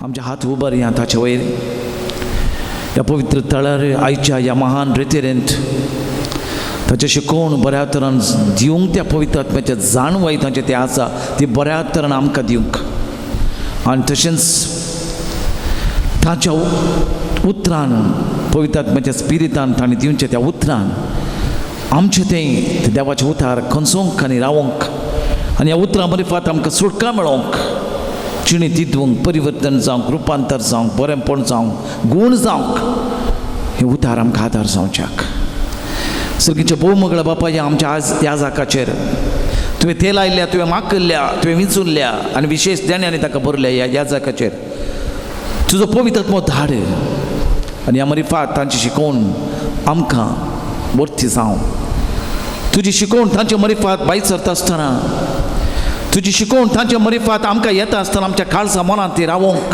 आमचे हात उबर या ताचे वयर ह्या पवित्र तळार आयच्या ह्या महान रेतेरेंत ताचें शिकोवण बऱ्या तरान दिवंक त्या पवित्र आत्म्याचें जाणवाय तांचें तें आसा ती बऱ्या तरान आमकां दिवंक आनी तशेंच ताच्या उतरान पवित्र आत्म्याच्या स्पिरितान ताणें दिवचें त्या उतरान आमचें तें देवाचें उतार खंचोवंक आनी रावोंक आनी ह्या उतरां मरिफात आमकां सुटका मेळोवंक चिणी तितूंक परिवर्तन जावंक रुपांतर जावंक बरेंपण जावंक गूण जावंक हे उतार आमकां आदार जावच्याक. सर्गीच्या भोव बापा ह्या आमच्या आज ह्या जाकाचेर तुवें तेल आयल्या, तुवें माकल्ल्या, तुवें विंचुनल्या आनी विशेश देण्यांनी ताका भरल्या. ह्या ह्या जाकाचेर तुजो पवित्र आत्मो धाड आनी ह्या मरिफात तांची शिकोवन आमकां वर्ती जावं. तुजी शिकोवण तांचे मरिफात भायर सरता आसतना, तुजी शिकोवण तांचे मरिफात आमकां येता आसतना आमच्या काळजा मनांत ती रावोंक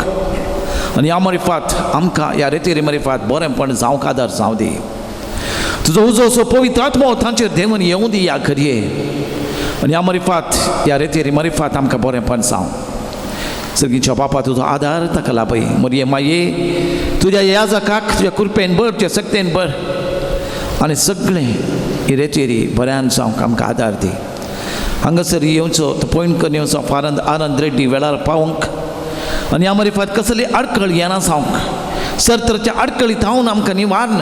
आनी ह्या मरिफात आमकां ह्या रेतेरी मरिफात बरेंपण जावंक आदार जावं दी. तुजो उजो असो पवित्र आत्मो तांचेर देंवन येवं दी ह्या घडये आनी ह्या मरिफात ह्या रेतेरी मरिफात आमकां बरेंपण जावं. सर्गीच्या बापा तुजो आदार ताका लाभय. मरये माये तुज्या ह्या जाकाक तुज्या कृपेन भर, तुज्या शक्तेन भर आनी सगळें ही रेतेरी बऱ्यान जावंक आमकां आदार दी. हांगासर येवचो तो पॉयंट करून येवचो फारंद आनंद रेड्डी वेळार पावोंक आनी ह्या मरिफात कसली आडखळ येना जावंक सरतरच्या आडखळी थावन आमकां निवारण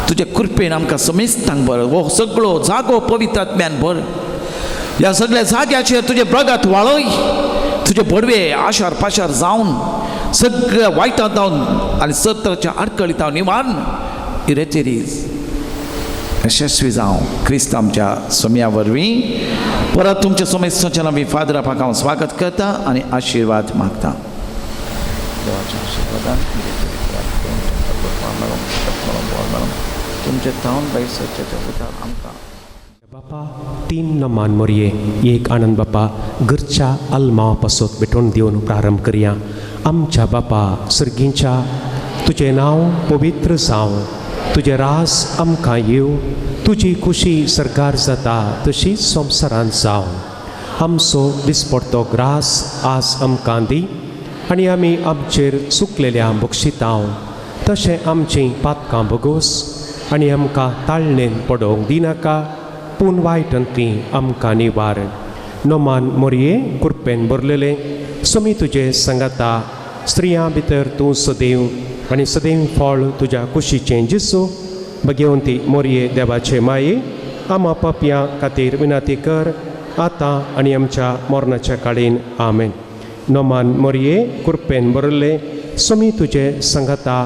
तुजे कृपेन आमकां समेस्तांक भर. हो सगळो जागो पवित्र आत्म्यान भर. ह्या सगळ्या जाग्याचेर तुजे ब्रगात वाळय, तुजे बडवे आशार पाशार जावन सगळ्या वायटां जावन आनी सरतरच्या आडखळी थावन निवारण ही रेतेरी यशस्वी जावं क्रिस्त आमच्या सोम्या वरवीं. परत तुमच्या सोमेस्ताच्या नांवी फादर आपाक हांव स्वागत करता आनी आशिर्वाद मागता. देवाच्या आशिर्वादान तुमचे थावन भायर सरचे त्या उतार आमकां बापा तीन नमान मोरये एक आनंद बापा घरच्या आल्मांव पासत भेटोवन दिवन प्रारंभ करया. आमच्या बापा सर्गींच्या, तुजें नांव पवित्र जावं, तुजें रास आमकां येवं, तुजी खुशी सरकार जाता तशीच संवसारांत जावं. आमचो दिसपडतो ग्रास आज आमकां दी आनी आमी आमचेर चुकलेल्या बक्षितांव तशें आमचीं पातकां भोगोस आनी आमकां ताळणेन पडोवंक दिनाका पूण वायटांतली आमकां निवार. नोमान मोरये कुरपेन भरलेलें सोमी तुजे सांगाता, स्त्रियां भितर तूं सदैव आनी सदैव फळ तुज्या कुशीचें जिसू. भगेवंती मोरये देवाचे माये आमा पापयां खातीर विनंती कर आतां आनी आमच्या मरणाच्या काळीन. आमेन. नोमान मोरये कुरपेन भरलें सोमी तुजे सांगाता,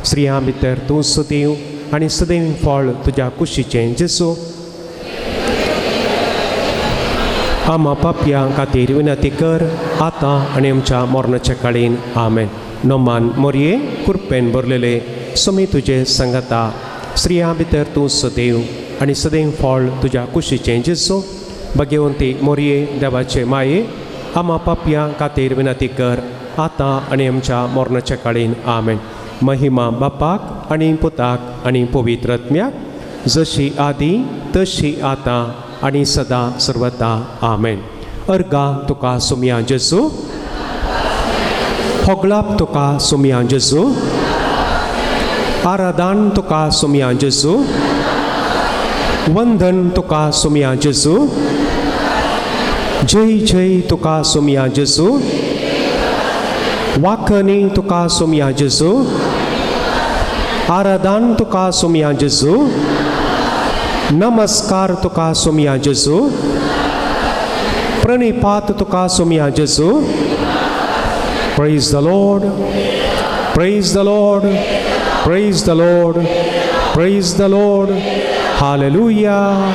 स्त्रियां भितर तूं सदैव आनी सदैव फळ तुज्या कुशीचें जेसू. आमा पापयां खातीर विनंती कर आतां आनी आमच्या मरणाच्या काळीन. आमेन. नोमान मोरये कुरपेन भरलेले सोमी तुजे सांगाता, स्त्रियां भितर तूं सदैव आनी सदैव फळ तुज्या कुशीचें जेसू. भगेवंती मोरये देवाचे माये आमा पापयां खातीर विनंती कर आतां आनी आमच्या मरणाच्या काळीन. आमेन. महिमा बापाक आनी पुताक आनी पवित्र आत्म्याक, जशी आदी तशी आतां आनी सदां सर्वता. आमेन. अर्गा तुका सोमया जेजू, होगळाप तुका सोमया जेजू, आराधान तुका सोमया जेजू, वंदन तुका सोमया जेजू, जय जय तुका सोमया जेजू, वाकनी तुका सोमया जेजू, आराधान तुका सोमया जेजू, नमस्कार तुका सोमया जेजू, प्रणिपात तुका सोमया जेजू. Praise the Lord, praise the Lord, praise the Lord, praise the Lord. Hallelujah,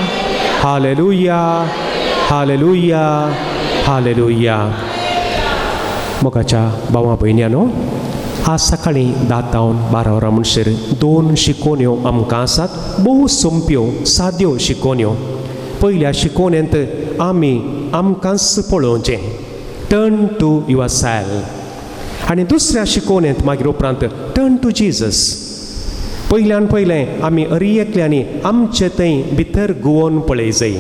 hallelujah, hallelujah, hallelujah. मोगाच्या भावा भयण्यांनो, आज सकाळीं 10 जावन 12 वरां म्हणसर दोन शिकोवण्यो आमकां आसात, भोव सोंप्यो साद्यो शिकोवण्यो. पयल्या शिकोवणेंत आमी आमकांच पळोवचें, टर्न टू your self, आनी दुसऱ्या शिकोवणेंत मागीर उपरांत टर्न टू जिजस. पयल्यान पयलें आमी अरी एकल्यांनी आमचे थंय भितर गुवोन पळय जाय,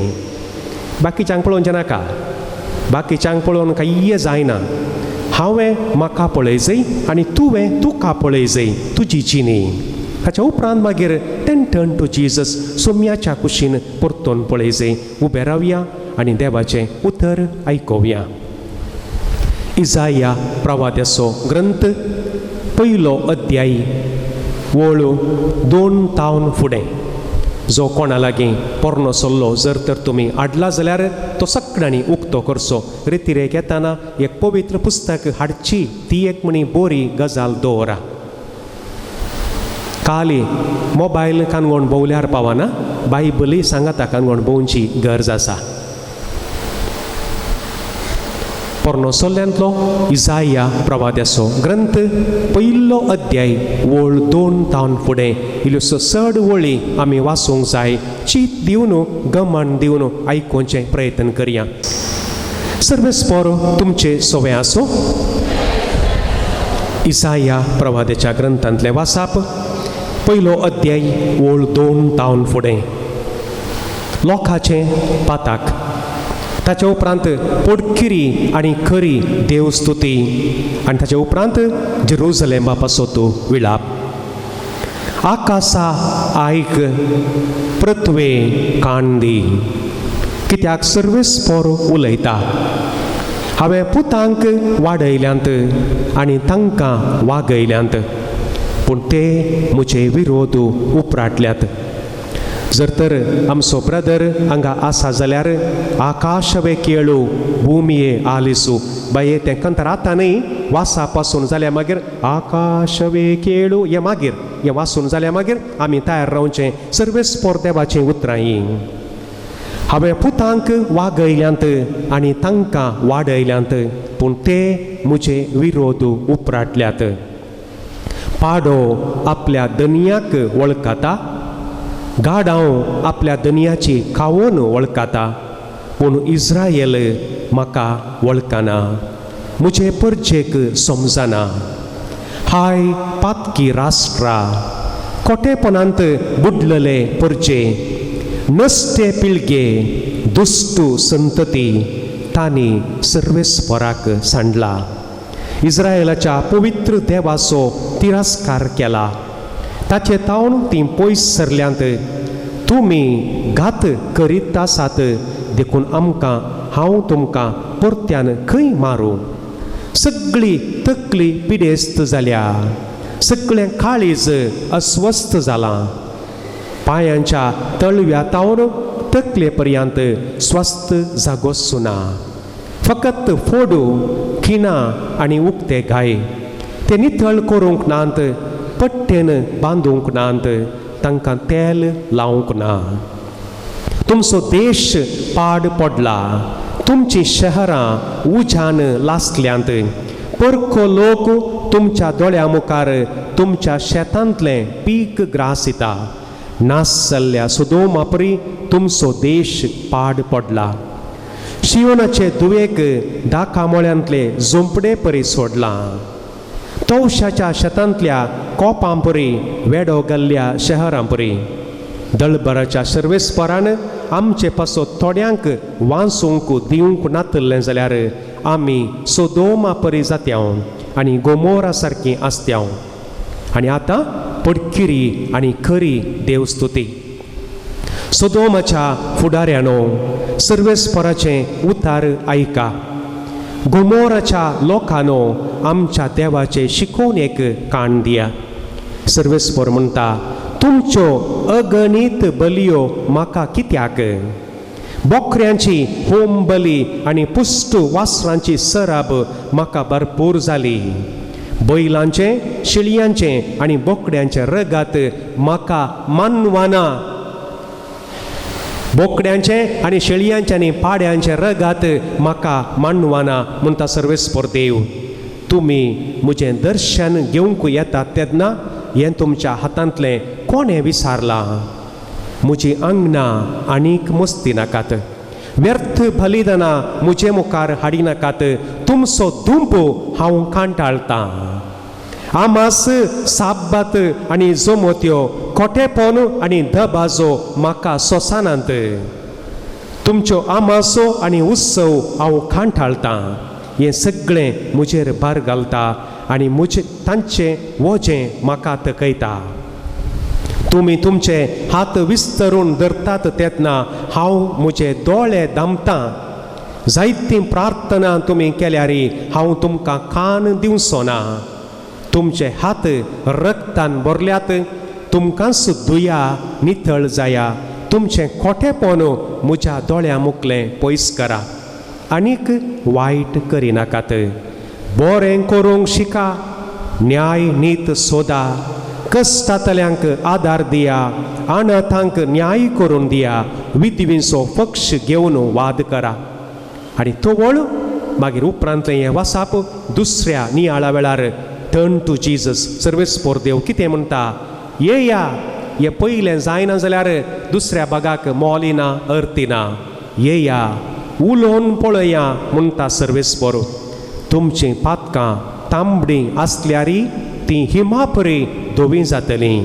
बाकीच्यांक पळोवचें नाका, बाकीच्यांक पळोवन कांय जायना. हांवें म्हाका पळयजय आनी तुवें तुका पळयजय तुजी जिणी. ताच्या उपरांत मागीर then turn to Jesus, सोम्याच्या कुशीन परतून पळयजय. उबे रावया आनी देवाचें उतर आयकोवया. इजाया प्रवाद्याचो ग्रंथ पयलो अध्याय वळ 2 तावन फुडें. जो कोणा लागीं पोरणो सल्लो जर तर तुमी हाडला जाल्यार तो सगळ्यांनी उक्तो करचो. रितिरेक येताना एक पवित्र पुस्तक हाडची ती एक म्हणी बोरी गजाल दवरा. काली मोबायल कानगोण भोवल्यार पावना, बायबलय सांगाता कानगोण भोवची गरज आसा. पोरणो सल्ल्यांतलो इजाया प्रवाद्याचो ग्रंथ पयलो अध्याय वळ 2 तावन फुडें इल्ल्योसो चड वळी आमी वाचूंक जाय. चीत दिवन गमन दिवन आयकुचें प्रयत्न करया. सर्वेस्पोर तुमचे सोवे आसूं. इजाया प्रवाद्याच्या ग्रंथांतलें वासाप पयलो अध्याय वळ 2 तावन फुडें. लोकांचें पाताक, ताच्या उपरांत पोटकिरी आनी खरी देवस्तुती आनी ताच्या उपरांत जेरुजलेमा पासत विळाप. आकाशा आयक, पृथ्वे कान दी, कित्याक सर्वेस्पोर उलयता. हांवें पुतांक वाडयल्यांत आनी तांकां वागयल्यांत, पूण ते म्हजे विरोध उपराटल्यात. जर तर आमचो ब्रदर हांगा आसा जाल्यार आकाशवे केळू भुमये आलिसू बाये तें कंतर आतां न्हय वासा पासून जाल्यार मागीर आकाशवे केळू हें मागीर हें वासून जाल्यार मागीर आमी तयार रावचें. सर्वेस्पोर देवाचीं उतरां हीं. हांवें पुतांक वागयल्यांत आनी तांकां वाडयल्यांत, पूण ते म्हजे विरोध उपराटल्यात. पाडो आपल्या दनयाक वळखता, गाडांव आपल्या दनयाची खावोन वळखता, पूण इस्रायल म्हाका वळखना, म्हजे परजेक समजना. हाय पातकी राष्ट्रा, कोटेपणांत बुडलेले परजे, नस्ते पिळगे, दुश्टू संतती, तांणी सर्वेस्पराक सांडला. इस्रायलाच्या पवित्र देवाचो तिरस्कार केला. ताचे तावन तीं पयस सरल्यांत. तुमी घात करीत आसात, देखून आमकां हांव तुमकां परत्यान खंय मारूं. सगळी तकली पिडेस्त जाल्या, सगळें काळीज अस्वस्थ जालां. पांयांच्या तळव्या तावन तकले पर्यंत स्वस्थ जागोच ना. फकत फोडू, खिणां आनी उक्ते घाय ते नितळ करूंक नात, पट्टेन बांदूंक नात, तांकां तेल लावंक ना. तुमचो देश पाड पडला, तुमचीं शहरां उज्यान लासल्यांत. परको लोक तुमच्या दोळ्या मुखार तुमच्या शेतांतलें पीक ग्रासिता. नास जाल्ल्या सोदोमा परी तुमचो देश पाड पडला. शियोनाचे दुवेक दाकामोळ्यांतले झोंपडे परी सोडलां. तवशाच्या शेतांतल्या कोपां परी वेडो घाल्ल्या शहरां परी. दळबराच्या सर्वेस्परान आमचे पासत थोड्यांक वाचूंक दिवंक नातल्लें जाल्यार आमी सोदोमा परी जात्याव आनी गोमोरा सारकी आसत्याव. आनी आतां पडकिरी आनी खरी देवस्तुती. सोदोमाच्या फुडाऱ्यानो सर्वेस्पराचें उतार आयका. गोमोराच्या लोकांनो आमच्या देवाचे शिकोवन एक कान दिया. सर्वेस्पर म्हणटा, तुमच्यो अगणीत बलयो म्हाका कित्याक? बोकऱ्यांची होम बली आनी पुश्ट वासरांची सराब म्हाका भरपूर जाली. बैलांचें, शेळयांचें आनी बोकड्यांचें रगात म्हाका मानवाना. बोकड्यांचें आनी शेळयांचें आनी पाड्यांचें रगात म्हाका मानवाना म्हणटा सर्वेस्पर देव. तुमी म्हजें दर्शन घेवंक येतात तेन्ना हें तुमच्या हातांतलें कोणें विसारलां? म्हजी आंगणां आनीक मस्ती नाकात, व्यर्थ बलिदानां म्हजे मुखार हाडिनाकात. तुमचो दुंप हांव कांटाळटां. आमास, साब्बात आनी जोमोत्यो, खोटेपण आनी दबाजो म्हाका सोसानात. तुमच्यो आमासो आनी उत्सव हांव कांटाळटां. हें सगळें म्हजेर भार घालता आनी म्हजे तांचें वजें म्हाका तकयता. तुमी तुमचे हात विस्तरून धरतात तेन्ना हांव म्हजे दोळे दामतां. जायतीं प्रार्थना तुमी केल्यार हांव तुमकां कान दिवचो ना. तुमचे हात रक्तान भरल्यात, तुमकांच दुया नितळ जाया. तुमचें खोटेपण म्हज्या दोळ्यां मुखलें पयस करा आनीक वायट करिनाकात. बरें करूंक शिका, न्याय नीत सोदा, कश्टांतल्यांक आदार दिया, अनाथांक न्याय करून दिया, विधवींचो पक्ष घेवन वाद करा. आनी तवळ मागीर उपरांतलें हें वासाप दुसऱ्या नियाळा वेळार टर्न टू जीजस सर्वेस्पोर देव कितें म्हणटा, येया. हें पयलें जायना जाल्यार दुसऱ्या भागाक मोली ना अर्थी ना. येया उलोवन पळया म्हणटा सर्वेस्पोर. तुमचीं पातकां तांबडीं आसल्यार तीं हिमापरी धवीं जातलीं,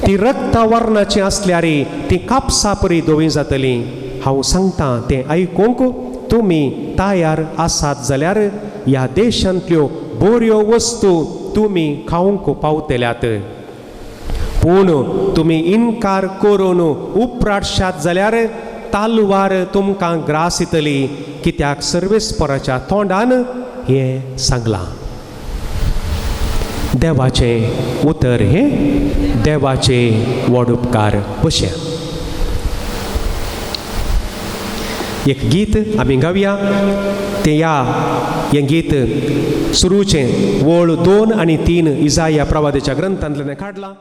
ती रक्ता वर्णाचीं आसल्यार तीं कापसापरी धवीं जातलीं. हांव सांगतां तें आयकूंक तुमी तयार आसात जाल्यार ह्या देशांतल्यो बऱ्यो वस्तू तुमी खावंक पावतल्यात. पूण तुमी इनकार करून उपराटशात जाल्यार तालवार तुमकां ग्रास येतली, कित्याक सर्वेस्पराच्या तोंडान हें सांगलां. देवाचें उतर हें देवाचें व्हड उपकार. बशया एक गीत आमी गावया तें ह्या हें गीत सुरूचें वळ 2 आनी 3 इजाया प्रवादाच्या ग्रंथांतल्यान काडलां.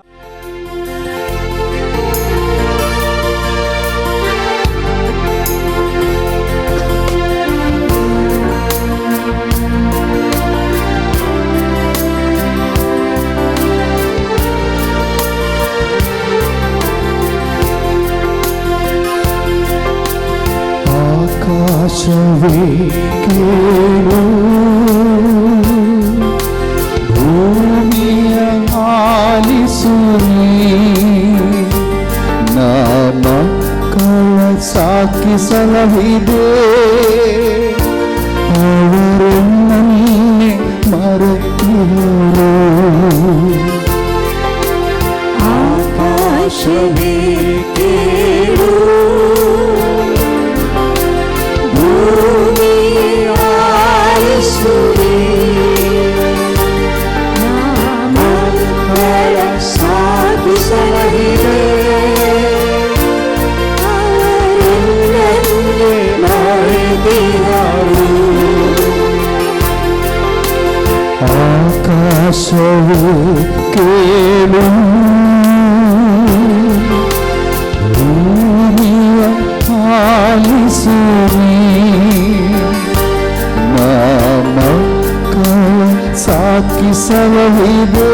ಆಕಾಶವೇ ಕೇಳು, ಭೂಮಿಯ ಆಲಿಸುವಿ, ನಾ ಮಕ್ಕಳ ಸಾಕಿ ಸಲಹಿದೆ, ಅವರು ನನ್ನೆ ಮರೆತಿರು. ಆಕಾಶವೇ ಕೇಳು, ಆಕಾಶವೇ ಕೇಳು, ಭೂಮಿಯ ಆಲಿಸುವಿ, ನಾ ಮಕ್ಕಳ ಸಾಕಿ ಸಲಹಿದೆ,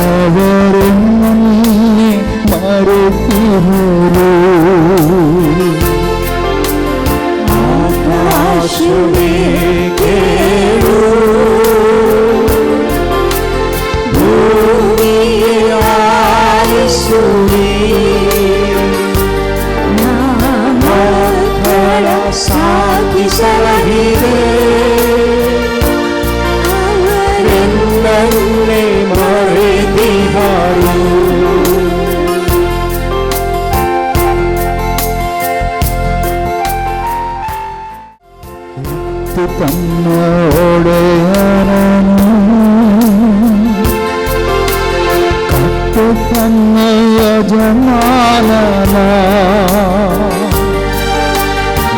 ಅವರು ನನ್ನೆ ಮರೆತಿರುವರು. ಆಕಾಶವೇ ಕೇಳು, ಭೂಮಿಯ ಆಲಿಸುವಿ, ನಾ ಮಕ್ಕಳ ಸಾಕಿ ಸಲಹಿದೆ, ಅವರೆನ್ನನ್ನೇ ಮರೆತಿಹರು. ತನ್ನ ಒಡೆಯನನು ಕಟ್ಟು ತನ್ನ ಯಜಮಾನನ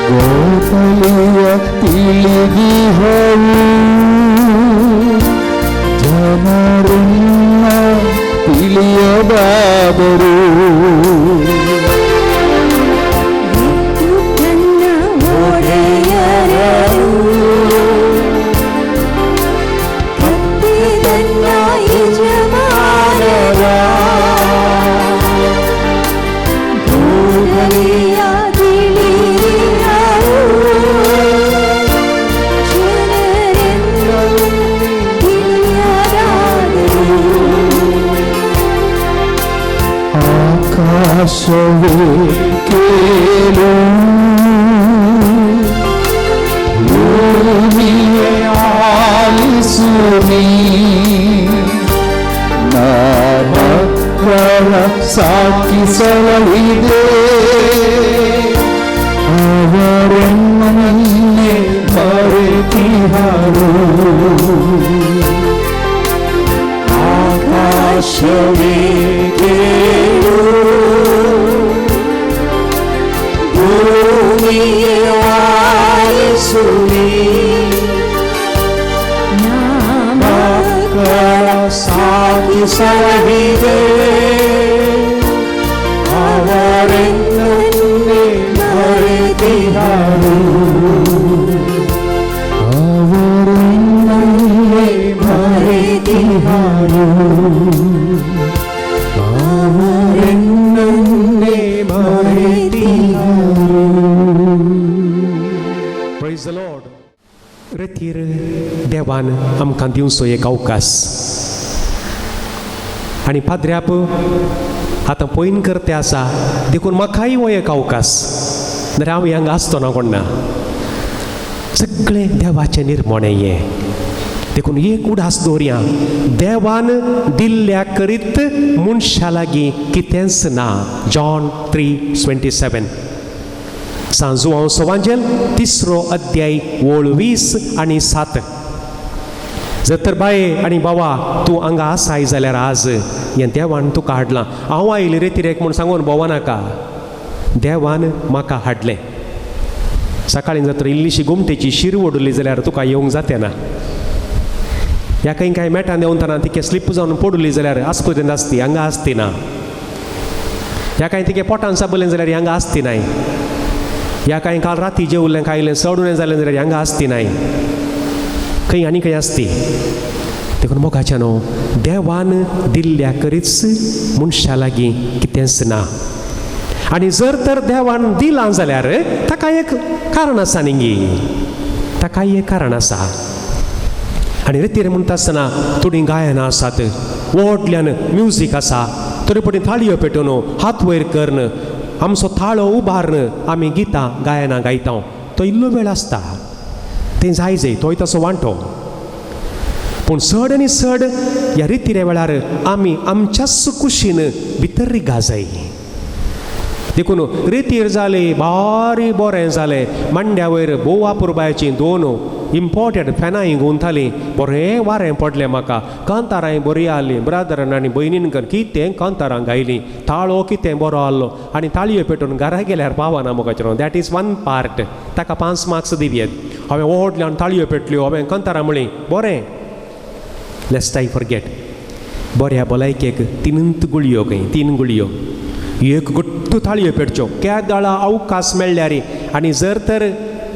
ಗೋತಲಿಯ ತಿಳಿದಿಹವು, ಜನರನ್ನ ತಿಳಿಯದಾದರು. ಆಕಾಶವೇ ಕೇಳು, ಸಾಕಿಸುವಿ, ನಾ ಮಕ್ಕಳ ಸಾಕಿ ಸಲಹಿದೆ, ಅವರೆನ್ನನ್ನೇ ಮರೆತಿಹರು. ಆಕಾಶವೇ ಕೇಳು, ಭೂಮಿಯೇ ಆಲಿಸುವಿ, ಮಕ್ಕಳ ಸಾಕಿ ಸಲಹಿದೆ, ಅವರೆನ್ನನ್ನೇ ಮರೆತಿಹರು, ಅವರೆನ್ನನ್ನೇ ಮರೆತಿಹರು, ಅವರೆನ್ನನ್ನೇ ಮರೆತಿಹರು. प्रेज the Lord. रेतीर देवान आमकां दिवचो एक अवकाश आनी पाद्र्याप आतां पयन करते आसा, देखून म्हाकाय हो एक अवकाश, नाल्यार हांव हांगा आसतो ना कोण ना. सगळें देवाचें निर्मणें हें, देखून एक उडास दवरया, देवान दिल्ल्या करीत मनशा लागीं कितेंच ना. जॉन 3:27, सांजुआंव सोवांजेल 3रो अध्याय ओळ 20 आणि 7. जर तर बाये आनी बाबा तूं हांगा आसाय जाल्यार आज हें देवान तुका हाडलां. हांव आयलें रे तिरेक म्हूण सांगून भोंवो नाका, देवान म्हाका हाडलें. सकाळीं जर तर इल्लीशी गोमटेची शीर ओडली जाल्यार तुका येवंक जातें ना. ह्या खंय कांय मेटान देंवतना तिके स्लीप जावन पडली जाल्यार आस्पतीन आसती, हांगा आसती ना. ह्या कांय तिके पोटान साबलें जाल्यार हांगा आसती नाय. ह्या कांय काल राती जेवलें खायलें चड उणें जालें जाल्यार हांगा आसती नाय, खंय आनी खंय आसती. देखून मोगाच्या न्हू, देवान दिल्ल्या करीच मनशा लागीं कितेंच ना. आनी जर तर देवान दिलां जाल्यार ताका एक कारण आसा न्ही, ताका एक कारण आसा. आनी रेतीर म्हणटा आसतना थोडीं गायनां आसात, व्हडल्यान म्युजीक आसा, तरी पटी थाळयो पेटोवन हात वयर करून आमचो थाळो उबारून आमी गितां गायनां गायता. तो इल्लो वेळ आसता, तें जाय जाय, तोय तसो वांटो. पूण चड आनी चड ह्या रितीरे वेळार आमी आमच्याच कुशीन भितर रिगा जाय. देखून रेतीर जाले भारी बरें जालें, मांड्या वयर भोव अपुरबायेचीं दोन इम्पोर्टंट फॅनां गुंथालीं, बरें वारें पडलें म्हाका, कांतारांय बरीं आसलीं, ब्रादरान आनी भयणीन कर कितें कांतारां गायलीं, ताळो कितें बरो आहलो आनी ताळयो पेटोवन घरा गेल्यार पावना मुखाचेर. That is one part, ताका 5 मार्क्स दिवयेत. हांवें व्हडल्यान ताळयो पेटल्यो, हांवें कांतारां म्हणलीं, बरें. लेस्ट I forget, बऱ्या भलायकेक 3 गुळयो खंय, 3 गुळयो, एक गट्टू ताळयो पेटच्यो केदळा अवकाश मेळ्ळ्यार. आनी जर तर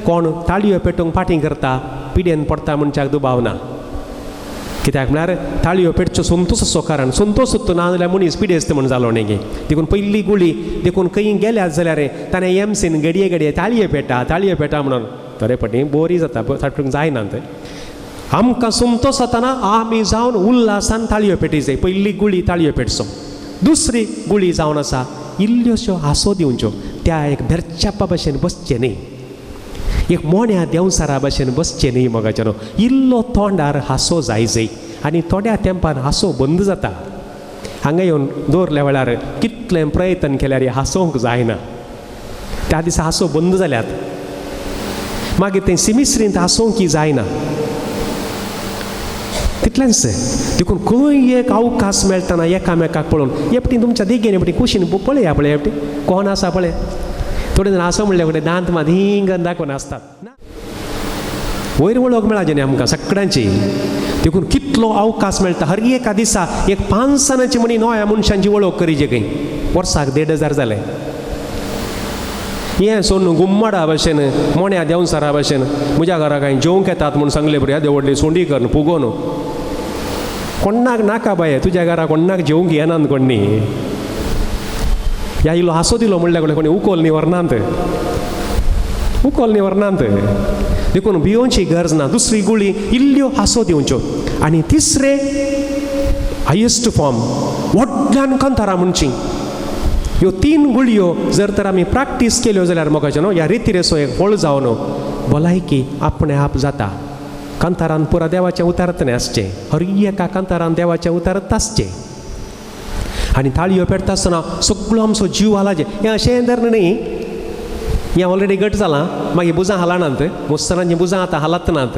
कोण ताळयो पेटोवंक फाटीं करता, पिडेन पडटा मनशाक दुबाव ना. कित्याक म्हळ्यार ताळयो पेटच्यो संतोश असो, कारण संतोश ना जाल्यार मनीस पिडेस्त म्हण जालो न्ही. देखून पयली गुळी, देखून खंय गेल्यात जाल्यार ताणें एमसीन घडये घडये ताळयो पेटा ताळयो पेटा म्हणून थोडे पटी बोरी जाता, सारकें जायना तें. आमकां संतोश जाताना आमी जावन उल्हासान ताळयो पेटी जाय. पयली गुळी ताळयो पेटचो, दुसरी गुळी जावन आसा इल्ल्योश्यो हांसो दिवच्यो, त्या एक बेरच्यापा भशेन बसचें न्ही, एक मोण्या देंवसारा भशेन बसचें न्ही. मोगाचें न्हू, इल्लो तोंडार हांसो जाय जाय आनी थोड्या तेंपान हांसो बंद जाता. हांगा येवन दवरल्या वेळार कितलें प्रयत्न केल्यार हांसोवंक जायना, त्या दिसा हांसो बंद जाल्यात. मागीर तें सिमिस्रींत हांसोवंक जायना, तितलेंच. देखून खंय एक अवकाश मेळटना एकामेकाक पळोवन एकटी तुमच्या देगेन एकटी कुशीन पळया, पळय एकटी कोण आसा पळय. थोडे जाण आसा म्हणल्या कडेन दांत मात हिंग दाखोवन आसतात, वयर वळख मेळाचे न्ही आमकां सगळ्यांची. देखून कितलो अवकाश मेळटा हर एका दिसा एक 5 जाणांची म्हणी नव्या मनशांची वळख करीचे खंय. वर्साक 1500 जालें. हें सोडून गुम्माडा भशेन मोण्या देंवसारा भशेन म्हज्या घरा कांय जेवंक येतात म्हूण सांगलें बरें, येदे व्हडली सोंडी करून फुगोवन कोण्णाक नाका बाये, तुज्या घरा कोण्णाक जेवंक येनात कोण न्ही. ह्या इल्लो हांसो दिलो म्हणल्यार कोणी कोणी उकोल न्ही व्हरनात, उकोल न्ही व्हरनात. देखून भियोवची गरज ना. दुसरी गुळी इल्ल्यो हांसो दिवच्यो. आनी तिसरे हायेस्ट फॉर्म व्हडल्यान कांतारां म्हणची. ह्यो 3 गुळयो जर तर आमी प्रॅक्टीस केल्यो जाल्यार मोगाचें न्हू ह्या रितीरेचो एक फळ जावन भलायकी आपणे आप जाता. कांतारान पुरा देवाचें उतारत न्ही आसचें, हर एका कांतारान देवाचें उतारत आसचें. आनी ताळयो पेटता आसतना सगळो आमचो जीव हालाचें. हें अशें धर न्ही, हें ऑलरेडी घट जालां, मागीर बुजां हालनात, मुसलमानांचीं बुजां आतां हालत नात.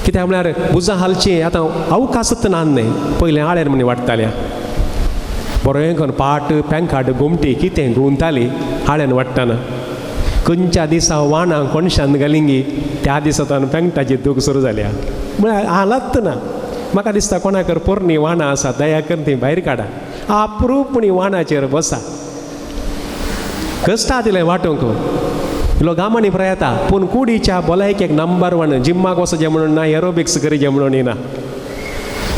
कित्याक म्हळ्यार बुजां हालचीं आतां अवकाशच ना न्ही. पयलें आळेर म्हणी वाडटाल्या बरें करून पाट पेंकाट गोमटी कितें घुंवताली आळ्यान वाडटना. खंयच्या दिसा वाणां कोणशान घालिंगी त्या दिसा ताणें पेंकटाची दूख सुरू जाल्या. म्हळ्यार हालत ना. म्हाका दिसता कोणाकर पोरणी वाणां आसा दया करून ती भायर काडा, अप्रूपणी वाणाचेर बसा. कश्टा दिलें वांटूंक इल्लो गामांनी प्रयता, पूण कुडीच्या भलायकेक नंबर वन. जिम्माक वचचें म्हणून ना, एरोबिक्स करीचें म्हणून ना.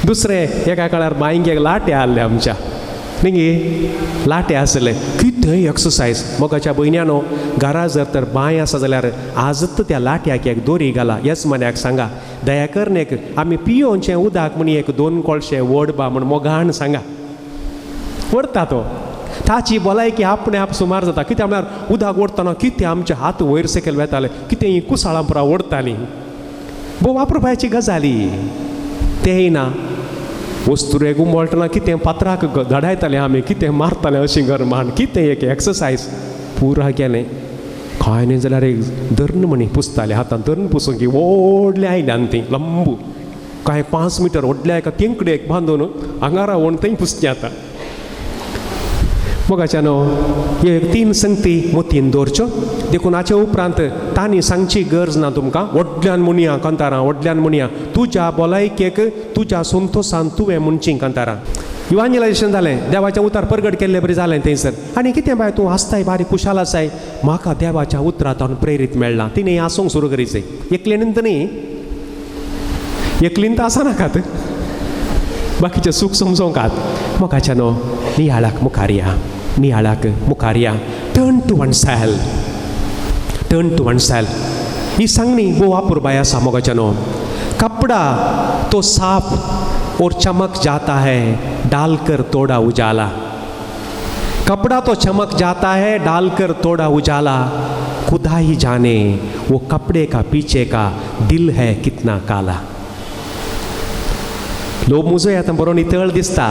दुसरें एका काळार बांयक लाटे आहले आमच्या न्ही, लाटे आसले कितें एक्सरसायज. मोगाच्या भयण्यानो, घरा जर तर बांय आसा जाल्यार आजच त्या लाट्याक एक दोरी घाला. येजमान्याक सांगा दया करून एक आमी पियोवचें उदक म्हण एक 2 कोळशे वड बा म्हण मोगान सांगा. व्हरता तो, ताची भलायकी आपणे आप सुमार जाता. कित्याक म्हळ्यार उदक ओडटना कितें आमचे हात वयर सकयल वेताले, कितें ही कुसाळां पुरा ओडटालीं. भोव वापरपाची गजाली तेय ना. वस्तुरेक उमळटना कितें पात्राक धाडायताले आमी, कितें मारताले अशीं गरमान, कितें एक एक्सरसायज पुरा केलें. कांय न्ही जाल्यार एक धर्ण म्हणी पुसताले हातान, धर्ण पुसूंक व्हडलें आयल्यान ती लंबू कांय 5 मिटर व्हडल्या एका तेंकडेक बांदून हांगा रावन थंय पुसचें आतां. मोगाच्यानो, ह्यो 3 संगती मोतीन दवरच्यो. देखून हाचे उपरांत तांणी सांगची गरज ना तुमकां. व्हडल्यान म्हणया कांतारां, व्हडल्यान म्हणया तुज्या भलायकेक तुज्या संतोसान तुवें म्हणची कांतारां. इवांजेलायजेशन जालें, देवाचें उतर परगट केल्ले बरी जालें थंयसर. आनी कितें बाय तूं आसताय बारीक खुशाल आसाय, म्हाका देवाच्या उतरांत प्रेरीत मेळ्ळां. तिणें आसूंक सुरू करीचें. एकलेन तर न्ही, एकलीन तर आसा नाकात, बाकीचें सूख समजोंकात. मोगाच्यानो, नियाळाक मुखार या, नियाळाक मुखार या. Turn to oneself, turn to oneself. ही सांगणी भोव अपुरबाय आसा मोगाच्यानो. कपडा तो साफ और चमक जाता है, डालकर थोड़ा उजाला. कपड़ा तो चमक जाता है, डालकर थोड़ा उजाला. खुदा ही जाने वो कपड़े का पीछे का दिल है कितना काला. लोक मुजो आतां बरो नितळ दिसता,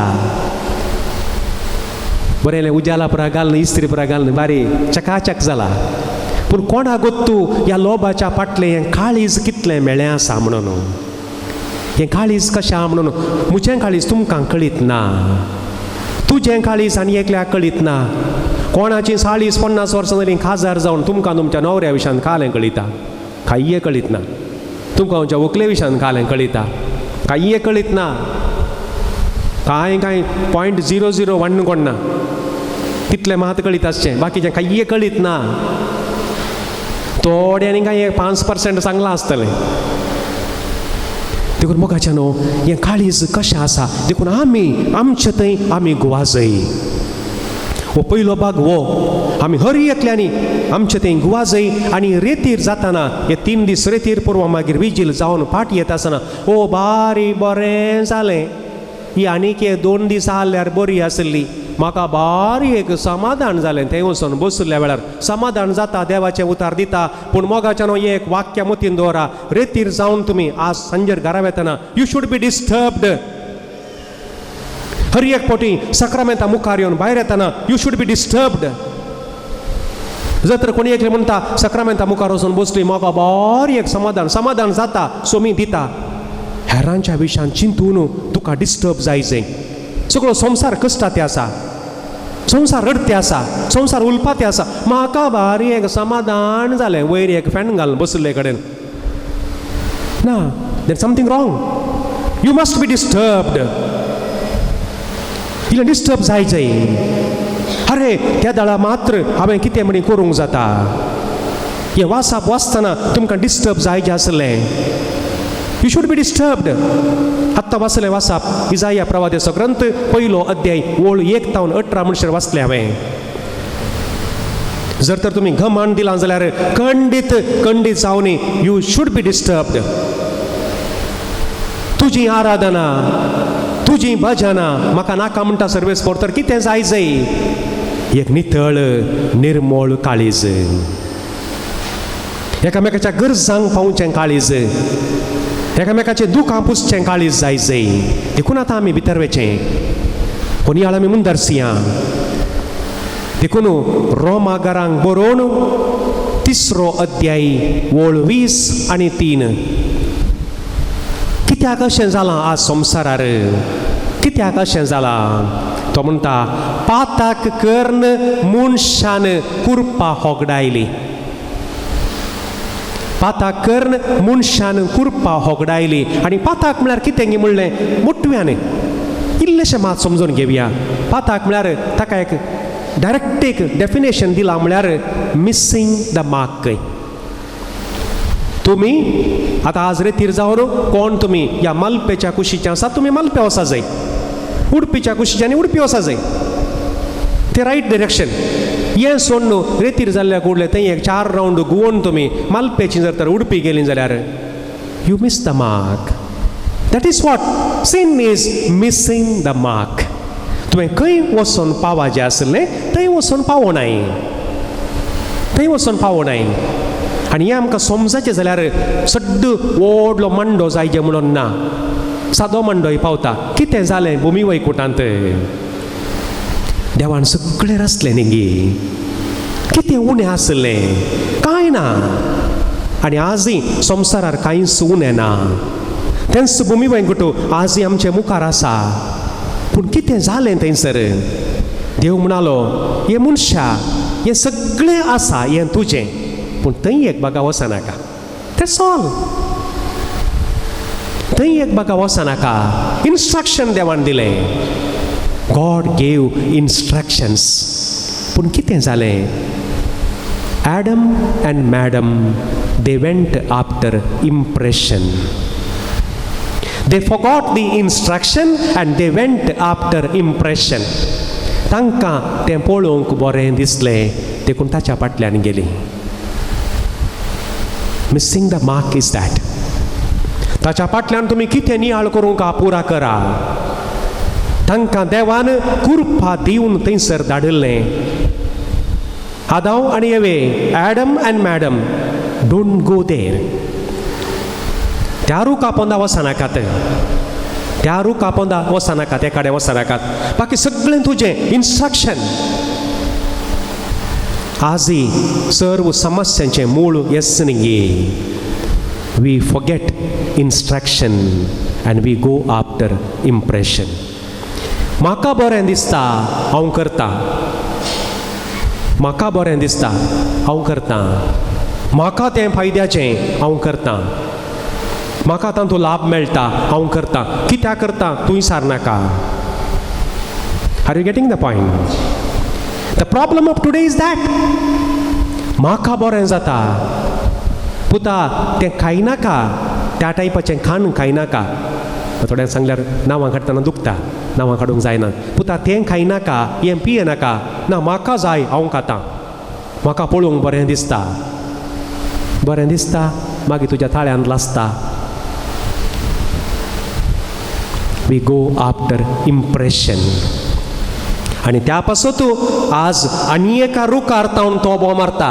बरें उजाला पुरा घालून इस्त्री पुरा घालून बारी चकाचक जाला. पूण कोणा गोत्तू ह्या लोबाच्या फाटलें हें काळीज कितलें मेळें आसा म्हणून, हें काळीज कशें आहा म्हणून. म्हजें काळीज तुमकां कळीत ना, तुजें काळीज आनी एकल्याक कळीत ना. कोणाची 40-50 वर्सां जालीं खाजार जावन तुमकां तुमच्या न्हवऱ्या विशयान कालें कळिता, कांय कळीत ना. तुमकां तुमच्या व्हंकले विशयान कालें कळिता, कांय कळीत ना. कांय कांय 0.001 कोण ना, तितलें मात कळीत आसचें, बाकीचें कांय कळीत ना. थोड्यांनी कांय 5% सांगलां आसतलें. देखून मोगाच्या न्हू हें काळीज कशें आसा. देखून आमी आमचे थंय आमी गुवाजय. हो पयलो भाग हो आमी हर एकल्यांनी आमचे थंय गुवाजय. आनी रेतीर जाताना हे 3 दीस रेतीर पुर्व मागीर विजील जावन फाट येता आसतना ओ बारी बरें जालें, ही आनीक 2 दीस आहल्यार बरी आसली, म्हाका बारी एक समाधान जालें. थंय वचून बसल्या वेळार समाधान जाता, देवाचें उतार दिता. पूण मोगाच्या न्हू एक वाक्य मतीन दवरा, रेतीर जावन तुमी आज सांजेर घरा वेतना you should be disturbed. हर एक फावटी सक्रामेंता मुखार येवन भायर येतना you should be disturbed. जर तर कोणी एकले म्हणटा सक्रामेंता मुखार वचून बसली म्हाका बारी एक समाधान समाधान जाता, सोमी दिता. हेरांच्या विशयान चिंतून तुका डिस्टर्ब जायचें. सगळो संवसार कश्टाते आसा, संवसार रडते आसा, संवसार उलपाते आसा. म्हाका बारी एक समाधान जालें वयर एक फॅन घालून बसले कडेन ना, there something wrong, you must be disturbed. इल्लें डिस्टर्ब जायचें. अरे त्या दळा मात्र हांवें कितें म्हणी करूंक जाता. हें वाचप वाचतना तुमकां डिस्टर्ब जायचें आसलें. You should be disturbed. आत्तां वाचलें वाचप इजाया प्रवाद्याचो ग्रंथ 1 अध्याय ओळ 1 तावन 18 म्हणसर वाचलें हांवें. जर तर तुमी घमान दिलां जाल्यार खंडीत खंडीत जावनी you should be disturbed. तुजी आराधना तुजी भजनां म्हाका नाका म्हणटा सर्वेस पोर, तर कितें जाय जाय एक नितळ निर्मळ काळीज. एकामेकाच्या गरजांक पावचें काळीज, एकामेकाचें दुखां पुसचें काळीज जाय जाय. देखून आतां आमी भितर वचें हो नियाळ आमी मुंदरसिया. देखून रोमागारांक बरोवन 3 अध्याय ओळ 20 आनी 3. कित्याक अशें जालां आज संवसारार, कित्याक अशें जालां? तो म्हणटा पाताक कर्ण मनशान कुरपा होगडायली, पाताक कर्ण मनशान कुरपा होगडायली. आनी पाताक म्हळ्यार कितें म्हणलें मोटव्यान इल्लेशें मात समजून घेवया. पाताक म्हळ्यार ताका एक डायरेक्ट एक डेफिनेशन दिलां म्हळ्यार मिसींग the mark. तुमी आतां आज रेतीर जावन कोण तुमी ह्या मालपेच्या कुशीचे आसा, तुमी मालपे वचा जाय, उडपीच्या कुशीचे आनी उडपी वचा जाय, ते रायट डिरेक्शन. हें सोडून रेतीर जाल्ल्या कुडले थंय एक 4 रावंड गुवोन तुमी मालपेची जर तर उडपी गेली जाल्यार you miss the mark. That is what sin is, missing the mark. तुवें खंय वचून पावाचें आसलें थंय वचून पावनाय, थंय वचून पावनाय. आनी हें आमकां समजाचें जाल्यार सड्ड व्हडलो मांडो जाय जें म्हणून ना, सादो मांडोय पावता. कितें जालें भुमी वैकुटांत? देवान सगळें रचलें न्ही, कितें उणें आसलें? कांय ना. आनी आजय संवसारार कांयच उणें ना, तेंच भुमी वैकुट आजय आमचे मुखार आसा. पूण कितें जालें थंयसर? देव म्हणालो हे मनशा हें सगळें आसा हें तुजें, पूण थंय एक बागा वचनाका. That's all. थंय एक बागा वचनाका. इन्स्ट्रक्शन देवान दिलें, गॉड गेव इन्स्ट्रक्शन्स. पूण कितें जालें? Adam and madam they went after impression. They forgot the instruction and they went after impression. तांकां तें पळोवंक बरें दिसलें देखून ताच्या फाटल्यान गेली. Missing the mark is that. ताच्या फाटल्यान तुमी कितें नियाळ करूंक पुरा करा. तांकां देवान कुरपा दिवन थंयसर धाडिल्लें. आदाव आनी एवे, Adam and madam, don't go there. त्या रुखा पोंदा वचनाकात, त्या रुखा पोंदा वचनाकात, ते कडेन वचनाकात, बाकी सगळें तुजें इन्स्ट्रक्शन. आजय सर्व समस्यांचें मूळ येस न्ही. We forget instruction and we go after impression. म्हाका बरें दिसता हांव करता, म्हाका बरें दिसता हांव करता, म्हाका तें फायद्याचें हांव करता, म्हाका तातूंत लाभ मेळटा हांव करता. कित्याक करता तूं विचारनाका. Are you getting the point? The problem of today is that म्हाका बरें जाता पुता तें खायनाका, त्या टायपाचें खाण खायनाका. थोड्यांक सांगल्यार नांवां काडटना दुखता, नांवां काडूंक जायना. पुता तें खायनाका, हें पियेनाका, ना म्हाका जाय हांव खाता, म्हाका पळोवंक बरें दिसता, बरें दिसता मागीर तुज्या ताळ्यांत लासता. We go after impression. आनी त्या पासत आज आनी एका रुखार तावन तो बोव मारता,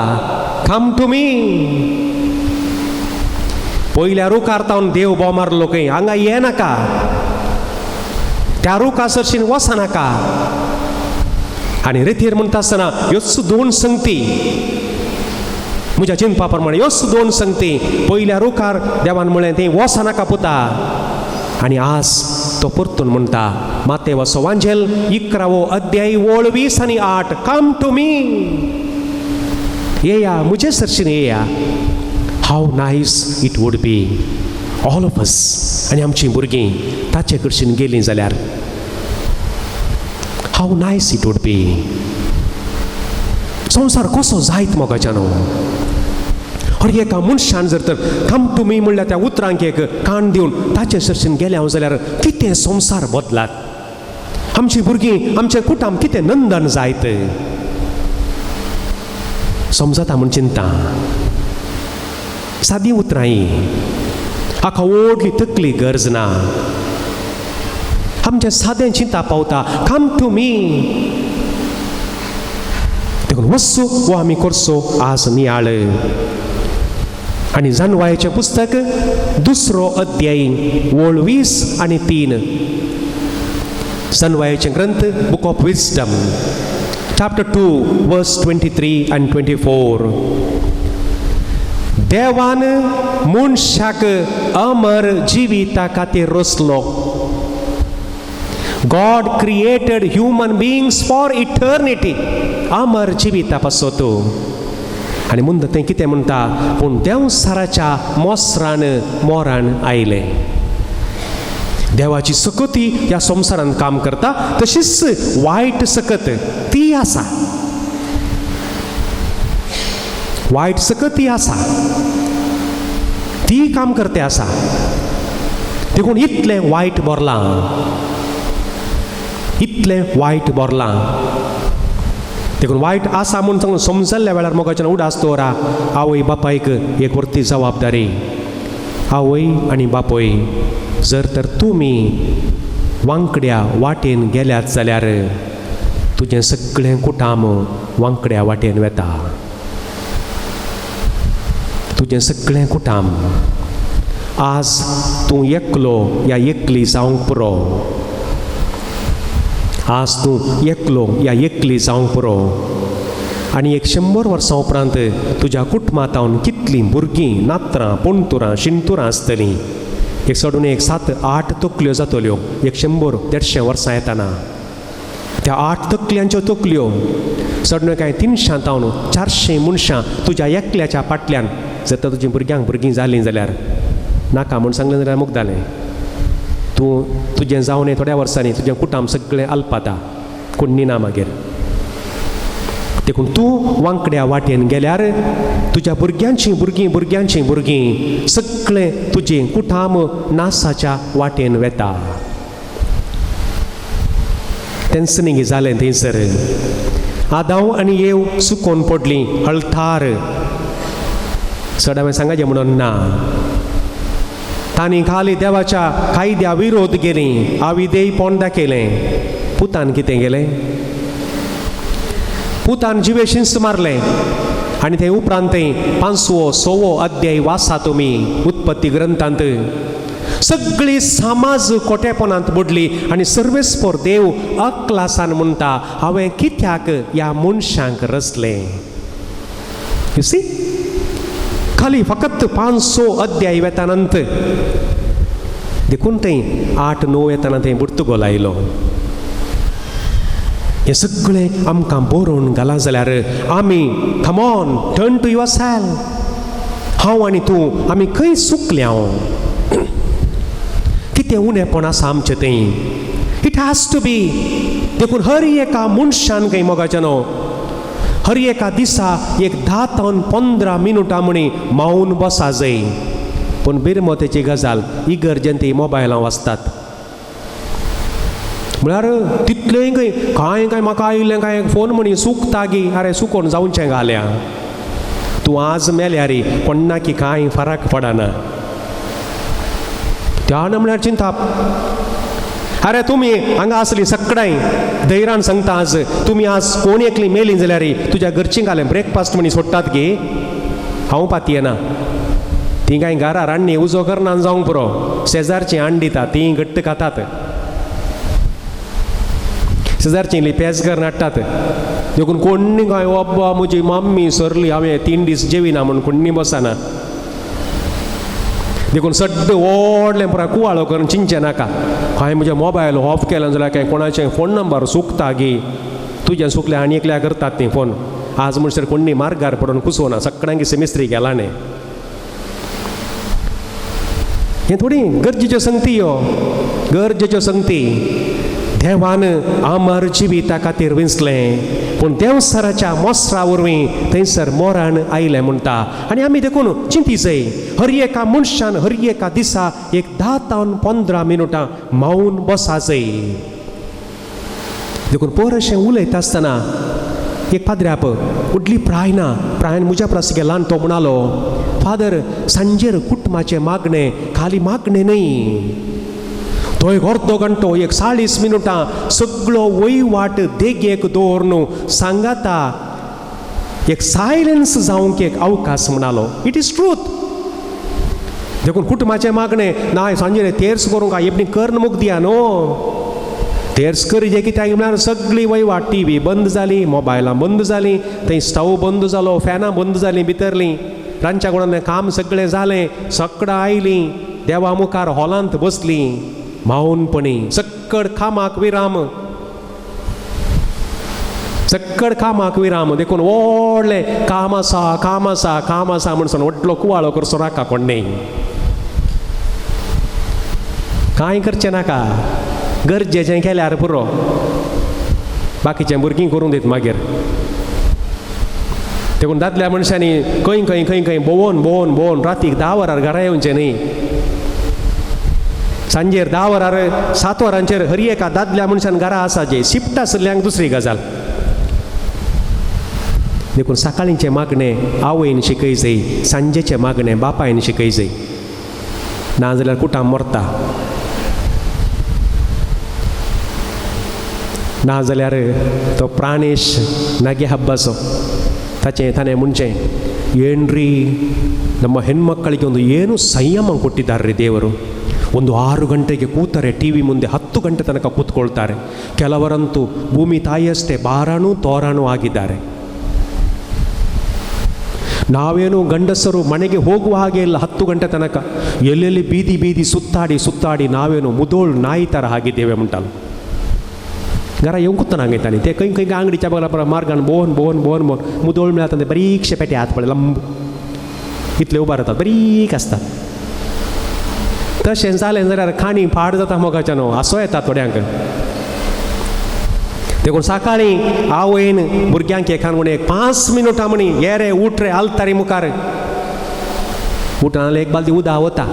कम टू मी. पयल्या रुखार तावन देव बोव मारलो खंय, हांगा ये नाका, त्या रुखा सरशीन वचनाका. आनी रेतीर म्हणटा आसतना ह्योच दोन संगती म्हज्या चिंतपा प्रमाणे, ह्योच दोन संगती. पयल्या रुखार देवान म्हणलें थंय वचनाका पुता. आनी आज तो परतून म्हणटा मातेवाचो वांजेल 11 अध्याय ओळ 20 आनी 8, कम टू मी, येया म्हजे सरशीन येया. How nice it would be all of us आनी आमचीं भुरगीं ताचे कडशीन गेलीं जाल्यार how nice it would be. संवसार कसो जायत मोगाच्यानो. हर एका मनशान जर तर कम टू मी म्हणल्यार त्या उतरांक एक कान दिवन ताचे सरशीन गेले हांव जाल्यार कितें संवसार बदलात, आमचीं भुरगीं आमचें कुटुंब कितें नंदन जायत. समजता म्हूण चिंता, सादी उतरां ही, हाका व्हडली तकली गरज ना. आमचें सादें चिंता पावता कम टू मी. देखून वचो वो आमी करचो आज नियाळ. आनी जानवायेचें पुस्तक दुसरो अध्यायी ओळ 20 आनी 3. जानवायेचें ग्रंथ book of wisdom chapter 2 verse 23 and 24. देवान मनशाक अमर जिविता खातीर रचलो. God created human beings for eternity. अमर जिविता पासत. आनी मुंद तें कितें म्हणटा, पूण देंवसाराच्या मोसरान मोरान आयलें. देवाची सकती ह्या संवसारांत काम करता, तशीच वायट सकत ती आसा, वायट सकत ती आसा, ती काम करते आसा. देखून इतलें वायट भरलां, इतलें वायट भरलां. देखून वायट आसा म्हूण सांगून समजल्ल्या वेळार मोगाच्यान उडास दवरा. आवय बापायक एक व्हडली जबाबदारी. आवय आनी बापूय जर तर तुमी वांकड्या वाटेन गेल्यात जाल्यार तुजें सगळें कुटाम वांकड्या वाटेन वेता, तुजें सगळें कुटाम. आज तूं एकलो या एकली जावंक पुरो, आज तूं एकलो या एकली जावंक पुरो. आनी 100 वर्सां उपरांत तुज्या कुटुंबांत कितलीं भुरगीं, नातरां, पणतुरां, शिणतुरां आसतलीं. एक चडून एक 7-8 तकल्यो जातल्यो 100 150 वर्सां येतना. त्या 8 तकल्यांच्यो तकल्यो चडून कांय 300 तावन 400 मनशां तुज्या एकल्याच्या फाटल्यान. जर तर तुजी भुरग्यांक भुरगीं जालीं जाल्यार नाका म्हूण सांगलें जाल्यार मुगदालें. तूं तुजें जावन थोड्या वर्सांनी तुजें कुटुंब सगळें अल्पाता, कोण ना मागीर. देखून तूं वांकड्या वाटेन गेल्यार तुज्या भुरग्यांची भुरगीं, भुरग्यांची भुरगीं सगळें तुजें कुटाम नासाच्या वाटेन वेता. तेंच न्ही जालें थंयसर. आदांव आनी येव सुकोन पडली हळथार. चड हांवें सांगाचें म्हणून ना. तांणी खाली देवाच्या कायद्या विरोध गेली, आविदेय पोंड दाखयलें. पुतान कितें गेलें, पुतान जिवेशींच मारलें. आनी ते उपरांत 5वो 6वो अध्याय वाचा तुमी उत्पत्ती ग्रंथांत. सगळी समाज कोटेपणांत बुडली आनी सर्वेस्पोर देव अक्लासान म्हणटा, हांवें कित्याक ह्या मनशांक रचलें. You see, खाली फकत 5-6 अध्याय वेतानंत. देखून थंय 8-9 येताना थंय बुडतुगोल आयलो. हें सगळें आमकां बरोवन घालां जाल्यार आमी come on turn to yourself. हांव आनी तूं आमी खंय चुकल्या, कितें उणेपण आसा आमचें थंय. It has to be. देखून हर एका मनशान खंय मोगाचें न्हू, हर एका दिसा एक 10 तावन 15 मिनुटां म्हणी मावन बसा जाय. पूण बिरमोतेची गजाल इगर्जेन ती मोबायलां वाचतात. म्हळ्यार तितलेंय खंय कांय कांय म्हाका आयिल्लें कांय फोन म्हणी सुकता गी, आरे सुकोन जावचें घाल्या. तूं आज मेल्यार कोण्णाकी कांय फरक पडना. त्या म्हळ्यार चिंताप. अरे तुमी हांगा आसली सगळ्यांय धैर्यान सांगता, आज तुमी आज कोण एकली मेली जाल्यार तुज्या घरचीं घालें ब्रेकफास्ट म्हणी सोडटात गी. हांव पातयेना. तीं कांय घरा रान्नी उजो करना जावंक पुरो, शेजारचीं हाड दिता, तीं घट्ट खातात. शेजारचीं इल्ली पेज करून हाडटात. देखून कोण्णी कांय अब्बा म्हजी मम्मी सरली हांवें 3 दीस जेविना म्हूण कोण्णी बसना. देखून सड्ड व्हडलें पुराय कुवाळो करून चिंतचें नाका. हांवें म्हजें मोबायल ऑफ केलें जाल्यार कांय कोणाचें फोन नंबर सुकता गी, तुजें सुकलें आनी एकल्या करतात ती फोन. आज म्हणसर कोण्णी मार्गार पडून कुसोना, सगळ्यांकी सेमिस्त्री गेला न्ही. हें थोडी गरजेच्यो संगती, ह्यो गरजेच्यो संगती. देवान अमर जिविता खातीर विंचलें, पूण देंवसराच्या मोसरा वरवीं थंयसर मोरान आयलें म्हणटा. आनी आमी देखून चिंती जाय, हर एका मनशान हर एका दिसा एक 10 तावन 15 मिनुटां मावन बसा जाय. देखून पोर अशें उलयता आसतना एक पाद्र्याप व्हडली प्राय ना, प्रायन म्हज्या परस गेला तो म्हणालो, फादर सांजेर कुटुंबाचें मागणें खाली मागणें न्हय, तो एक अर्दो घंटो एक 40 मिनुटां सगळो वयवाट देगेक दवरून सांगाता एक सायलन्स जावंक एक अवकाश म्हणालो. It is truth. देखून कुटुंबाचें मागणें ना सांजे तेर्स करूंक एकडी कर्ण मुख दिया न्हू. तेर्स करी जे कित्याक म्हळ्यार सगळी वयवाट टी व्ही बंद जाली, मोबायलां बंद जालीं, थंय स्टव बंद जालो, फॅनां बंद जालीं, भितरलीं रांदच्या कुडांतलें काम सगळें जालें, सकडां आयलीं देवा मुखार हॉलांत बसलीं मावनपणी, सक्कड कामाक विराम, सक्कड कामाक विराम. देखून व्हडलें काम आसा काम आसा काम आसा म्हणून व्हडलो कुवाळो करचो नाका कोण. कांय करचें नाका, गरजेचें केल्यार पुरो, बाकीचें भुरगीं करूंक दीत मागीर. देखून दादल्या मनशांनी खंय खंय खंय खंय भोंवन भोंवन भोंवन रातीक 10 वरार घरा येवचें न्ही. सांजेर 10 वरार 7 वरांचेर हर एका दादल्या मनशान घरा आसाचें, शिफ्ट आशिल्ल्यांक दुसरी गजाल. देखून सकाळींचें मागणें आवयन शिकय जाय, सांजेचें मागणें बापायन शिकय जाय, नाजाल्यार कुटां मरता, नाजाल्यार तो प्राणेश नागे ಹಬ್ಬಸೋ ತಾಚೆ ತಾನೇ ಮುಂಚೆ ಏನ್ರಿ ನಮ್ಮ ಹೆಣ್ಮಕ್ಕಳಿಗೆ ಒಂದು ಏನು ಸಂಯಮ ಕೊಟ್ಟಿದ್ದಾರೆ ದೇವರು. ಒಂದು 6 ಗಂಟೆಗೆ ಕೂತರೆ ಟಿ ವಿ ಮುಂದೆ 10 ಗಂಟೆ ತನಕ ಕೂತ್ಕೊಳ್ತಾರೆ. ಕೆಲವರಂತೂ ಭೂಮಿ ತಾಯಿಯಷ್ಟೇ ಬಾರಾಣು ತೋರಾಣು ಆಗಿದ್ದಾರೆ. ನಾವೇನು ಗಂಡಸರು ಮನೆಗೆ ಹೋಗುವ ಹಾಗೆ ಇಲ್ಲ 10 ಗಂಟೆ ತನಕ, ಎಲ್ಲೆಲ್ಲಿ ಬೀದಿ ಬೀದಿ ಸುತ್ತಾಡಿ ಸುತ್ತಾಡಿ ನಾವೇನು ಮುದೋಳು ನಾಯಿ ಥರ ಆಗಿದ್ದೇವೆ ಉಂಟಲ್ಲ. घरा येवंकूच ना हांगा ते खंय खंय आंगडीच्या बगला मार्गान भोवन भोवन भोवन भोवन मुदोळ मेळटा ते बारीकशे पेटे हात पळय लंब इतले उबार जातात, बारीक आसतात. तशें जालें जाल्यार खाणी फाड जाता मोगाच्या न्हू, हांसो येता थोड्यांक. देखून सकाळीं आवयन भुरग्यांक एकान म्हण एक 5 मिनटां म्हणी ये रे उठ रे आलतारी मुखार उठना एक बालदी उदा वता,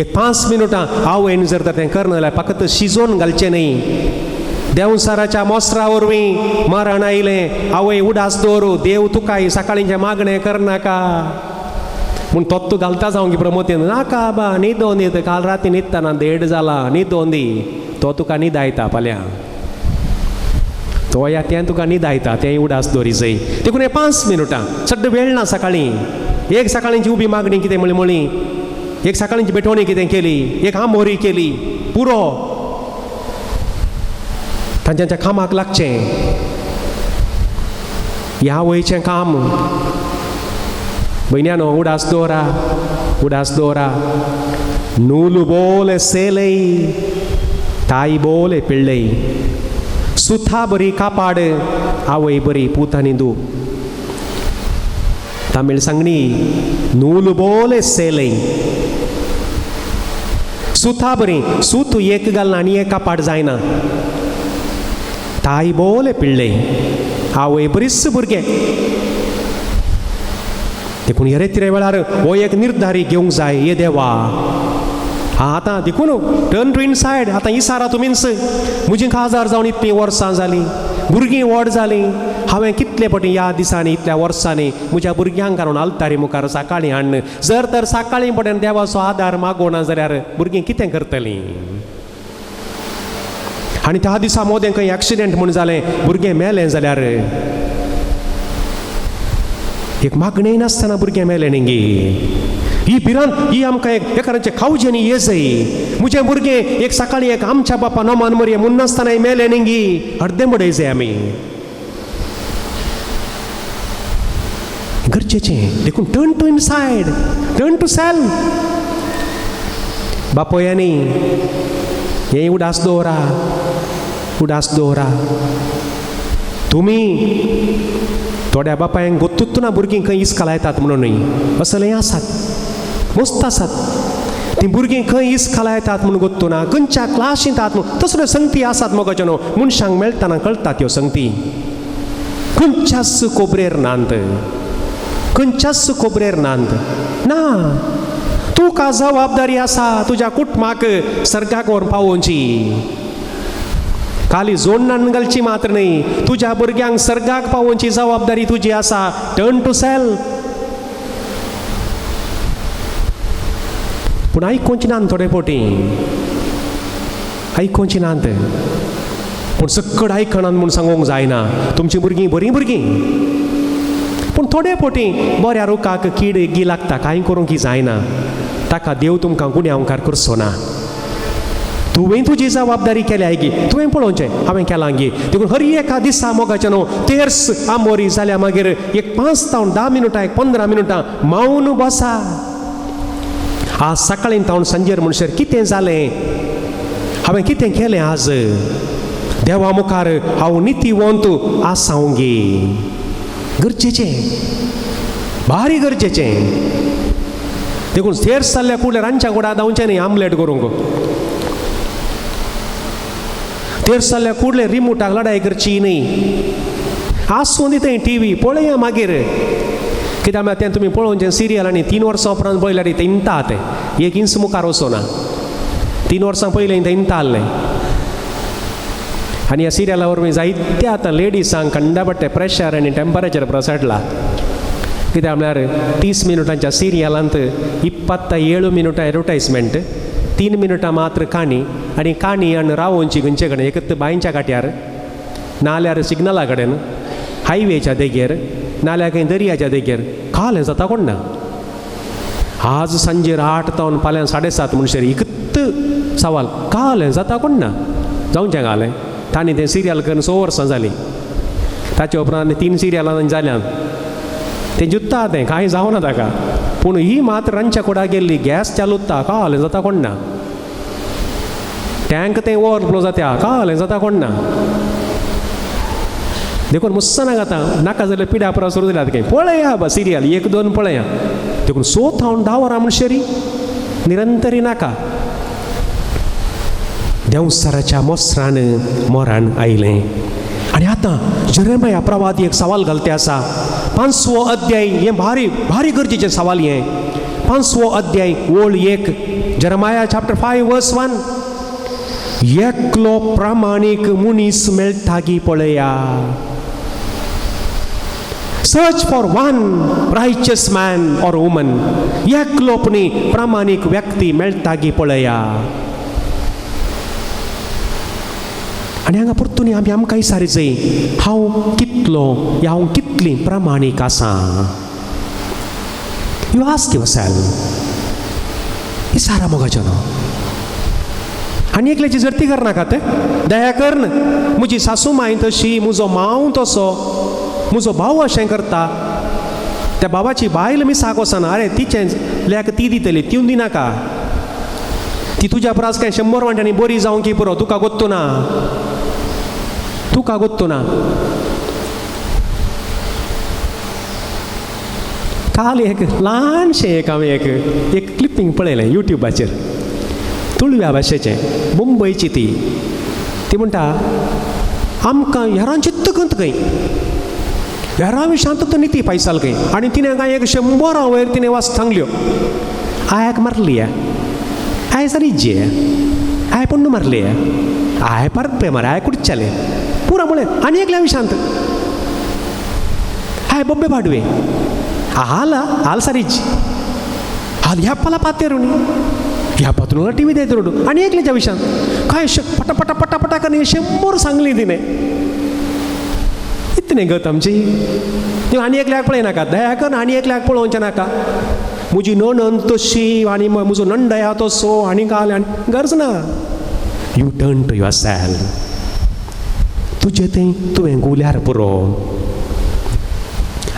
एक 5 मिनटां आवयन जर तर तें करना जाल्यार फकत शिजोवन घालचें न्ही. देंवसाराच्या मोसरा वरवीं मरण आयलें, आवय उडास दवर देव तुकाय सकाळींचें मागणें करनाका म्हूण तोत्तू घालता जावं की प्रमोतेन नाका बा न्हिदोन दी, काल राती न्हिदतना 1.5 जाला न्हिदोन दी, तो तुका न्हिदायता फाल्यां, तो या तें तुका न्हिदायता, तें उडास दवरी जाय. देखून हे 5 मिनटां सड्ड वेळ ना सकाळीं. एक सकाळींची उबी मागणी कितें म्हळी म्हळी, एक सकाळींची भेटवणी कितें केली, एक आमोरी केली, पुरो तांच्या कामाक लागचें. ह्या वयचें काम भयण्यानो उडास दवरा, उडास दवरा. नूल बोले सेलय ताई बोले पिळ्ळय, सुथा बरी कापाड आवय बरी पूत आनी दू. तमिळ सांगणी नूल बोले सेलय सुथा बरी, सूत एक घालना आनी एक कापाड जायना. ताई बोले पिळ्ळय आवय बरीच भुरगें. देखून हेरे वेळार हो एक निर्धारी घेवंक जाय, ये देवा आतां देखून टर्न टू इनसायड, आतां इसारा तुमीच म्हजी काजार जावन इतलीं वर्सां जालीं, भुरगीं व्हड जालीं, हांवें कितले पटी ह्या दिसांनी इतल्या वर्सांनी म्हज्या भुरग्यांक हाडून आलतारी मुखार सकाळीं हाडन, जर तर सकाळीं पडून देवाचो आदार मागोना जाल्यार भुरगीं कितें करतलीं? आनी त्या दिसा मोदें खंय एक्सिडेंट म्हूण जालें, भुरगें मेलें जाल्यार एक मागणें नासतना भुरगें मेलें न्ही. ही भिरांत ही आमकां एक एकाचे खावजेनी ये जाय. म्हजें भुरगें एक सकाळीं एक आमच्या बापा नमान मरये म्हूण नासतना मेलें न्ही, अर्दें बडय जाय आमी. गरजेचें देखून turn to inside, turn to self. बापोयांनी हें उडास दवरा, उडास दवरा. तुमी थोड्या बापायांक गोत्तूच ना भुरगीं खंय इस्काल येतात म्हणून न्हय, असलें आसात मस्त आसात तीं भुरगीं खंय इस्काल येतात म्हणून गोत्तू ना, खंयच्या क्लासींत आहात म्हणून तसल्यो संगती आसात मगो न्हू, मनशांक मेळटना कळटा त्यो संगती. खंयच्याच कोबरेर नांत, खंयच्याच कोबरेर नांत ना. तुका जबाबदारी आसा तुज्या कुटुंबाक सर्गाक व्हरून पावोवची, खाली जोडणान घालची मात्र न्हय, तुज्या भुरग्यांक सर्गाक पावोवची जबाबदारी तुजी आसा. Turn to self. पूण आयकुची नात थोडे पोटी, आयकुची नात. पूण सक्कड आयकनात म्हूण सांगूंक जायना. तुमचीं भुरगीं बरीं भुरगीं, पूण थोडे फावटी बऱ्या रुखाक कीड गी लागता, कांय करूंक जायना, ताका देव तुमकां गुन्यांवकार करचो ना. तुवें तुजी जबाबदारी केल्या गी, तुवें पळोवचें हांवें केलां गी. देखून हर एका दिसा मोगाचें न्हू तेर्स आमोरी जाल्या मागीर एक 5 तावन 10 मिनटां, एक 15 मिनटां मावन बसा. आज सकाळीं तावन सांजेर म्हणसर कितें जालें, हांवें कितें केलें आज, देवा मुखार हांव नितीवंत आसां गी. गरजेचें, भारी गरजेचें. देखून तेर्स जाल्ल्या कुडल्या रांदच्या कुडा धांवचें न्ही आमलेट करूंक. तेर्स जाल्ल्या कुडले रिमोटाक लडाय करची न्ही. आसूं दी थंय टी व्ही पळया मागीर, कित्याक म्हळ्यार तें तुमी पळोवचें सिरियल आनी 3 वर्सां उपरांत पळयल्यार तें इंता तें एक इंच मुखार वचना. 3 वर्सां पयलीं तें इंता आहलें. आनी ह्या सिरियला वरवीं जायते आतां लेडिसांक कंडापट्टे प्रेशर आनी टेम्परेचर प्रसडला. कित्याक म्हळ्यार 30 मिनटांच्या सिरियलांत 27 मिनटां एडवर्टायजमेंट, 3 मिनटां मात्र काणी, आनी काणी आनी रावोवची खंयचे कडेन, एक बांयच्या काट्यार, नाल्यार सिग्नला कडेन, हायवेच्या देगेर, नाल्यार खंय दर्याच्या देगेर. कालें जाता कोण ना. आज सांजेर 8 तावन फाल्यां 7:30 म्हणसर एकत सवाल कालें जाता कोण ना जावचें घालें. तांणी तें सिरियल करून 6 वर्सां जालीं, ताचे उपरांत 3 सिरियलां जाल्यान तें जुत्ता तें कांय जावना ताका. पूण ही मात रांदच्या कुडा गेल्ली, गॅस चालुता, कालें जाता कोण ना, टँक तें ओवरफ्लो जाता, कालें जाता कोण ना. देखून मुस्सनाक आतां नाका जाल्यार पिड्या परस सुरू जाल्यात खंय पळया बा सिरियल 1-2 पळया. देखून 6 थावन 10 वरां म्हणशेरी निरंतरी नाका. देंवचाराच्या मोसरान मोरान आयलें. आनी आतां जेरेमाया प्रवादी एक सवाल घालते आसा. 5वो अध्याय, हें भारी भारी गरजेचें सवाल हें. 5वो अध्याय ओळ 1, जेरेमाया चॅप्टर 5 वर्स 1. एकलो प्रामाणीक मनीस मेळटा गी पळया. Search for one righteous man or woman. एकलो पुणी प्रामाणीक व्यक्ती मेळटा गी पळया. आनी हांगा परतून आमी आमकां विचारी जाय, हांव कितलो या हांव कितली प्रामाणीक आसा. You ask yourself. विचारा मोगाचो न्हू. आनी एकल्याची जरती करनाकात, दया करन म्हजी सासू माय तशी, म्हजो मांव तसो, म्हजो भाव अशें करता, त्या भावाची बायल मिसाक वचना, अरे तिचें लेख ती दितली, ती दिनाका, ती तुज्या परस काय 100 वांट्यांनी बरी जावंक की पुरो, तुका गोत्तू ना, तुका गोत्तू ना. काल एक ल्हानशें एक हांवें एक क्लिपींग पळयलें युट्यूबाचेर, तुळव्या भाशेचें, मुंबयची ती. ती म्हणटा आमकां हेरां चित्त कंत खंय, हेरां विशांत तर निती पायसाल खंय. आनी तिणें कांय एक 100 वयर तिणें वास सांगल्यो. आयाक मारली आय सारी आय पोण्णू मारली I परत पे मार I कुडचेलें पुरा म्हळें. आनी एकल्या विशांत I बब्बे पाडवे हाल हाल सारीज हाल ह्या पाला पातेर न्ही ह्या पात्रूला टी व्ही देत रोडू. आनी एकल्याच्या विशांत काय पटा पटा पटा पटा करून 100 सांगली तिणें. इतलें गत आमची. आनी एकल्याक पळयनाका, दया कर आनी एकल्याक पळोवचें नाका. म्हजी नणंद तशी आनी म्हजो नंडया तसो आनी काल आनी गरज ना. You turn to yourself. तुजें तें तुवें गुल्यार पुरो.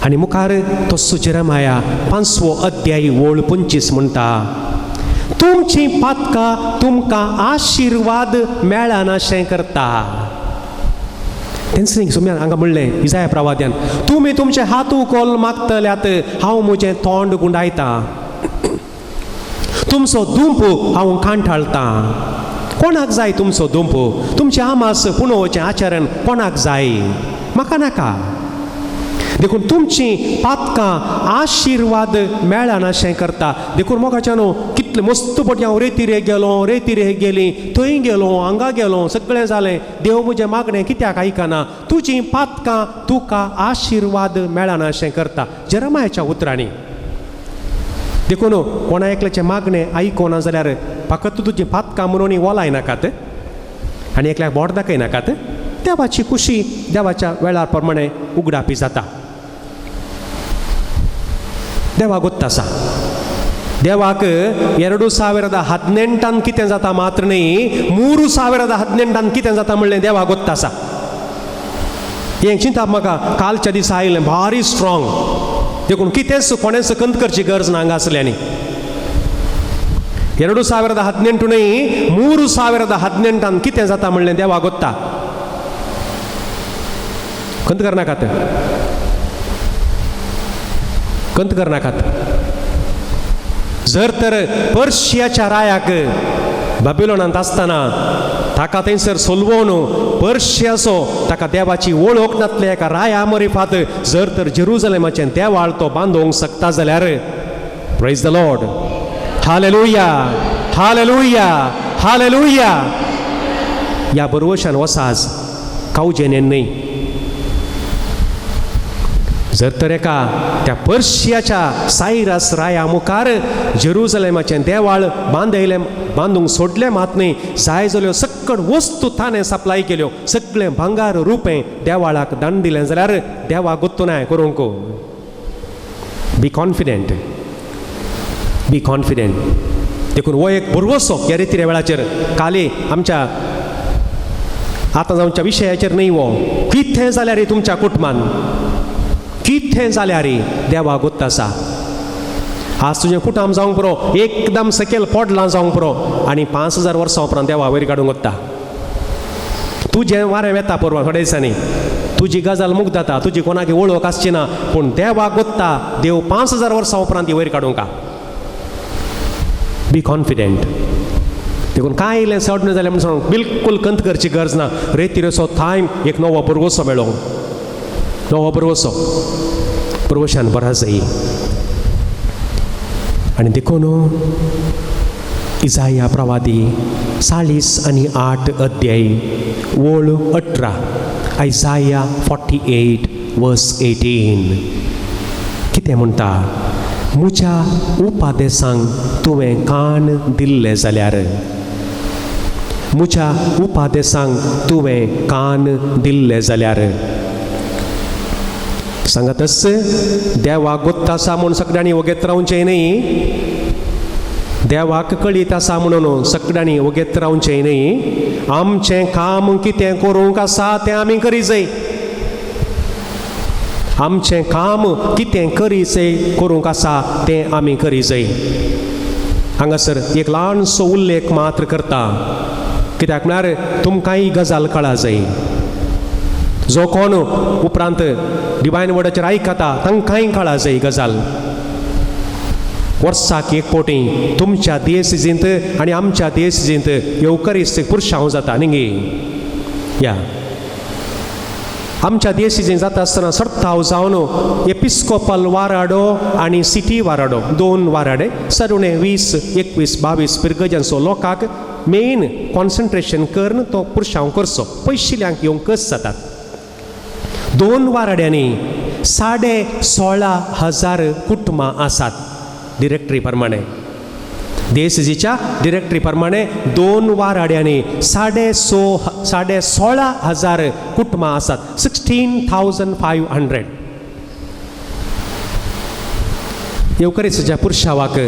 आनी मुखार तसो जेरेमाया 5वो अध्याय ओळ 25 म्हणटा, तुमची पातकां तुमकां आशिर्वाद मेळनाशें करता. तेंच न्ही सोम्यान हांगा म्हणलें इजाया प्रवाद्यान, तुमी तुमचे हात उकोल मागतल्यात, हांव म्हजें तोंड गुंडायतां, तुमचो दुंप हांव कांठाळतां. कोणाक जाय तुमचो दुंप? तुमचें आमास पुणोवचें आचरण कोणाक जाय? म्हाका नाका. देखून तुमची पातकां आशिर्वाद मेळनाशें करता. देखून मोगाच्या न्हू कितले मस्त पटी हांव रेती रे गेलो, रेती रे गेली, थंय गेलो, हांगा गेलो, सगळें जालें, देव म्हजें मागणें कित्याक आयकना? तुजी पातकां तुका आशिर्वाद मेळनाशें करता, जेरेमायाच्या उतरांनी. देखून कोणा एकल्याचें मागणें आयकोना जाल्यार फकत तुजी पातकां म्हणून वोलायनाकात आनी एकल्याक बोट दाखयनाकात. देवाची खुशी देवाच्या वेळार प्रमाणे उगडापी जाता. देवाक गोत्त आसा. देवाक 2018 कितें जाता मात्र न्ही, 3018 कितें जाता म्हणलें देवाक गोत्त आसा. हें चिंताप म्हाका कालच्या दिसा आयलें भारी स्ट्रॉंग, देखून कितेंच कोणेंच कंत करची गरज ना हांगासल्यांनी. 2018 न्ही, 3018 कितें जाता म्हणलें देवाक गोत्ता. खंत करनाकात, खंत करनाकात. जर तर पर्शियाच्या रायाक बाबिलोनांत आसतना ताका थंयसर सोलवोन पर्शियाचो ताका देवाची वळख नासले एका राया मरिफात जर तर जेरुजलेमाचें देवाळ तो बांदूंक शकता जाल्यार praise the Lord, hallelujah, hallelujah, hallelujah. ह्या बरवशान वसाज कावजेनेन न्हय. जर तर एका त्या पर्शियाच्या सायरस राया मुखार जेरुजलेमाचें देवाळ बांदयलें, बांदूंक सोडलें मात न्हय, जाय जाल्यो सकड वस्तू ताणें सप्लाय केल्यो, सगळें भांगार रुपें देवाळाक दान दिलें जाल्यार देवाक गोत्तू नाय करूंक. बी कॉन्फिडंट, बी कॉन्फिडंट. देखून हो एक भरवसो ह्या रिती वेळाचेर काली आमच्या आतां जावच्या विशयाचेर न्हय. हो कितें जाल्यार तुमच्या कुटुंबान कितें जाल्यार देवा गोत्त आसा. आज तुजें कुटुंब जावंक पुरो, एकदम सकयल पोडलां जावंक पुरो, आनी 5000 वर्सां उपरांत देवा वयर काडूंक वता. तुजें वारें वेता परवां थोड्या दिसांनी, तुजी गजाल मुक्त जाता, तुजी कोणाक वळख आसची ना, पूण देवा गोत्ता देव 5000 वर्सां उपरांत ती वयर काडूंक. बी कॉन्फिडंट. देखून कांय इल्लें चड न्हय जाल्यार म्हणून बिलकूल कंत करची गरज ना. रेतिरेचो थायम एक नवो भरवसो मेळोंक, नवो भरवसो, भरवशान बरा जाई. आनी देखून इजाया प्रवादी 48 अध्याय ओळ 18, आयजाया 48 वर्स 18 कितें म्हणटा? म्हज्या उपादेसांक तुवें कान दिल्लें जाल्यार, म्हज्या उपादेसांक तुवें कान दिल्लें जाल्यार. सांगातच देवाक गोत्त आसा म्हूण सगळ्यांनी वगेत रावचें न्हय, देवाक कळीत आसा म्हणून सगळ्यांनी वगेत रावचें न्हय. आमचें काम कितें करूंक आसा तें आमी करी जाय. आमचें काम कितें करीचें करूंक आसा तें आमी करी जाय. हांगासर एक ल्हानसो उल्लेख मात्र करता, कित्याक म्हळ्यार तुमकां ही गजाल कळा जाय. जो कोण उपरांत डिवायन वर्डाचेर आयकता तांकांय कळा जाय गजाल. वर्साक एक फावटी तुमच्या देसिजींत आनी आमच्या देसिजींत येवकरिस्तीक पुरशांव जाता न्ही गे. या आमच्या देसिजींत जाता आसतना सर्ताव जावन एपिस्कोपल वाराडो आनी सिटी वाराडो, 2 वाराडे सरुणे 20, 21, 22 पिरगजांचो लोकांक मेन कॉन्सन्ट्रेशन करून तो पुरशांव करचो, पयशिल्ल्यांक येवंक कस जातात. 2 वाराड्यांनी 16,500 कुटुंबां आसात डिरेक्टरी प्रमाणे. देसिजीच्या डिरेक्टरी प्रमाणे 2 वाराड्यांनी 16,500 कुटुंबां आसात, 16,500. येवकरिस्ताच्या पुरशावाक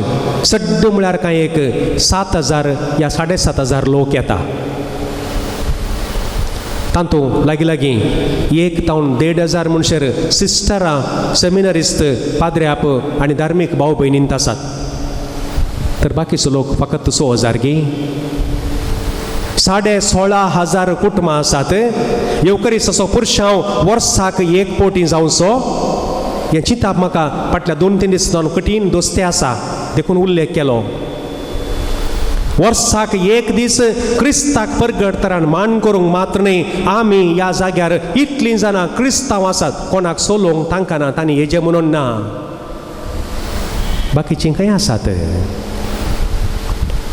सड्ड म्हळ्यार कांय एक 7,000 या 7,500 लोक येता. तातूंत लागीं लागीं 1 तावन 1,500 म्हणसर सिस्टरां, सेमिनरिस्त, पाद्र्याप आनी धार्मीक भाव भयणींत आसात. तर बाकीचो लोक फकत 6,000 गी. 16,500 कुटुंबां आसात. येवकरिस्ताचो पुरशांव वर्साक एक फावटी जावचो हें चिंताप म्हाका फाटल्या 2-3 दीस जावन कठीण दोस्ते आसा, देखून उल्लेख केलो. वर्साक एक दीस क्रिस्ताक परगटतरान मान करूंक मात्र न्हय, आमी ह्या जाग्यार इतलीं जाणां क्रिस्तांव आसात, कोणाक सोलोवंक तांकां ना, तांणी हेजें म्हणून ना, बाकीचीं खंय आसात.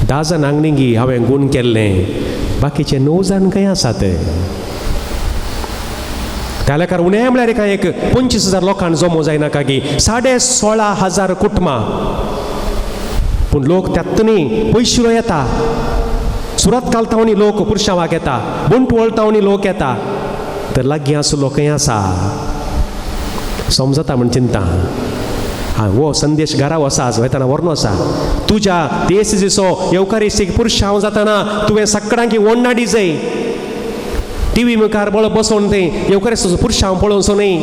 10 जाणांक न्ही हांवें गूण केल्लें, बाकीचे 9 जाण खंय आसात. त्या उणें म्हळ्यार कांय एक 25,000 लोकांक जमो जायनाका गी, 16,500 कुटुंबां. पूण लोक त्यात न्ही पयशिलो येता, सुरतकाल तावनी लोक पुरशांवाक येता, बंटवळ तावनी लोक येता, तर लागीं आसलो खंय आसा समजता म्हण चिंता. आं हो संदेश घरा वसा आज वयतना व्हरून वसा. तुज्या देश दिसो येवकारिस्तीक पुरशांव जाताना तुवें सगळ्यांकी ओडनाडी जाय. टिवी मुखार बळ बसोवन तें येवकारिस्ताचो पुरशांव पळोवचो न्हय.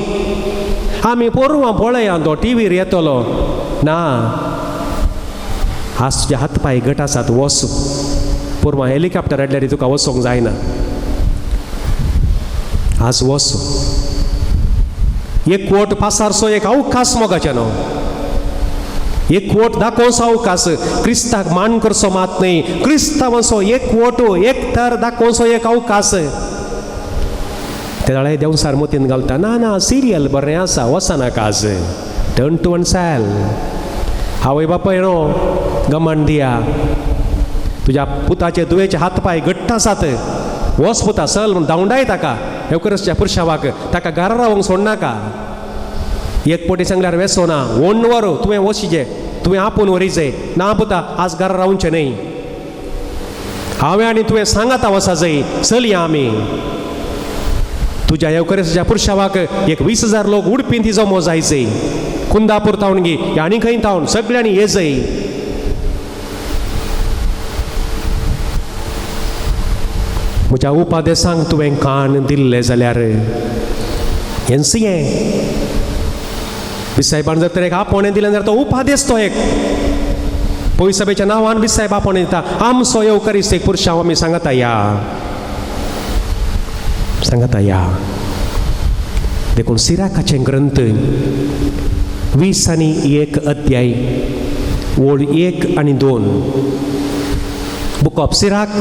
आमी पोरवां पळया तो टिवीर येतलो ना. आज तुजे हात पांय घट आसात, वस. पोरवां हेलिकॉप्टर हाडल्यार तुका वचोंक जायना, आज वस. एक वोट पासारचो एक अवकाश मोगाचें न्हू, एक वोट दाखोवचो अवकाश. क्रिस्ताक मान करचो मात न्हय, क्रिस्तांवाचो एक वोट एक तर दाखोवचो एक अवकाश. ते जाल्यार देंवसार मोतीन घालता, ना ना सिरियल बरें आसा, वचनाका आज, टर्न टू वन सॅल. आवय बापाय न्हू गमण दिया, तुज्या पुताचे दुयेचे हात पांय घट्ट आसात, वच पुता चल म्हूण धांवडाय ताका. येवकरसच्या पुरशावाक ताका घरा रावंक सोडनाका. एक पटी सांगल्यार वेसो ना, ओण्ण व्हर, तुवें वचचें, तुवें आपूण व्हरीचें. ना पुता आज घरा रावचें न्हय, हांवें आनी तुवें सांगाता वचा जाय, चलया आमी. तुज्या येवकरेच्या पुरशावाक एक 20,000 लोक उडपीन ती जमो जायचे, कुंदापूर तावन गी आनी खंय तावन सगळ्यांनी ये जाय. म्हज्या उपादेसांक तुवें कान दिल्लें जाल्यार हेंच हें. बिसायबान जर तर एक आपोवणें दिलें जाल्यार तो उपादेस तो एक पयसभेच्या नांवान बिसायब आपोवणें दिता. आमचो येवकारिस्तीक पुरशांव आमी सांगता या, सांगता या. देखून सिराकाचें ग्रंथ 20 1 अध्याय ओळ 1 आणि 2, book of Sirach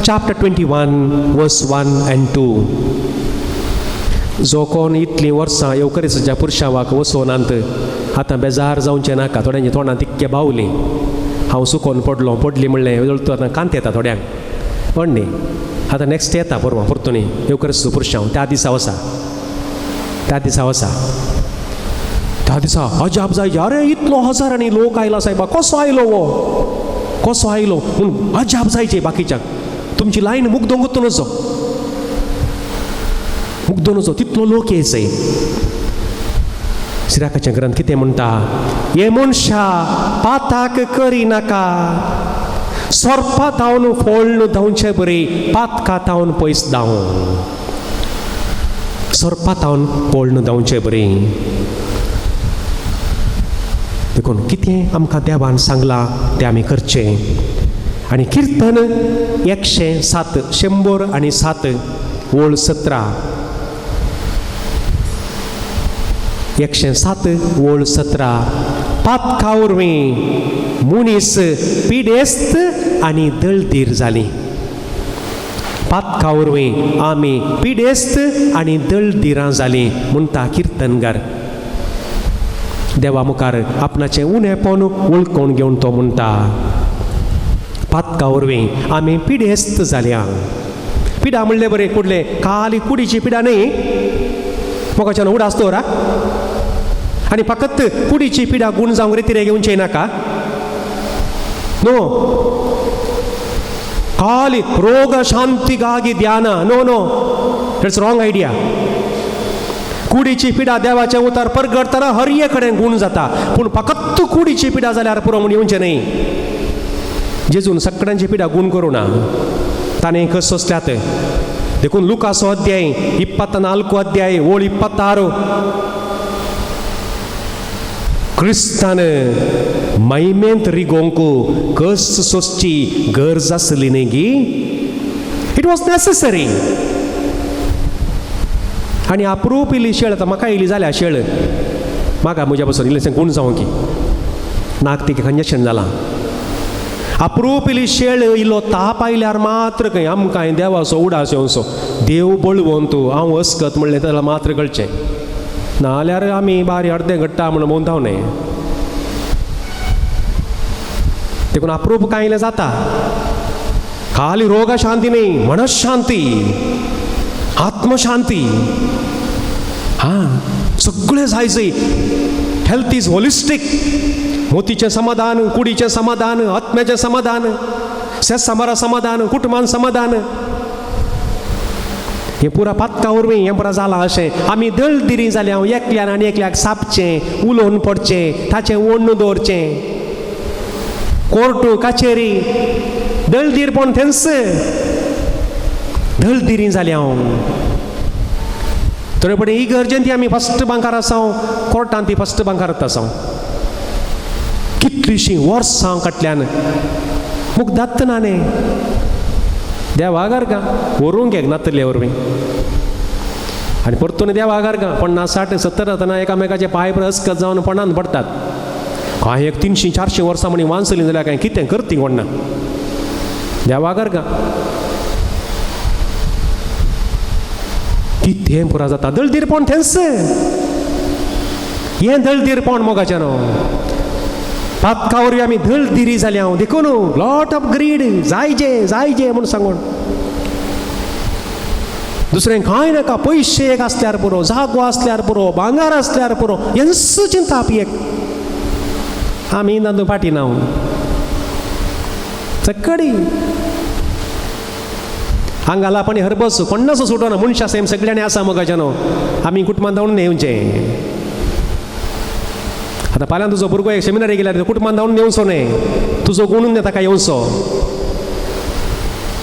chapter 21 verse 1 and 2. जो कोण इतलीं वर्सां येवकरिस्ताच्या पुरशावाक वचोनात आतां बेजार जावचें नाका. थोड्यांच्या तोंडान तितकें बावलीं, हांव सुकोन पडलो पडली म्हणलें आतां कांत येता थोड्यांक, पण न्ही आतां नेक्स्ट येता परवां परतून येवकरिस्ताचो पुरशांव. त्या दिसा वसा, त्या दिसा वसा, त्या दिसा अजाप जायचे, अरे इतलो हजारांनी लोक आयला सायबा, कसो आयलो हो, कसो आयलो म्हूण अजाप जायचे बाकीच्यांक. तुमची लायन मुगदोंक नजो, मुगदों नजो, तितलो लोक येयचे. सिराकाचें ग्रंथ कितें म्हणटा, हे मनशा पाताक करिनाका, सोरपा धांवन फोळ्ण धांवचे बरी पातका धांवन पयस धांव, सोरपा धांवन पोळ्ण धांवचे बरी. देखून कितें आमकां देवान सांगलां तें आमी करचें. आनी किर्तन 107 107 ओळ 17, 107 ओळ 17, पातका वरवीं मनीस पिडेस्त आनी दळदीर जाली. पातका वरवीं आमी पिडेस्त आनी दळदिरां जालीं म्हणटा किर्तनगार. देवा मुखार आपणाचें उणेपण वळखून घेवन तो म्हणटा, पातका वरवीं आमी पिडेस्त जाल्या. पिडा म्हणलें बरें कुडलें खाली कुडीची पिडा न्हय, मोगाच्यान उडास दवर आनी फकत कुडीची पिडा गूण जावंक रेतिरे घेवचें नाका नो. खाली रोग शांतीगागी ध्यान, no no, that's wrong idea. कुडीची पिडा देवाचें उतर परगटतना हर एक कडेन गूण जाता, पूण फकत कुडीची पिडा जाल्यार पुरो म्हूण येवचें न्हय. जेजून सगळ्यांची पिडा गूण करूं ना, ताणें कस सोंसल्यात. देखून लुकासो अध्याय 24 अध्याय ओळ 26, क्रिस्तान मैमेंत रिगोंक कस सोंसची गरज आसली न्ही गी, it was necessary. आनी अप्रूप इल्ली शेळ आतां म्हाका इल्ली जाल्या शेळ, म्हाका म्हज्या पसून इल्लें गूण जावं की नाक तिका कंजेशन जालां. अप्रूप इल्ली शेळ इल्लो ताप आयल्यार मात्र खंय आमकां देवाचो उडास येवचो, देव बळवंत हांव अस्कत म्हणलें जाल्यार मात्र कळचें, नाजाल्यार आमी बारी अर्दें घडटा म्हणून मोंताव न्हय. देखून अप्रूप कांय इल्लें जाता, खाली रोग शांती न्हय, मनशांती, आत्मशांती, हां सगळें जाय जंय. Health is holistic. मोतीचें समाधान, कुडीचें समाधान, आत्म्याचें समाधान, सेस समारा समाधान, कुटुंबान समाधान. हें पुरा पातका वरवीं हें पुरा जालां अशें आमी दळदिरी जाल्या. एकल्यान आनी एकल्याक सापचें, उलोवन पडचें, ताचें ओण्ण दवरचें, कोर्टू कचेरी दळदीरपण थंयच दळदिरी जाल्या. थोडे पडे ही गरजेन ती आमी फस्ट बांकार आसा, कोर्टान ती फस्ट बांकार आसा. कितलीशीं वर्सां काटल्यान मुगदात्त ना न्ही देवाघार का व्हरूंक एक नातले वरवीं आनी परतून देवाघार का 50 60 70 जातना एकामेकाचे पांय अस्कत जावन पणान पडटात. कांय एक 300 400 वर्सां म्हणी वांचली जाल्यार कांय कितें करती कोण ना देवाघार का कितें पुरा जाता. दळदीरपण थंयच हें दळदीरपण मोगाचें न्हू. पातका वरवीं आमी दळदिरी जाल्या देखून लॉट ऑफ ग्रीड जायजे जायजे म्हूण सांगून दुसरें कांय नाका. पयशे एक आसल्यार पुरो, जागो आसल्यार पुरो, भांगर आसल्यार पुरो, हेंच चिंताप एक. आमी तातूंत फाटीं ना चक्कडी हांगा पण हरबस कोण्णाचो सुटना. मनशां सेम सगळ्यांनी आसा मोगाचें न्हू. आमी कुटुंबान धांवून येवचें. आतां फाल्यां तुजो भुरगो एक सेमिनारी गेल्यार कुटुंबान धांवून येवचो न्हय, तुजो गुणून ताका येवचो.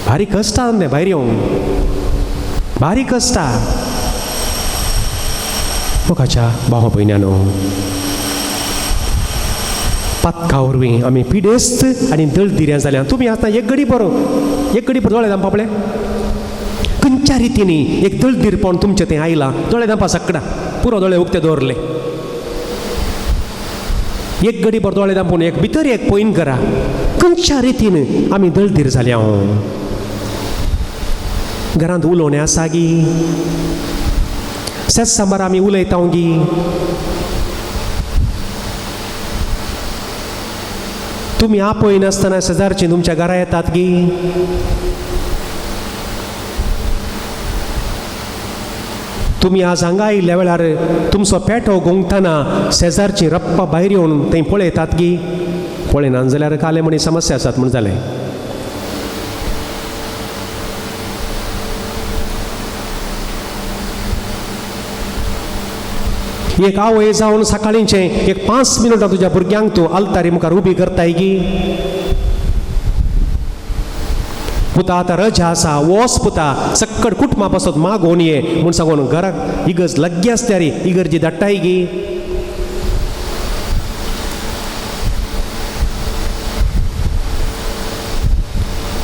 भारी कश्ट आसा भायर येवंक, भारी कश्ट. मोगाच्या भावा भयण्यानो, पातका वरवीं आमी पिडेस्त आनी दळदिऱ्यां जाल्या. तुमी आतां एक घडी बरो एक घडी बरो दोळे धांपा पळय खंयच्या रितीनी एक दळदीरपण तुमचें तें आयलां. दोळे धांपा सकडा पुरो दोळे उक्ते दवरले. एक घडी बरो दोळे धांपून एक भितर एक पॉयंट करा खंयच्या रितीन आमी दळदीर जाल्या. घरांत उलोवणें आसा गी, सेत सांबार आमी उलयता गी, तुमी आपयनासतना शेजारची तुमच्या घरा येतात गी, तुमी आज हांगा आयिल्ल्या वेळार तुमचो पेटो घुंवतना शेजारची रप्पा भायर येवन थंय पळयतात गी. पळयना जाल्यार काले म्हणी समस्या आसात म्हूण जालें. एक आवय जावन सकाळींचें एक 5 मिनटां तुज्या भुरग्यांक तूं आल्तारी मुखार उबी करताय गी. पुता आतां रजा आसा वोस पुता सक्कड कुटुंबा पासत मागोवन ये म्हूण सांगून घराक इगर्ज लागीं आसल्यार इगर्जी धाडटाय गी.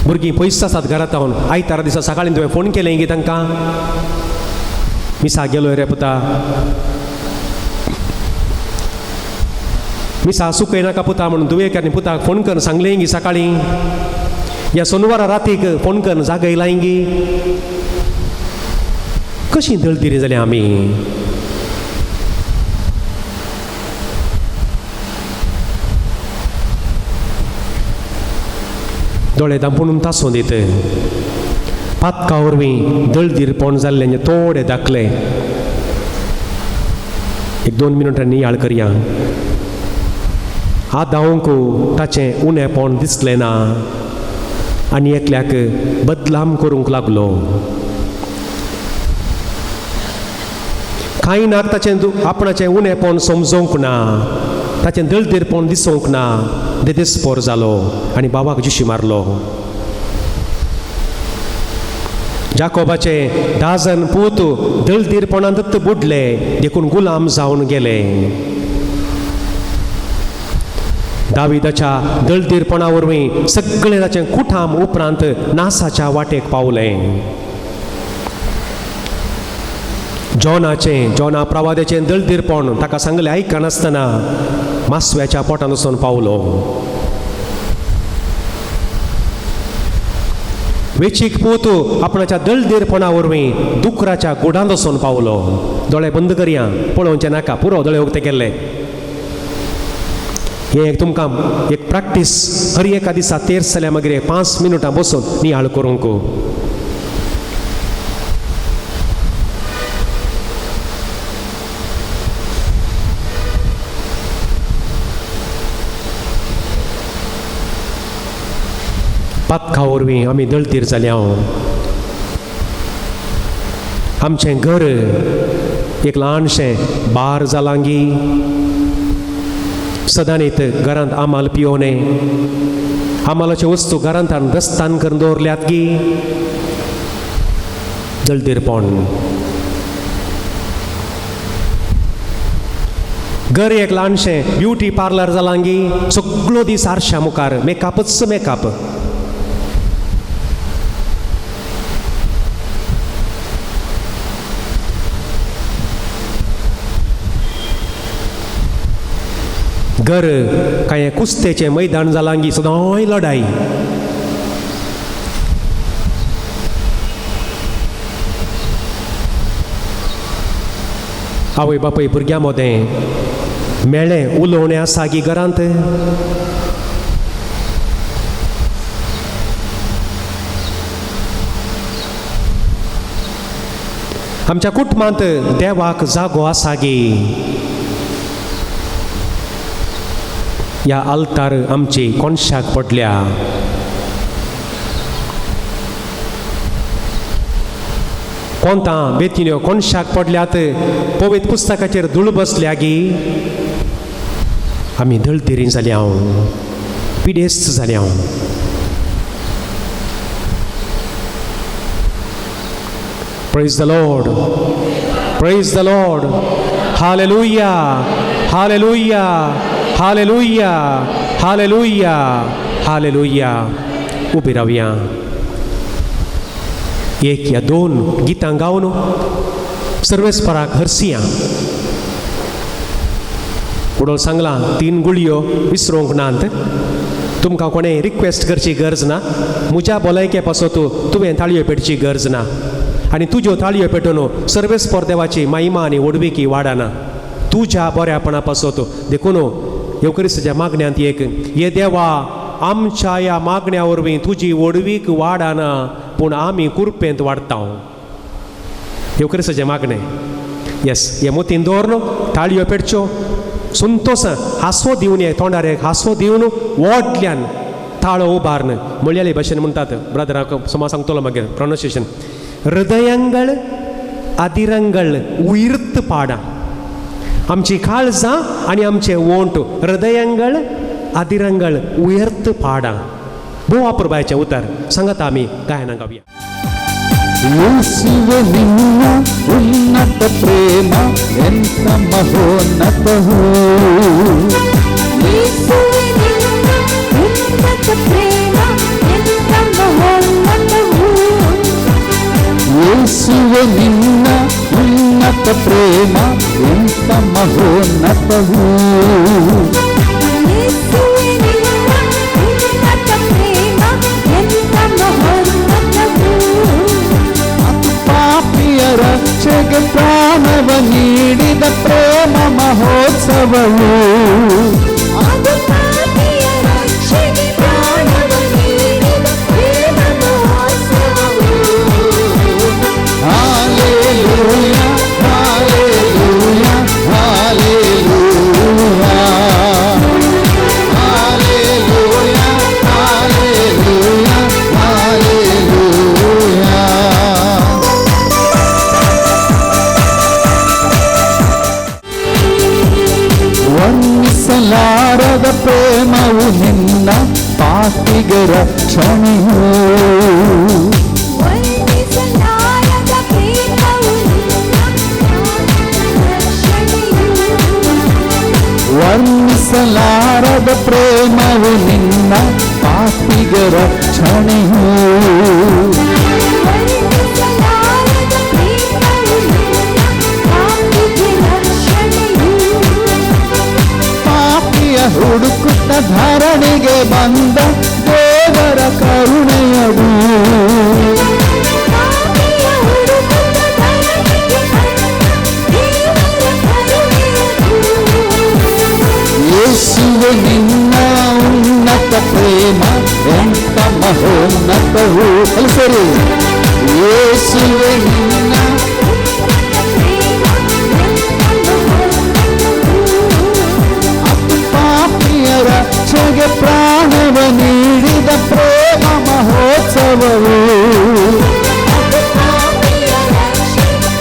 भुरगीं पयस आसात घरांत रावन आयतारा दिसा सकाळीं तुवें फोन केलें गी तांकां, मिसा गेलो रे पुता, मिसा सुकयनाका पुता म्हणून तुवें आनी पुताक फोन करून सांगलें गी सकाळीं, या सोनवारा रातीक फोन करून जागयलाय गी. कशी दळदिरी जाली आमी. दोळे धांपून तासून दित पातका वरवीं दळदीरपण जाल्लें थोडे दाखले. एक 2 मिनटां नियाळ करया. आदावंक ताचें उणेपण दिसलें ना आनी एकल्याक बदलाम करूंक लागलो. कांय नाक ताचें आपणाचें उणेपण समजूंक ना, ताचें दळदीरपण दिसूंक ना, देदेस्पोर जालो आनी बाबाक जिशी मारलो. जाकोबाचे 10 जण पूत दळदीरपणांत बुडले देखून गुलाम जावन गेले. दाविदाच्या दळदीरपणा वरवीं सगळें ताचें कुठाम उपरांत नासाच्या वाटेक पावलें. जॉनाचें जॉना प्रवाद्याचें दळदीरपण ताका सांगलें आयकनासतना मासव्याच्या पोटान वचून पावलो. वेचीक पूत आपणाच्या दळदीरपणा वरवीं दुकराच्या गुडांत वचून पावलो. दोळे बंद करया, पळोवचें नाका, पुरो दोळे उक्ते केल्ले. हें एक तुमकां एक प्रॅक्टीस हर एका दिसा तेर्स जाल्यार मागीर 5 मिनटां बसून नियाळ करूंक. पातका वरवीं आमी दळदीर जाल्या. आमचें घर एक ल्हानशें बार जालांगी, सदांनीत घरांत आमाल पियोने, आमालाच्यो वस्तू घरांत हाडून रस्तान करून दवरल्यात गी, जळदीरपण. घर एक ल्हानशें ब्युटी पार्लर जालांगी, सगळो दीस आरशा मुखार मेकअपच मेकअप. घर कांय कुस्तेचें मैदान जालांगी, सदांय लढाई. आवय बापूय भुरग्यां मदें मेळ्ळें उलोवणें आसा गी घरांत? आमच्या कुटुंबांत देवाक जागो आसा गी? ह्या आल्तार आमची कोणशाक पडल्या. कोणता बेतीन्यो कोणशाक पडल्यात, पवित्र पुस्तकाचेर धूळ बसल्या गी? आमी दळदिरी जाल्या, पिडेस्त जाल्या. Praise the Lord, praise the Lord, hallelujah, hallelujah, hallelujah, hallelujah, hallelujah. उबी रावया, एक या दोन गितां गावन सर्वेस्पराक हरसिया. उडोल सांगलां 3 गुळयो विसरूंक नात. तुमकां कोणें रिक्वेस्ट करची गरज ना. म्हज्या भलायके पासत तुवें ताळयो पेटची गरज ना, आनी तुज्यो ताळयो पेटोवन सर्वेस्पर देवाची महिमा आनी व्हडविकी वाडना तुज्या बऱ्यापणा पासत. देखून येवक्रिस्ताच्या मागण्यांत एक, ये देवा आमच्या ह्या मागण्या वरवीं तुजी व्हडवीक वाडना, पूण आमी कुरपेंत वाडटा. येवक्रिस्ताचें मागणें. येस, हे मोतीन दवरन ताळयो पेटच्यो, संतोशान हांसो दिवन, हे तोंडार एक हांसो दिवन व्हडल्यान ताळो उबारन मळयाळी भाशेन म्हणटात. ब्रदराक सोमा सांगतलो मागीर प्रोनावन्सिएशन. हृदयंगळ आदिरंगळ उयर्त पाडां. आमची काळजां आनी आमचे ओंठ हृदयंगळ आदिरंगळ उयर्त पाडां. भोव अपुरबायेचें उतर सांगता आमी गायनां गावया. యేసువే నిన్న ఉన్నత ప్రేమ ఎంత మహోన్నతము, యేసువే నిన్న ఉన్నత ప్రేమ ఎంత మహోన్నతము, యేసువే నిన్న ఉన్నత ప్రేమ ఎంత మహోన్నతము, యేసువే నిన్న ఉన్నత ప్రేమ ఎంత మహోన్నతము, ಪಾಪಿಯ ರಕ್ಷೆಗೆ ಪ್ರಾಣವ ನೀಡಿದ ಪ್ರೇಮ ಮಹೋತ್ಸವವು, ಅದು ಪಾಪಿಯ ರಕ್ಷೆಗೆ ಪ್ರಾಣವ ನೀಡಿದ ಪ್ರೇಮ ಮಹೋತ್ಸವವು. Hallelujah, hallelujah, hallelujah, hallelujah, hallelujah, hallelujah. ವರ್ಣಿಸಲಾರದ ಪ್ರೇಮವು ನಿನ್ನ ಪಾಪಿಗೆ ರಕ್ಷಣೆಯು, ವರ್ಣಿಸಲಾರದ ಪ್ರೇಮವು ನಿನ್ನ ರಕ್ಷಣೆಯು, ವರ್ಣಿಸಲಾರದ ಪ್ರೇಮವು ನಿನ್ನ ಪಾಪಿಗೆ ರಕ್ಷಣೆಯು, ವರ್ಣಿಸಲಾರದ ಪ್ರೇಮವು ನಿನ್ನ ಪಾಪಿಗೆ ರಕ್ಷಣೆಯು, ಪಾಪಿಯ ಹುಡುಕುತ್ತ ಧರಣಿಗೆ ಬಂದ ದೇವರ ಕರುಣೆಯದು, ಪಾಪಿಯ ಹುಡುಕುತ್ತ ಧರಣಿಗೆ ಬಂದ ದೇವರ ಕರುಣೆಯದು. ಯೇಸುವೆ ನಿನ್ನ ಉನ್ನತ ಪ್ರೇಮ ಎಂತ ಮಹೋನ್ನತವು. ಸರಿ, ಯೇಸುವೆ ನಿನ್ನ ಉನ್ನತ ಪ್ರೇಮ ಎಂತ ಮಹೋನ್ನತವು, ಪಾಪಿಯ ರಕ್ಷೆಗೆ ಪ್ರಾಣವ ನೀಡಿದ ಪ್ರೇಮ ಮಹೋತ್ಸವವು, ಅದು ಪಾಪಿಯ ರಕ್ಷೆಗೆ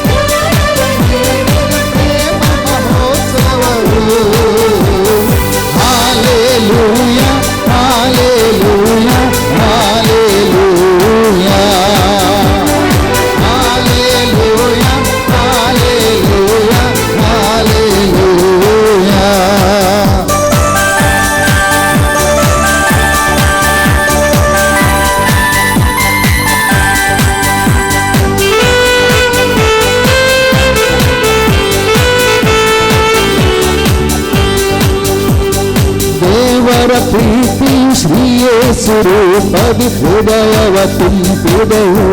ಶ್ರೀ ಯೇಸು ರೂಪದಿ ಹೃದಯವ ತುಂಬಿದೆವು.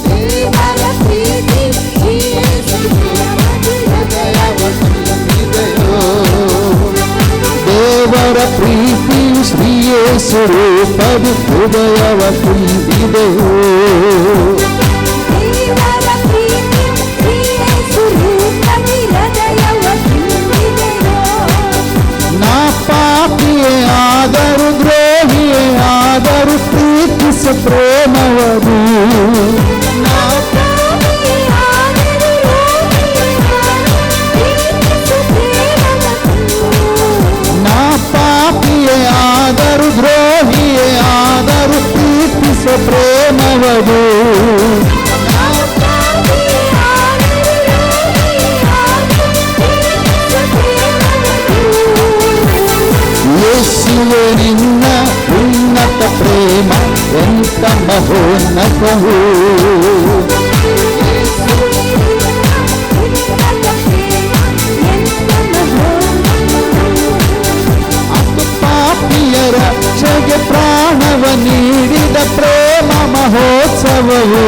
ದೇವರ ಪ್ರೀತಿ ಯೇಸು ರೂಪದಿ ಹೃದಯವ ತುಂಬಿದೆಯೋ. ದೇವರ ಪ್ರೀತಿ ಶ್ರೀ ಯೇಸು ರೂಪದಿ ಹೃದಯವ ತುಂಬಿದೆವು. ದೇವರ ಪ್ರೀತಿ ಯೇಸು ರೂಪದಿ ಹೃದಯವ ತುಂಬಿದೆಯೋ. ನಾ ಪಾಪಿಯೇ ಆದರೂ ದ್ರೋಹಿಯೇ ಆದರೂ ಪ್ರೀತಿಸು ಪ್ರೇಮವದು. ನಾ ಪಾಪಿಯೇ ಆದರೂ ರೋಗಿಯೇ ಆದರೂ ಪ್ರೀತಿಸು ಪ್ರೇಮವದು. ನಾ ಪಾಪಿಯೇ ಆದರೂ ದ್ರೋಹಿಯೇ ಆದರೂ ಪ್ರೀತಿಸು ಪ್ರೇಮವದು. ನಾ ಪಾಪಿಯೇ ಆದರೂ ರೋಗಿಯೇ ಆದರೂ ಪ್ರೀತಿಸು ಪ್ರೇಮವದು. ಯೇಸುವೆ ನಿನ್ನ ಉನ್ನತ ಪ್ರೇಮ ಎಂತ ಮಹೋನ್ನತವು. ಅದು ಪಾಪಿಯ ರಕ್ಷೆಗೆ ಪ್ರಾಣವ ನೀಡಿದ ಪ್ರೇಮ ಮಹೋತ್ಸವವು.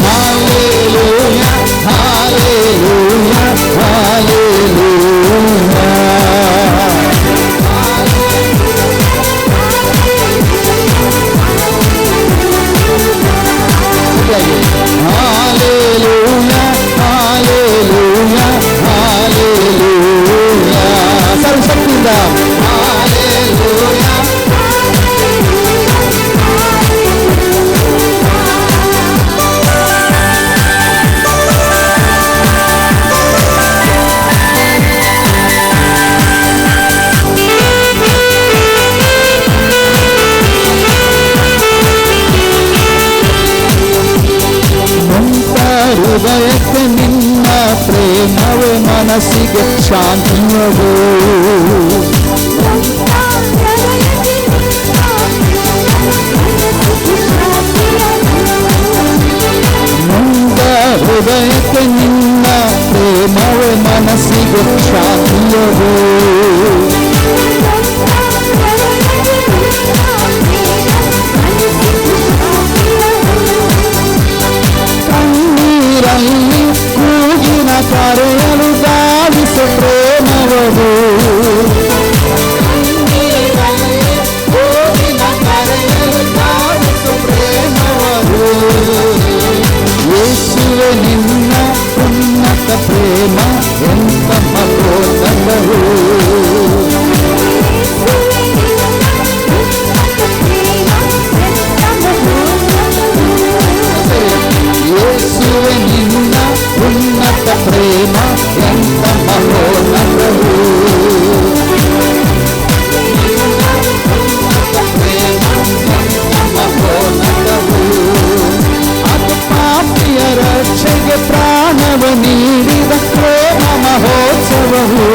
Hallelujah, hallelujah, hallelujah. Hallelujah, hallelujah, hallelujah. ಸರ್ವಶಕ್ತಿಯಿಂದ hallelujah. ನೊಂದ ಹೃದಯಕ್ಕೆ ನಿನ್ನ ಪ್ರೇಮವೇ ಮನಸ್ಸಿಗೆ ಶಾಂತಿಯವು. ನೊಂದ ಹೃದಯಕ್ಕೆ ನಿನ್ನ ಪ್ರೇಮವೇ ಮನಸ್ಸಿಗೆ ಶಾಂತಿಯವು. ಕಣ್ಣೀರಲ್ಲಿ ಕೂಗಿನ ಕರೆಯಲು ಧಾವಿಸು ಪ್ರೇಮವದು. ಕೂಗಿನ ಕರೆಯಲು ಧಾವಿಸು ಪ್ರೇಮವದು. ಯೇಸುವೆ ನಿನ್ನ ಉನ್ನತ ಪ್ರೇಮ ಎಂತ ಮಹೋನ್ನತವು. ಯೇಸುವೆ ನಿನ್ನ ಉನ್ನತ ಪ್ರೇಮ ಎಂತ ಮಹೋನ್ನತವು. ಪ್ರೇಮ ಎಂತ ಮಹೋನ್ನತವು. ಅದು ಪಾಪಿಯ ರಕ್ಷೆಗೆ ಪ್ರಾಣವ ನೀಡಿದ ಪ್ರೇಮ ಮಹೋತ್ಸವವು.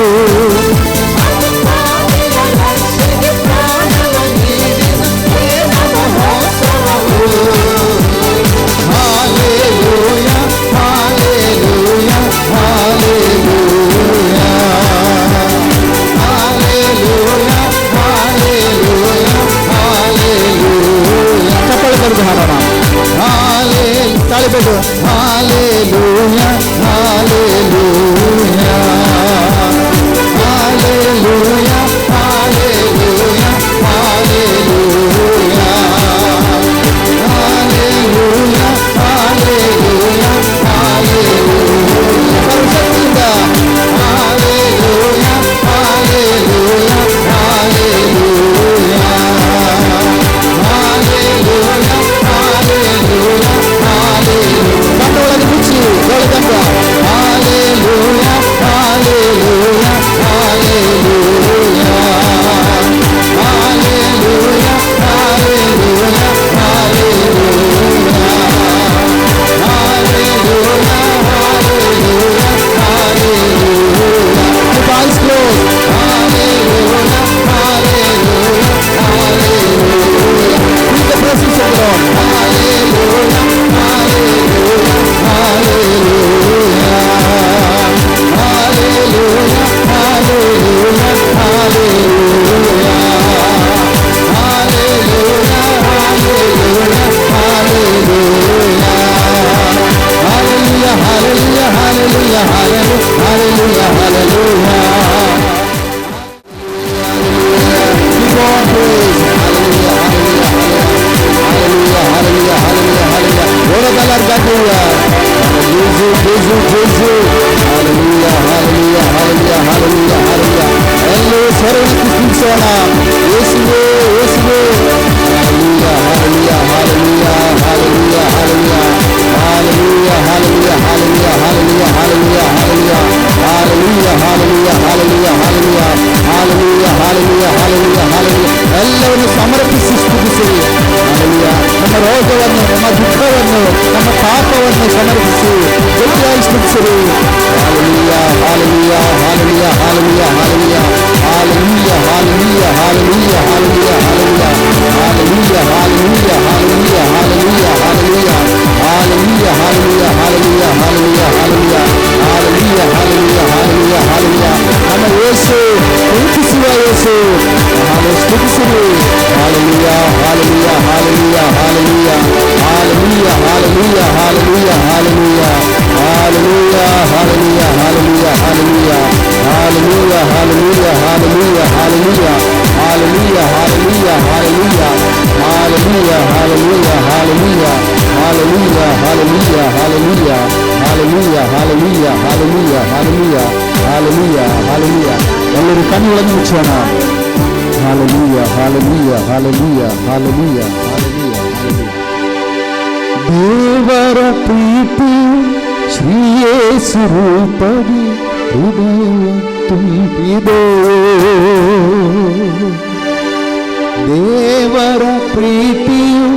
Hallelujah, hallelujah, hallelujah. Hallelujah, hallelujah, hallelujah. ಚಪ್ಪಾಳೆ ಬರೆದು ಹಾಡೋಣ. ಹಾಲೇ ತಾಳಿ ಬೇಕು. Hallelujah, hallelujah. Hallelujah, hallelujah, hallelujah. Keep on praise. Hallelujah, hallelujah, hallelujah, hallelujah, hallelujah, hallelujah. Ora Gesù, Gesù, Gesù. Hallelujah, hallelujah, hallelujah, hallelujah, hallelujah. ಎಲ್ಲರೂ ಸ್ವರವನ್ನು ಸ್ತುತಿಸೋಣ. ಯೇಸುವೇ, ಯೇಸುವೇ. Hallelujah, hallelujah, hallelujah, hallelujah, hallelujah. Hallelujah, hallelujah, hallelujah, hallelujah, hallelujah, hallelujah. Hallelujah, hallelujah, hallelujah, hallelujah. Hallelujah, hallelujah, hallelujah, hallelujah. ಎಲ್ಲವನ್ನು ಸಮರ್ಪಿಸಿ ಸ್ತುತಿಸಿರಿ. Hallelujah. ನಮ್ಮ ರೋಗವನ್ನು, ನಮ್ಮ ದುಃಖವನ್ನು, ನಮ್ಮ ಪಾಪವನ್ನು ಸಮರ್ಪಿಸಿ ಗಟ್ಟಿಯಾಗಿ ಸ್ತುತಿಸಿರಿ. Hallelujah, hallelujah, hallelujah, hallelujah, hallelujah. Hallelujah, hallelujah, hallelujah, hallelujah, hallelujah. Hallelujah, hallelujah, hallelujah, hallelujah, hallelujah. Hallelujah, hallelujah, hallelujah, hallelujah, hallelujah. Hallelujah, hallelujah, hallelujah, hallelujah. ನಮ್ಮ ಯೇಸು ಪ್ರೀತಿಸುವ ಯೇಸು. ಹಾಲೆ ಸ್ತುತಿಸಿರಿ. Hallelujah, hallelujah, hallelujah, hallelujah. Hallelujah, hallelujah, hallelujah, hallelujah. Hallelujah, hallelujah, hallelujah, hallelujah. Hallelujah, hallelujah, hallelujah, hallelujah. Hallelujah, hallelujah, hallelujah. Hallelujah, hallelujah, hallelujah. Hallelujah, hallelujah, hallelujah. Hallelujah, hallelujah, hallelujah, hallelujah. Hallelujah, hallelujah. ಎಲ್ಲರೂ ಕಣ್ಣುಗಳನ್ನು ಮುಚ್ಚೋಣ. Hallelujah, hallelujah, hallelujah, hallelujah, hallelujah, hallelujah. ದೇವರ ಪ್ರೀತಿ ಶ್ರೀಯೇಸು ರೂಪದಿ ಹೃದಯ ತುಂಬಿದೆ. ದೇವರ ಪ್ರೀತಿಯು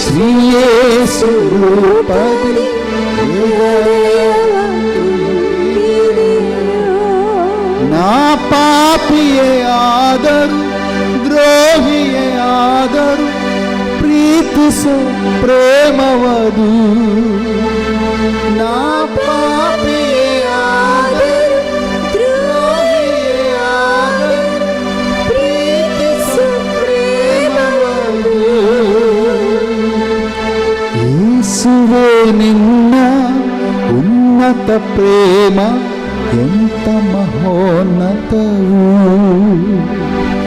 ಶ್ರೀಯೇಸು ರೂಪದಿ ಹೃದಯ ತುಂಬಿದೆ. ನಾ ಪಾಪಿಯೇ ಆದರೂ ದ್ರೋಹಿಯೇ ಆದರೂ ಪ್ರೀತಿಸು ಪ್ರೇಮವದು. ನಾ ಪಾಪಿಯೇ ಆದರೂ ದ್ರೋಹಿಯೇ ಆದರೂ ಪ್ರೀತಿಸು ಪ್ರೇಮವದು. ಯೇಸುವೇ ನಿನ್ನ ಉನ್ನತ ಪ್ರೇಮ ಎಂತ ಮಹೋನ್ನತವು.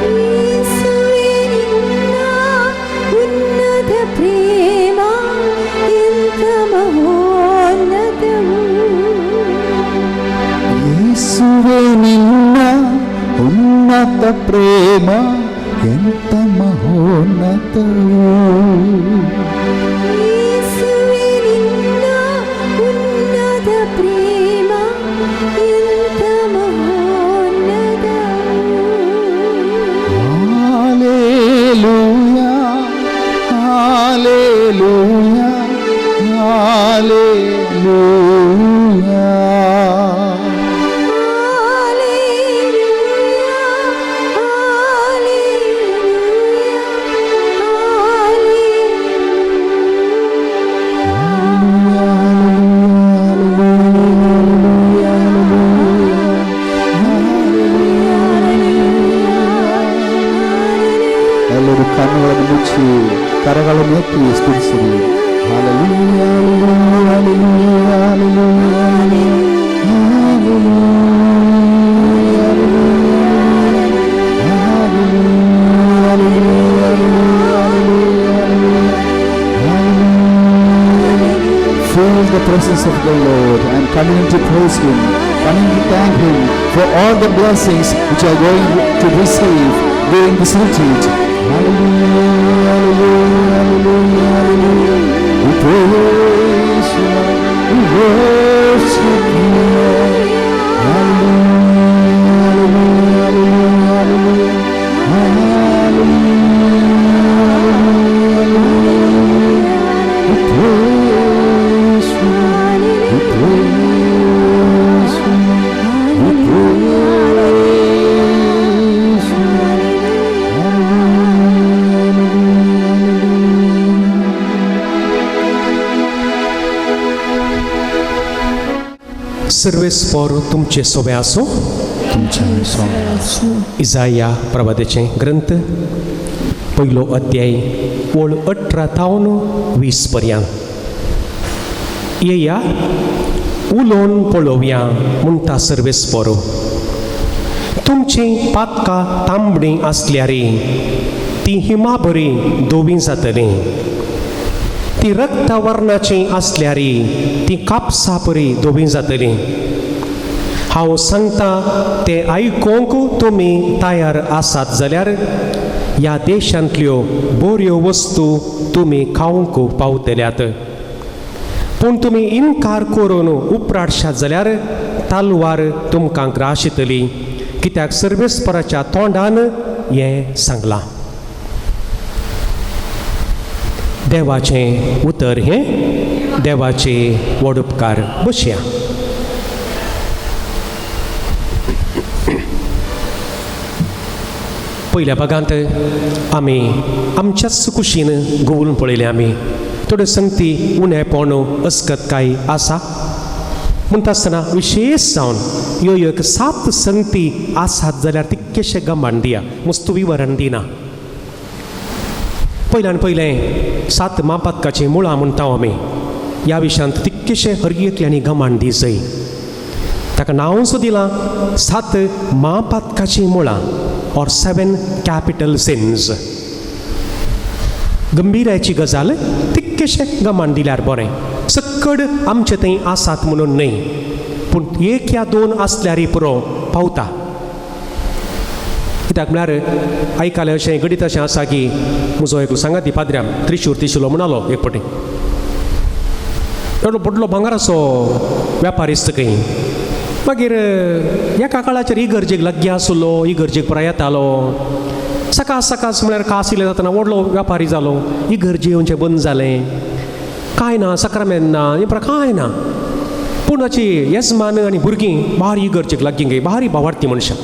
ಯೇಸುವೇ ನಿನ್ನ ಉನ್ನತ ಪ್ರೇಮ ಎಂತ ಮಹೋನ್ನತವು. ಯೇಸುವೇ ನಿನ್ನ ಉನ್ನತ ಪ್ರೇಮ ಎಂತ ಮಹೋನ್ನತವು. ಯೇಸುವೇ ನಿನ್ನ ಉನ್ನತ ಪ್ರೇಮ ಎಂತ ಮಹೋನ್ನತವು. Hallelujah, hallelujah, hallelujah. Hallelujah, hallelujah, ಎಲ್ಲರೂ ಕಣ್ಣುಗಳನ್ನು ಮುಚ್ಚಿ ಕರಗಳನ್ನು ಎತ್ತಿ ಸ್ತುತಿಸಿರಿ. Hallelujah, hallelujah, hallelujah, Feel the presence of the Lord and continue to praise Him, continue to thank Him for all the blessings which you are going to receive during this retreat. Hallelujah, hallelujah, hallelujah, hallelujah. We praise you, Lord. We worship you, Lord. Hallelujah, hallelujah, hallelujah, hallelujah. Hallelujah, hallelujah, hallelujah. We praise you, we praise you, we praise you. Hallelujah, hallelujah. सर्वेस्पोर तुमचे सोबे आसूं. तुमच्या स्वामी. इजाया प्रवादाचे ग्रंथ पयलो अध्याय ओळ 18 थावन 20 पर्यंत. येया, उलोवन पळोवया म्हणटा सर्वेस्पोरो. तुमचीं पातकां तांबडीं आसल्यार ती हिमा बरी धवी जातलीं, ती रक्तवर्णाची आसल्यार ती कापसा परी धवी जातलीं. हांव सांगता तें आयकूंक तुमी तयार आसात जाल्यार ह्या देशांतल्यो बऱ्यो वस्तू तुमी खावंक पावतल्यात. पूण तुमी इनकार करून उपराटशात जाल्यार तालवार तुमकां ग्राशितली, कित्याक सर्वेस्पराच्या तोंडान हें सांगलां. देवाचें उतर हें देवाचे व्हड उपकार. बसया. पयल्या भागांत आमी आमच्याच कुशीन घुंवून पळयलें. आमी थोड्यो संगती उणेपण अस्कतकाय आसा म्हणटा आसतना विशेश जावन ह्यो एक 7 संगती आसात जाल्यार तितकेशें गमान दिया, मस्तू विवरण दिना. पयल्यान पयलें 7 म्हापातकाचीं मुळां म्हणटा आमी. ह्या विशयांत तितकेशें हर एकल्यानी गमान दी जय. ताका नांव सुद्दां दिलां 7 म्हापातकाचीं मुळां ऑर 7 कॅपिटल सिन्स. गंभीरायची गजाल तितकेशें गमान दिल्यार बरें. सक्कड आमचे थंय आसात म्हणून न्हय, पूण 1 या 2 आसल्यारय पुरो पावता. कित्याक म्हळ्यार आयकलें अशें घडीत अशें आसा की म्हजो एक सांगाती पाद्र्याम त्रिशूर तिशिलो म्हणालो एक पटी एवढो व्हडलो भांगराचो वेपारिस्त खंय. मागीर एका काळाचेर इगर्जेक लागीं आसलो, इगर्जेक पुराय येतालो. सकाळ सकाळ म्हळ्यार कास इल्लें जातना व्हडलो वेपारी जालो. इगर्जे येवचें बंद जालें, कांय ना, सक्रामेन ना, हें कांय ना. पूण ताची येजमान आनी भुरगीं भारी इगर्जेक लागीं गे, भारी बावाडती मनशां.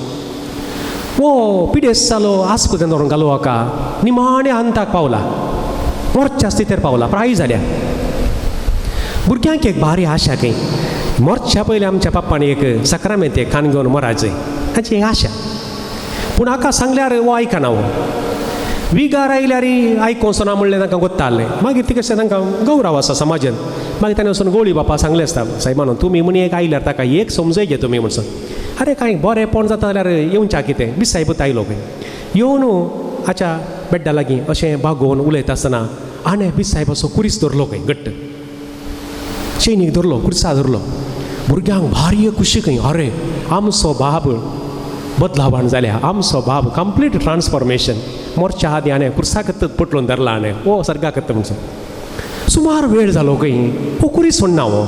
वो पिडेस जालो, आस्पत्रेंत व्हरून घालो हाका, निमाणें अंताक पावला, मोर्च्या स्थितीर पावला, प्राय जाल्या. भुरग्यांक एक भारी आशा खंय, मोर्च्या पयलीं आमच्या पप्पान एक सक्रामेंत एक खान घेवन मराचें, ताची एक आशा. पूण हाका सांगल्यार वो आयकना, वो विगार आयल्यार आयकोसना म्हणलें तांकां गोत्तालें. मागीर ती कशें तांकां गौरव आसा समाजान. मागीर ताणें वचून गोळी बापा सांगलें आसता, सायबानो तुमी म्हण एक आयल्यार ताका एक समजय घे तुमी म्हणसोन. अरे कांय बरेंपण जाता जाल्यार येवच्या कितें बिसायबूत आयलो खंय. येवन हाच्या बेड्डा लागीं अशें बागोवन उलयता आसतना आणे बिसायबाचो कुरीस धरलो खंय, घट्ट चेनीक धरलो, कुर्सा धरलो. भुरग्यांक भारी खुशी खंय, अरे आमचो बाब बदलावण जाल्या, आमचो बाब कंप्लीट ट्रान्सफॉर्मेशन. मोर्च्या आदी आणे कुर्साकत पटलून धरला आणे ओ सर्गाकत म्हणसो. सुमार वेळ जालो खंय, हो कुरीस सोडना हो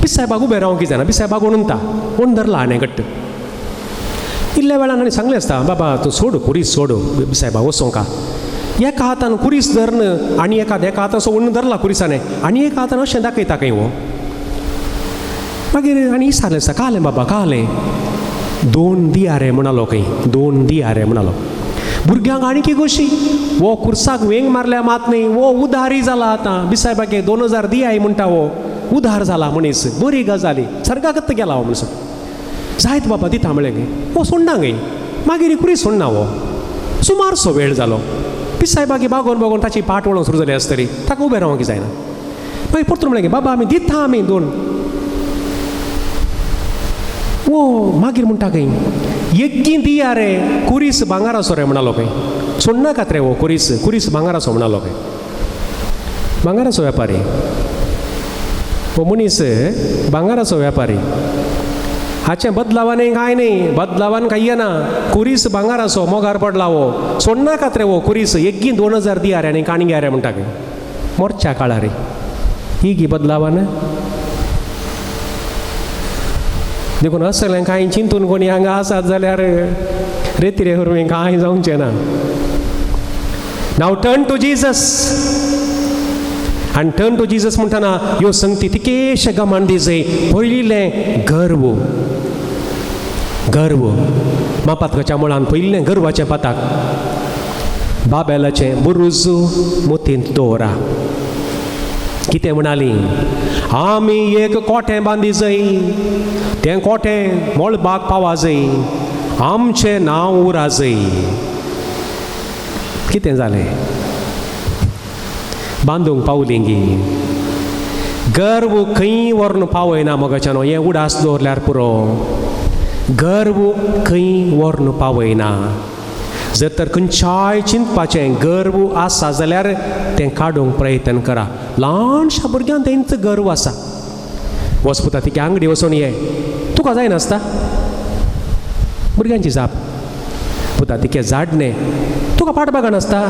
बिसायबाग उबें रावंक जायना, बिसायबाग ओणून ता ओण धरला आणे घट्ट. इल्ल्या वेळान आनी सांगलें आसता, बाबा तूं सोड कुरीस सोड बिसायबाग वचोंका. एका हातान कुरीस धरून आनी एका एका हातान असो ओणून धरला कुरिसाने आनी एका हातान अशें दाखयता खंय हो. मागीर आनी विचारलें आसता, कालें बाबा कालें 2 दिया रे म्हणालो खंय, 2 दिया रे म्हणालो. भुरग्यांक आनी की गोशी, वो कुर्साक वेंग मारल्या मात न्ही, वो उदारी जाला आतां बिसायबागे 2000 दियाय म्हणटा, वो उदार जाला मनीस, बरी गजाली सर्गाकत गेला हो म्हणसो. जायत बाबा दिता म्हळें गे, वो सोडना गे, मागीर कुरी सोडना हो. सुमारसो वेळ जालो, बिसायबागे बागोवन बागोवन ताची पाट वळोवंक सुरू जाली आसतली, ताका उबें रावंक जायना. मागीर परतून म्हळें गे, बाबा आमी दिता आमी 2. वो मागीर म्हणटा खंय, एकी दिया रे कुरीस भांगराचो रे म्हणालो खंय, सोडनाकात रे हो कुरीस, कुरीस भांगराचो म्हणालो खंय. भांगराचो वेपारी हो मनीस, भांगराचो वेपारी. हाचें बदलावान कांय न्ही, बदलावान कांय ना, कुरीस भांगराचो मोगार पडला हो, सोडनाकात रे हो कुरीस, एकी 2000 दिया रे आनी काणग्या रे म्हणटा खंय. मोर्च्या काळार ही गी बदलावान. देखून असलें कांय चिंतून कोणी हांगा आसात जाल्यार रेती रे हुरवीं कांय जावचें ना. नाव टर्न टू जीजस. आनी टर्न टू जीजस म्हणटना ह्यो संगती तिकेशे गमान दी जय. पयलें गर्व, गर्व मापातकाच्या मुळान पयलें गर्वाचें पाताक बाबेलाचें बुरुज मोतींत दवरा. कितें म्हणाली, आमी एक कोटें बांदी जय, तें कोटें मळबाक पावा जय, आमचें नांव उरा जय. कितें जालें, बांदूंक पावली गी. गर्व खंय व्हरून पावयना मोगाच्यानो, हें उडास दवरल्यार पुरो. गर्व खंय व्हरून पावयना. जर तर खंयच्याय चिंतपाचें गर्व आसा जाल्यार तें काडूंक प्रयत्न करा. ल्हानशा भुरग्यांक तेंचो गर्व आसा. वच पुता तिका आंगडी वचून ये, तुका जायनासता. भुरग्यांची जाप, पुता तिके झाडणे, तुका पाटबागान आसता.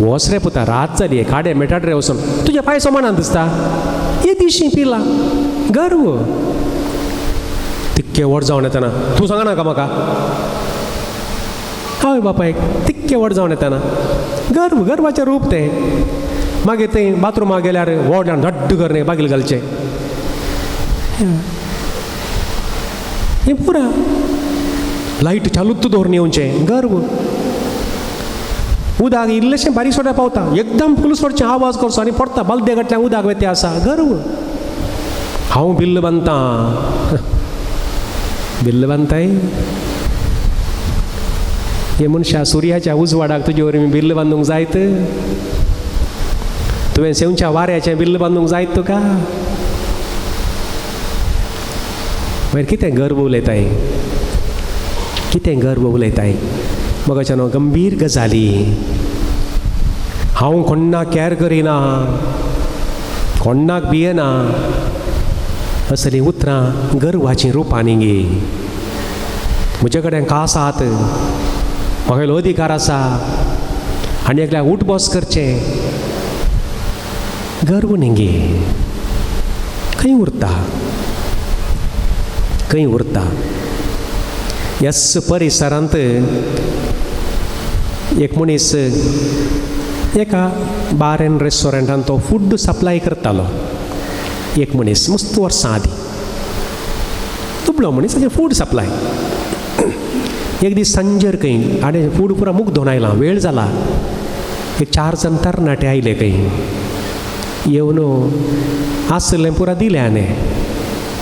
वच रे पुता, रात जाली, काडे मेटाड रे वचून, तुज्या पांय सोमानान दिसता. हे दिशी पिला गर्व. तिक्के व्हड जावन येतना तूं सांगना नाका म्हाका. हय बापायक तिक्के व्हड जावन येतना गर्व, गर्वाचें रूप तें. मागीर थंय बाथरुमा गेल्यार व्हडल्यान धड्ड करणे बागील घालचें. हें पुरा लायट चालूच दवरून येवचें गर्व. उदक इल्लेशें बारीक सोड्या पावता, एकदम फुल सोडचें, आवाज करचो आनी पडटा बालदे घातल्यान उदक वेते आसा. गर्व. हांव बिल्ल बांदता. बिल्ल बांदताय हे मनशा, सुर्याच्या उजवाडाक तुजे वरवीं बिल्ल बांदूंक जायत? तुवें सेवच्या वाऱ्याचें बिल्ल बांदूंक जायत तुका? मागीर कितें गर्व उलयताय, कितें गर्व उलयताय? मोगाच्यानो गंभीर गजाली. हांव कोण्णाक कॅर करिना, कोण्णाक भियेना, असलीं उतरां गर्वाचीं रुपां न्ही गे. म्हजे कडेन कास आसात, म्हाका अधिकार आसा आनी एकल्याक उठ बस करचें. गर्व न्ही गे. खंय उरता, खंय उरता? ह्याच परिसरांत एक मनीस एका बार एंड रेस्टॉरंटान तो फूड सप्लाय करतालो. एक मनीस मस्त वर्सां आदीं, दुबळो मनीस, ताचें फूड सप्लाय. एक दीस सांजेर खंय आनी फूड पुरा मुगदोन आयला, वेळ जाला. एक 4 जाण तरणाटे आयले खंय, येवन आसलें पुरा दिलें आनी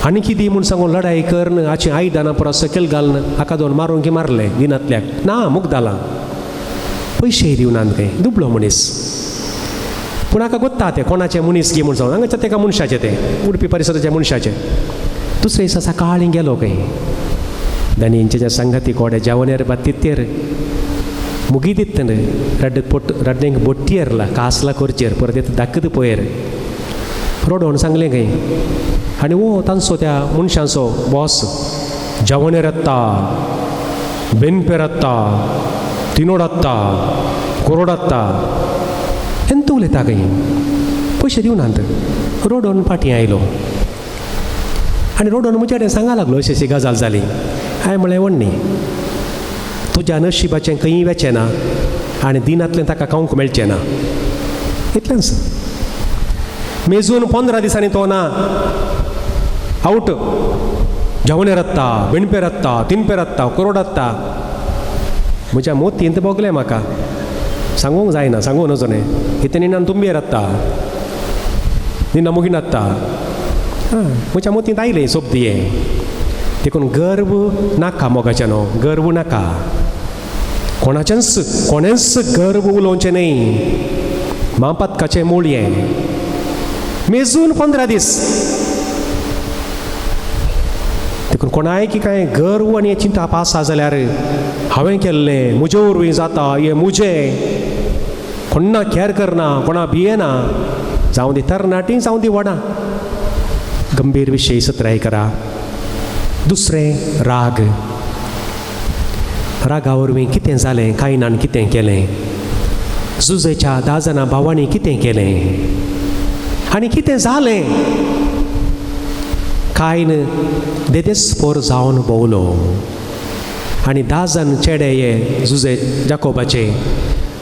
आनी कितें म्हूण सांगून लडाई करन हाची आयदनां पुरा सकयल घालून हाका दोन मारूंक मारलें दिनांतल्याक ना मुगदालां. पयशे दिवनात खंय, दुबळो मनीस. पूण हाका गोत्ता तें कोणाचें मनीस गी म्हूण सांगून, हांगाच्या तेका मनशाचें, तें उडपी परिसराच्या मनशाचें. दुसरे दिसा सकाळीं गेलो खंय, धनयांच्या संगती कोडे जेवणेर बात्तितेर मुगी दित्तन रड्ड पोट रड्डेंक बोट्टियेरला कासला कोरचेर परत येता दाखत पयर रोडोन सांगलें खंय. आनी ओ तांचो त्या मनशांचो बॉस जेवणेर येता, बेनपेर येता, तिनोड येता, कोरोड येता, एंत उलयता खंय, पयशे दिवनात. रोडोन फाटीं आयलो आनी रोडोन म्हजे कडेन सांगा लागलो अशी अशी गजाल जाली. हांवें म्हळें वण्णी तुज्या नशिबाचें खंय वेचें ना आनी दिनांतलें ताका खावंक मेळचें ना. इतलेंच. मेजून 15 दिसांनी तो ना आवट. जेवणेर येता, बेणपेर येता, तिनपेर येता, कोरोड येता. म्हज्या मोतींत भोगलें म्हाका, सांगूंक जायना, सांगूंक नजो न्ही. इतलें निनान तुंबेर येता, निना मुगीन येता. म्हज्या मोतींत आयलें सोबदी हें. देखून गर्व नाका मोगाच्यानो, गर्व नाका. कोणाचेंच कोणेंच गर्व उलोवचें न्ही. म्हापातकाचें मूळ हें. मेजून 15 दीस. देखून कोणाय की कांय गर्व आनी चिंताप आसा जाल्यार हांवें केल्लें, म्हजे वरवीं जाता हें, म्हजें, कोण्णा कॅर करना, कोणा भियेना, जावं दी तरणाटी जावं दी व्हडां. गंभीर विशय सत्राय करा. दुसरें राग. रागा वरवीं कितें जालें, कायनान कितें केलें, जुजेच्या 10 जाणां भावांनी कितें केलें आनी कितें जालें. कायन देदेस्पोर जावन भोंवलो आनी 10 जाण चेडे हे जुजे जाकोबाचे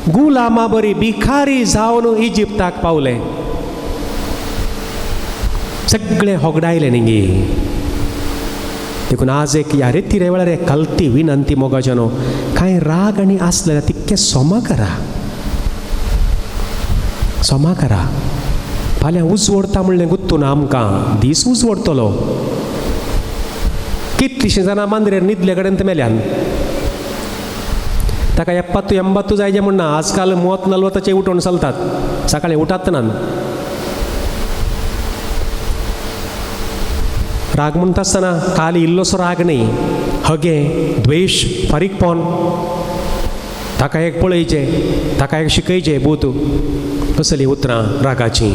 गुलामा बरी भिखारी जावन इजिप्ताक पावले. सगळें होगडायलें न्ही. देखून आज एक ह्या रेती वेळार एक कल्ती विनंती मोगाच्यानो, कांय राग आनी आसले तितकें सोमा करा, सोमा करा. फाल्यां उजवडता म्हणलें गुत्तू ना आमकां, दीस उजवडतलो. कितलीशीं जाणां मांद्रेर न्हिदले कडेन मेल्यान. ताका 70 80 जायचे म्हण ना. आजकाल 30 40 उठोवन चलतात, सकाळीं उठात ना. राग म्हणटा आसतना खाली इल्लोसो राग न्ही, हगे द्वेश फारीकपण, ताका एक पळयचें, ताका एक शिकयचें बूत, कसलीं उतरां रागाचीं.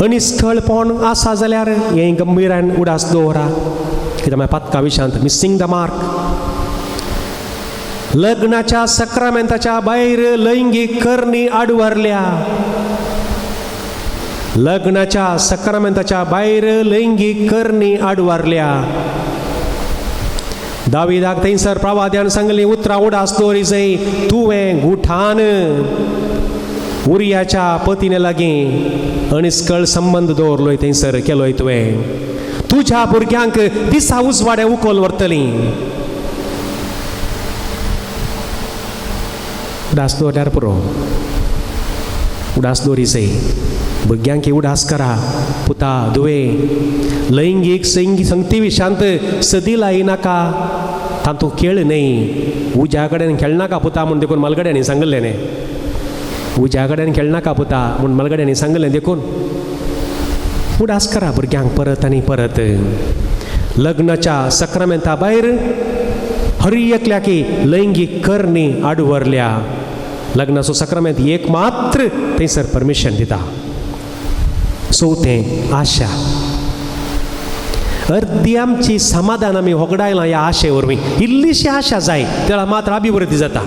अनिस्कळपण आसा जाल्यार हें गंभीरान उडास दवरा, कित्याक मागीर Patkai Vishant missing the mark. लग्नाच्या सक्रामेंताच्या भायर लैंगीक करणी आडवरल्या, लग्नाच्या सक्रामेंताच्या भायर लैंगीक करणी आडवारल्या. दाविदाक थंयसर प्रवाद्यान सांगली उतरां उडास दवरी जाय, तुवें गुठान उरियाच्या पतीने लागीं अनिस्कळ संबंद दवरलोय थंयसर केलोय तुवें, तुज्या भुरग्यांक दिसा उजवाडे उखल व्हरतली. उडास दवरल्यार पुरो, उडास दवरी जाय. भुरग्यांक उडास करा, पुता दुवे लैंगीक संगती विशांत सदी लायनाका, तातूंत खेळ न्हय, उज्या कडेन खेळनाका पुता म्हूण देखून मालगड्यांनी सांगलें न्ही, उज्या कडेन खेळनाका पुता म्हूण मालगड्यांनी सांगलें, देखून उडास करा भुरग्यांक परत आनी परत. लग्नाच्या सक्रामेंता भायर हर एकल्याकी लैंगीक करणी आडवरल्या. लग्नाचो सक्रामेंत एक मात्र थंयसर परमिशन दिता. चवथें आशा. अर्दी आमची समाधान आमी होगडायलां ह्या आशे वरवीं. इल्लीशी आशा जाय तेळा मात्र अभिवृद्धी जाता,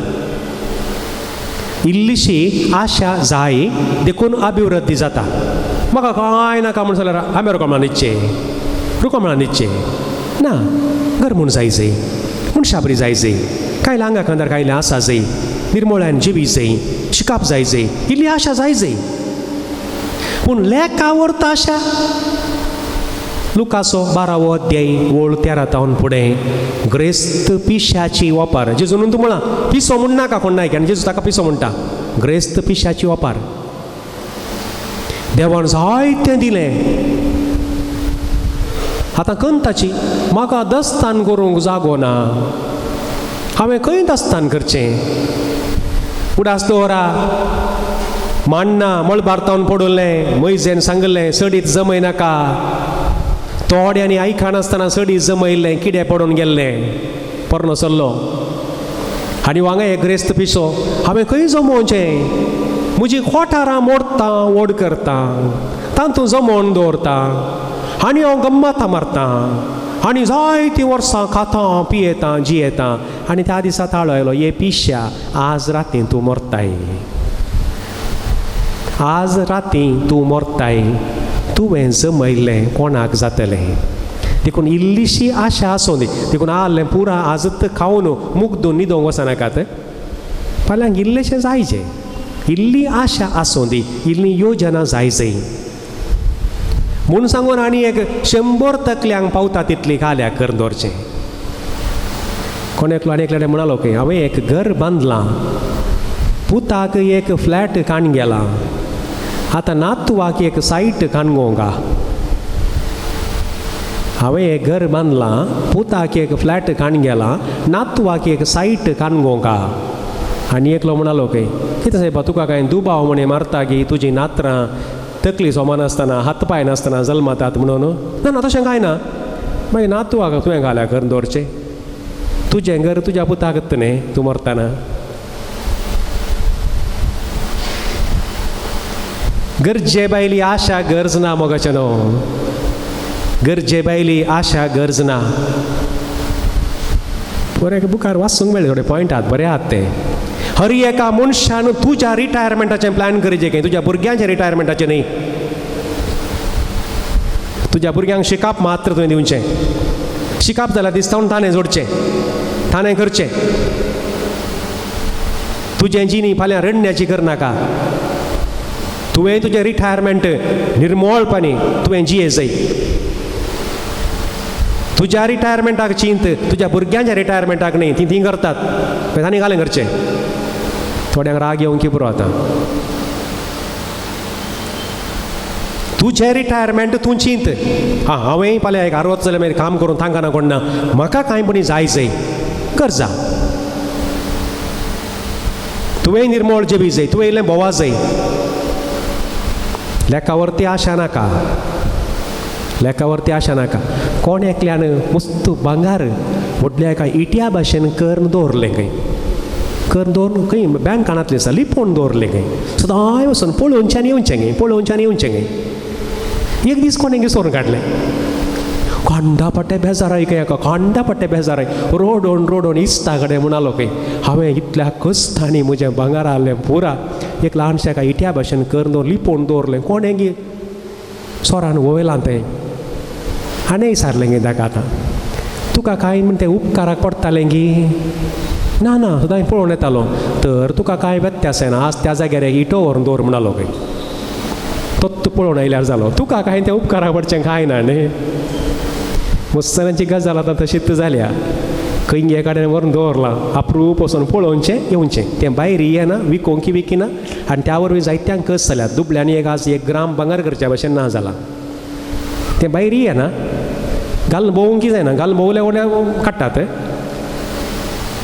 इल्लीशी आशा जाय देखून अभिवृद्धी जाता. म्हाका कांय नाका म्हूण जाल्यार आमी रुकोमळा न्हिदचें, रुकोमळा न्हिदचें ना, घर म्हूण जाय जाय, मनशा बरी जाय जाय, कांय आंगा खांदार कांय आसा जाय, निर्मोळ्यान जिवी जाय, शिकाप जाय जाय, इल्ली आशा जाय जाय. पूण लेखा व्हरता आशा. लुकासो 12वो अध्याय ओळ 13 तावन फुडें ग्रेस्त पिशाची वापर. जेजून तूं म्हळां पिसो म्हण नाका कोण नायक, आनी जेजू ताका पिसो म्हणटा. ग्रेस्त पिशाची वापर. देवान जायतें दिलें, आतां कंताची म्हाका दस्तान करूंक जागो ना, हांवें खंय दस्तान करचें. उडास दवरा, माण्णा मळबार तावन पडलें, मैजेन सांगलें सडीत जमयनाका, थोड्यांनी आयकनासतना सडी जमयल्लें, किडें पडून गेल्लें, पोरणो सरलो. आनी वांगा एक ग्रेस्त पिसो, हांवें खंय जमोवचें, म्हजी कोठारां मोडटा ओड करता, तातूंत जमोवन दवरता आनी हांव गम्मतां मारता आनी जायतीं वर्सां खाता पियेता जियेता. आनी त्या दिसा ताळो आयलो, ये पिश्या आज रातीं तूं मरताय, आज रातीं तूं मरताय, तुवें जमयल्लें कोणाक जातलें. देखून इल्लीशी आशा आसूं दी, देखून आहलें पुरा आजत खावन मुगदून न्हिदोंक वचनाकात, फाल्यांक इल्लेशें जायचें, इल्ली आशा आसूं दी, इल्ली योजना जाय जाय म्हूण सांगून आनी एक 100 तकल्यांक पावता तितली खाल्याक करून दवरचें. कोण एकलो आनी एकल्यान म्हणालो की हांवें एक घर बांदलां, पुताक एक फ्लॅट काण गेला, आतां नातवाक एक सायट काणगोंगा. हांवें एक घर बांदलां, पुताक एक फ्लॅट काण गेला, नातवाक एक सायट काणगोंगा. आनी एकलो म्हणालो की कितें सायबा तुका कांय दुबाव म्हणे मारता की तुजी नातरां तकली सोमा नासतना हात पांय नासतना जल्मतात म्हणून. ना ना तशें कांय ना, मागीर नातवाक तुवें घाल्या करून दवरचें, तुजें घर तुज्या पुताक न्ही तूं मरतना. गरजे बायली आशा गरज ना मोगाचें न्हू, गरजे बायली आशा गरज ना. बरें बुकार वाचूंक मेळ्ळें, थोडे पॉयंट आहात बरे आहात ते. हर एका मनशान तुज्या रिटायरमेंटाचें प्लॅन करचें की तुज्या भुरग्यांच्या रिटायरमेंटाचें न्ही. तुज्या भुरग्यांक शिकाप मात्र तुवें दिवचें, शिकाप जाल्यार दिसता ताणें जोडचें, ताणें करचें. तुजें जिणी फाल्यां रडण्याची करनाका, तुवें तुजें रिटायरमेंट निर्मोळपणी तुवें जिये जाय. तुज्या रिटायरमेंटाक चिंत, तुज्या भुरग्यांच्या रिटायरमेंटाक न्ही, ती ती करतात तांणी घालें करचें. थोड्यांक राग येवंक की पुरो आतां. तुजें रिटायरमेंट तूं चिंत, हां हांवें फाल्यां एक आरवत जाल्यार मागीर काम करून तांकां ना कोण ना, म्हाका कांय पणी जाय जाय करजा. तुवें निर्मोळ जेबी जाय, तुवें इल्लें भोवा जाय, लेखावरती आशा नाका. लेखावरती आशा नाका. कोण एकल्यान मस्त भांगार व्हडल्या एका इट्या भाशेन करून दवरलें खंय, करून दवरून खंय बँकानांतलें आसा लिपोवन दवरलें खंय, सदांय वचून पळोवचें आनी येवचें खंय, पळोवचें आनी येवचें खंय. एक दीस कोणें सोरून काडलें. खांडा पट्टे बेजाराय खंय एका, खांडा पट्टे बेजाराय, रोडोन रोडोन इस्ता कडेन म्हणालो खंय, हांवें इतल्या कश्टांनी म्हजें भांगार आहलें पुरा एक ल्हानशें एका इट्या भाशेन करून दवर लिपोवन दवरलें, कोणें सोरान वयलां तें. आनी विचारलें गे ताका, आतां तुका कांय म्हण तें उपकाराक पडटालें गी? ना ना, सदांय पळोवन येतालो. तर तुका कांय व्यत्यास येना, आज त्या जाग्यार एक इटो व्हरून दवर म्हणालो खंय, तो पळोवन आयल्यार जालो, तुका कांय तें उपकाराक पडचें कांय ना न्ही. मुसलमानांची गजाल आतां तशीच जाल्या, खंय कडेन व्हरून दवरलां, अप्रूप वचून पळोवचें येवचें, तें भायर येना, विकोंकी विकिना. आनी त्या वरवीं जायत्यांक कस जाल्यात, दुबल्यांनी एक आज 1 ग्राम भांगर करच्या भशेन ना जालां, तें भायर येना, घालून भोवंकी जायना, घालून भोवल्या व्हडल्या काडटात,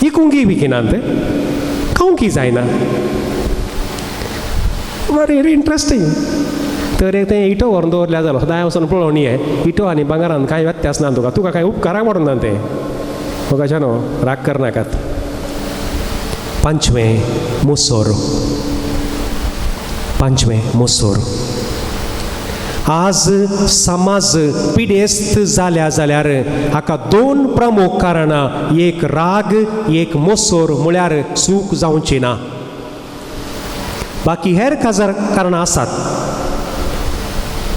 इकुंकी विकिनात, खावंकी जायना. Very interesting. तर एक तें इटो व्हरून दवरल्यार जालो, सदांय वचून पळोवन ये, इटो आनी भांगरान कांय व्यत्यास ना तुका, तुका कांय उपकाराक पडना ना तें. कशें न्हू, राग करनाकात. पांचवें मोसोर, पांचवें मोसोर. आज समाज पिडेस्त जाल्या जाल्यार हाका 2 प्रमुख कारणां, एक राग, एक मोसोर, म्हळ्यार चूक जावची ना. बाकी हेर काजार कारणां आसात.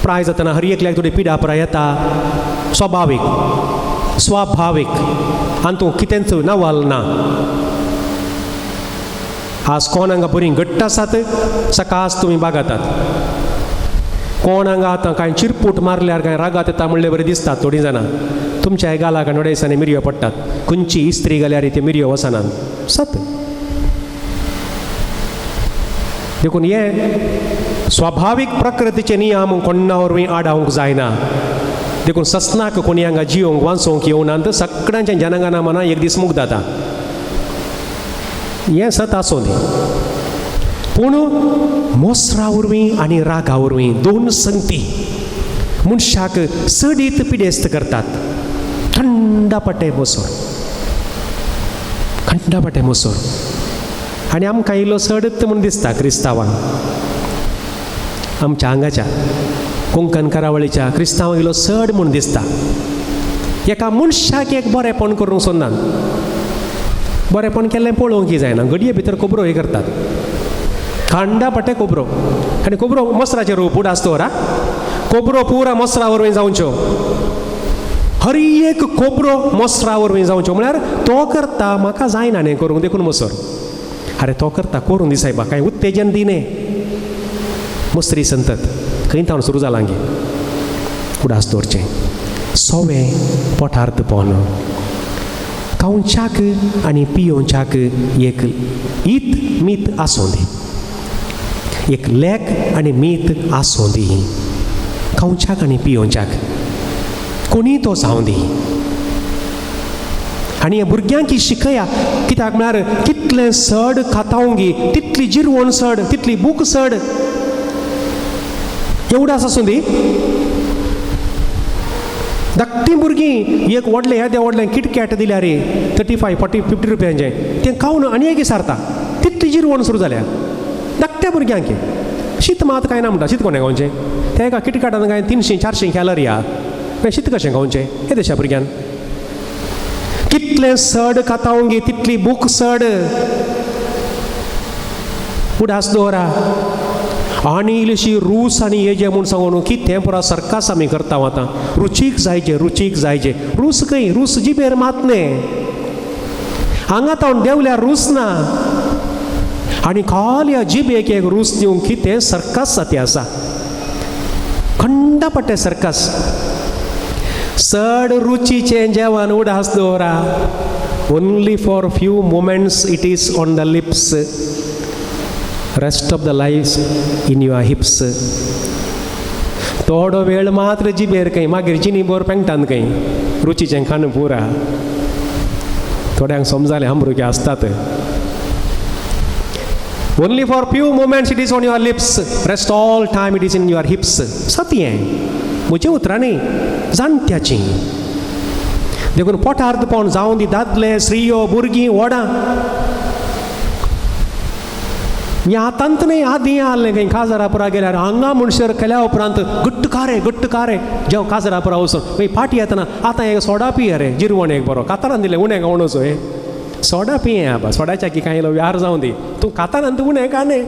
प्राय जातना हर एकल्याक थोडी पिडा प्राय येता, स्वाभावीक स्वाभावीक, आनी तूं कितेंच नवाल ना. आज कोण हांगा बरीं घट्ट आसात, सकाळ तुमी बागातात, कोण हांगा आतां कांय चिरपूट मारल्यार कांय रागात येता म्हणले बरें दिसतात थोडीं जाणां. तुमच्या गालाक आनी थोड्या दिसांनी मिरयो पडटात, खंयची इस्त्री घाल्यार त्यो मिरयो वचनात सत. देखून हे स्वाभावीक प्रकृतीचे नियम कोण्णा वरवीं आडावंक जायना. देखून ससनाक कोणी हांगा जियोंक वाचोवंक येवना, तर सगळ्यांच्या जनांगाना मना एक दीस मुक्त जाता, हें सत आसूं दी. पूण मोसरा वरवीं आनी रागा वरवीं 2 संगती मनशाक चडीत पिडेस्त करतात. थंडापटे मोसोर, खंडापटे मोसोर. आनी आमकां इल्लो चडत म्हूण दिसता क्रिस्तांवांक, आमच्या हांगाच्या कोंकण करावळीच्या क्रिस्तांवांक इल्लो चड म्हूण दिसता. एका मनशाक एक बरेंपण करूंक सोदनात, बरेंपण केल्लें पळोवंक जायना, घडये भितर खबरो हे करतात, खांडा पटे कोबरो. आनी कोबरो मोसराचेर रूप उडास दवर, कोबरो पुरा मोसरा वरवीं जावच्यो, हर एक कोबरो मोसरा वरवीं जावच्यो, म्हळ्यार तो करता म्हाका जायना न्ही करूंक देखून मोसर. अरे तो करता करूं दी सायबा, कांय उत्तेजन दिने. मोसरी संतत खंय तावन सुरू जालां गे, उडास दवरचें सोवें पोटार पोन खावच्याक आनी पियोवच्याक एक ईत मीत आसूं दी, एक लेख आनी मीत आसूं दी, खावच्याक आनी पियोवच्याक कोणीय तो जावं दी. आनी ह्या भुरग्यांक शिकया, कित्याक म्हळ्यार कितलें चड खातावंगी तितली जिरवण चड, तितली भूक चड, एवढं आसूं दी. धाकटीं भुरगीं एक व्हडलें येदें व्हडलें किटकॅट दिल्यार 35, 40, 50 रुपयांचें तें खावन आनी एक सारता, तितली जिरवण सुरू जाल्या धाकट्या भुरग्यांक. शीत मात कांय ना म्हणटा, शीत कोणें खावचें? तें एका किटकॅटान कांय 300, 400 कॅलरी आहा, मागीर शीत कशें खावचें येदेशा भुरग्यान? कितलें चड खातावंगी तितली भूक चड. उडास दवरा. आनी इल्लीशी रूस आनी हेजें म्हूण सांगून कितें पुरा सर्कास आमी करता आतां, रुचीक जायचे, रुचीक जायचे. रूस खंय? रूस जिबेर मात न्ही, हांगा तावन देंवल्यार रूस ना. आनी खाली ह्या जिबेक एक रूस दिवंक कितें सर्कास जाती आसा, खंडापट्टे सर्कास. चड रुचीचें जेवण उडास दवरा, only for few moments it is on the lips, rest of the life in your hips. थोडो वेळ मात्र जिबेर खंय, मागीर जिनी बोर पेंगटान खंय रुचीचें खाण पुरा. थोड्यांक समजालें आमरुके आसतात. Only for few moments it is on your lips, rest all time it is in your hips. सत्य हें. म्हज्या उतरांनी जाणट्याची. देखून पोटार दुपावन जावं दी दादले स्त्रियो भुरगीं व्हडां. हें आतांत न्हय आदीं आहलें खंय काजारापुरा गेल्यार हांगा म्हणसर केल्या उपरांत गुट्ट कारे गुट्ट कारे जेव काजारापुरा वचून खंय फाटी येतना आतां एक सोडा पिये रे जिरवण एक बरो कातारान दिलें उणें खावणचो हे सोडा पिये आबा सोडाच्या की कांय व्यार जावं दी तूं कातारान तूं उणें खाणे.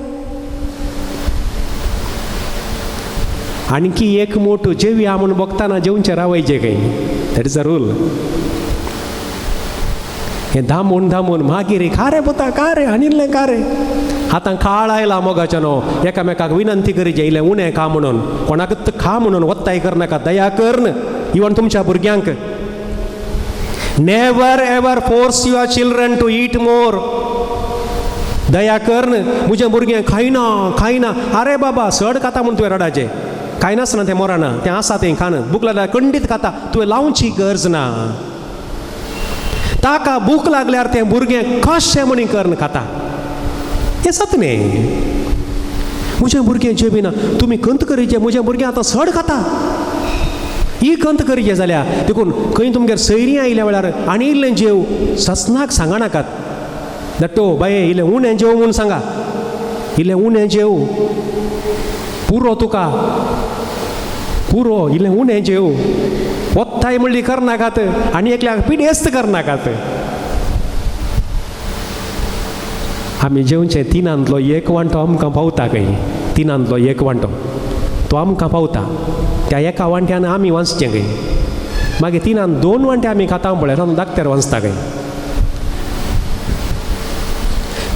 आणखी एक मोटो जेवया म्हूण बघताना जेवचें रावयचें खंय. That is a rule. हें दामून दामून मागीर खारें पुता कारे आनी कारे आतां काळ आयला मोगाच्या न्हू एकामेकाक विनंती करीचे इल्लें उणें खा म्हणून कोणाकच खा म्हणून वत्ताय करनाका दया करन इवन तुमच्या भुरग्यांक. Never ever force your children to eat more. दया करन म्हजें भुरगें खायना खायना अरे बाबा सड खाता म्हूण तुवें रडाचें खायनासतना तें मोराना तें आसा तें खान भूक लागल्यार खंडीत खाता तुवें लावची गरज ना. ताका भूक लागल्यार तें भुरगें कशें म्हणी करन खाता हें सत न्ही. म्हजें भुरगें जेविना तुमी खंत करीचें म्हजें भुरगें आतां सड खाता ही खंत करीचें जाल्यार देखून खंय तुमगेर सैरीं आयल्या वेळार आनी इल्लें जेव ससनाक सांगा नाकात दट्टो बाये इल्लें उणें जेव म्हूण सांगा इल्लें उणें जेव पुरो तुका पुरो इल्लें उणें जेव वत्ताय म्हणली करनाकात आनी एकल्याक पिडेस्त करनाकात. आमी जेवचें तिनांतलो एक वांटो आमकां पावता खंय तिनांतलो एक वांटो तो आमकां पावता त्या एका वांट्यान आमी वांचचें खंय मागीर तिनान दोन वांटे आमी खाता पळय तातूंत डाक्टर वांचता खंय.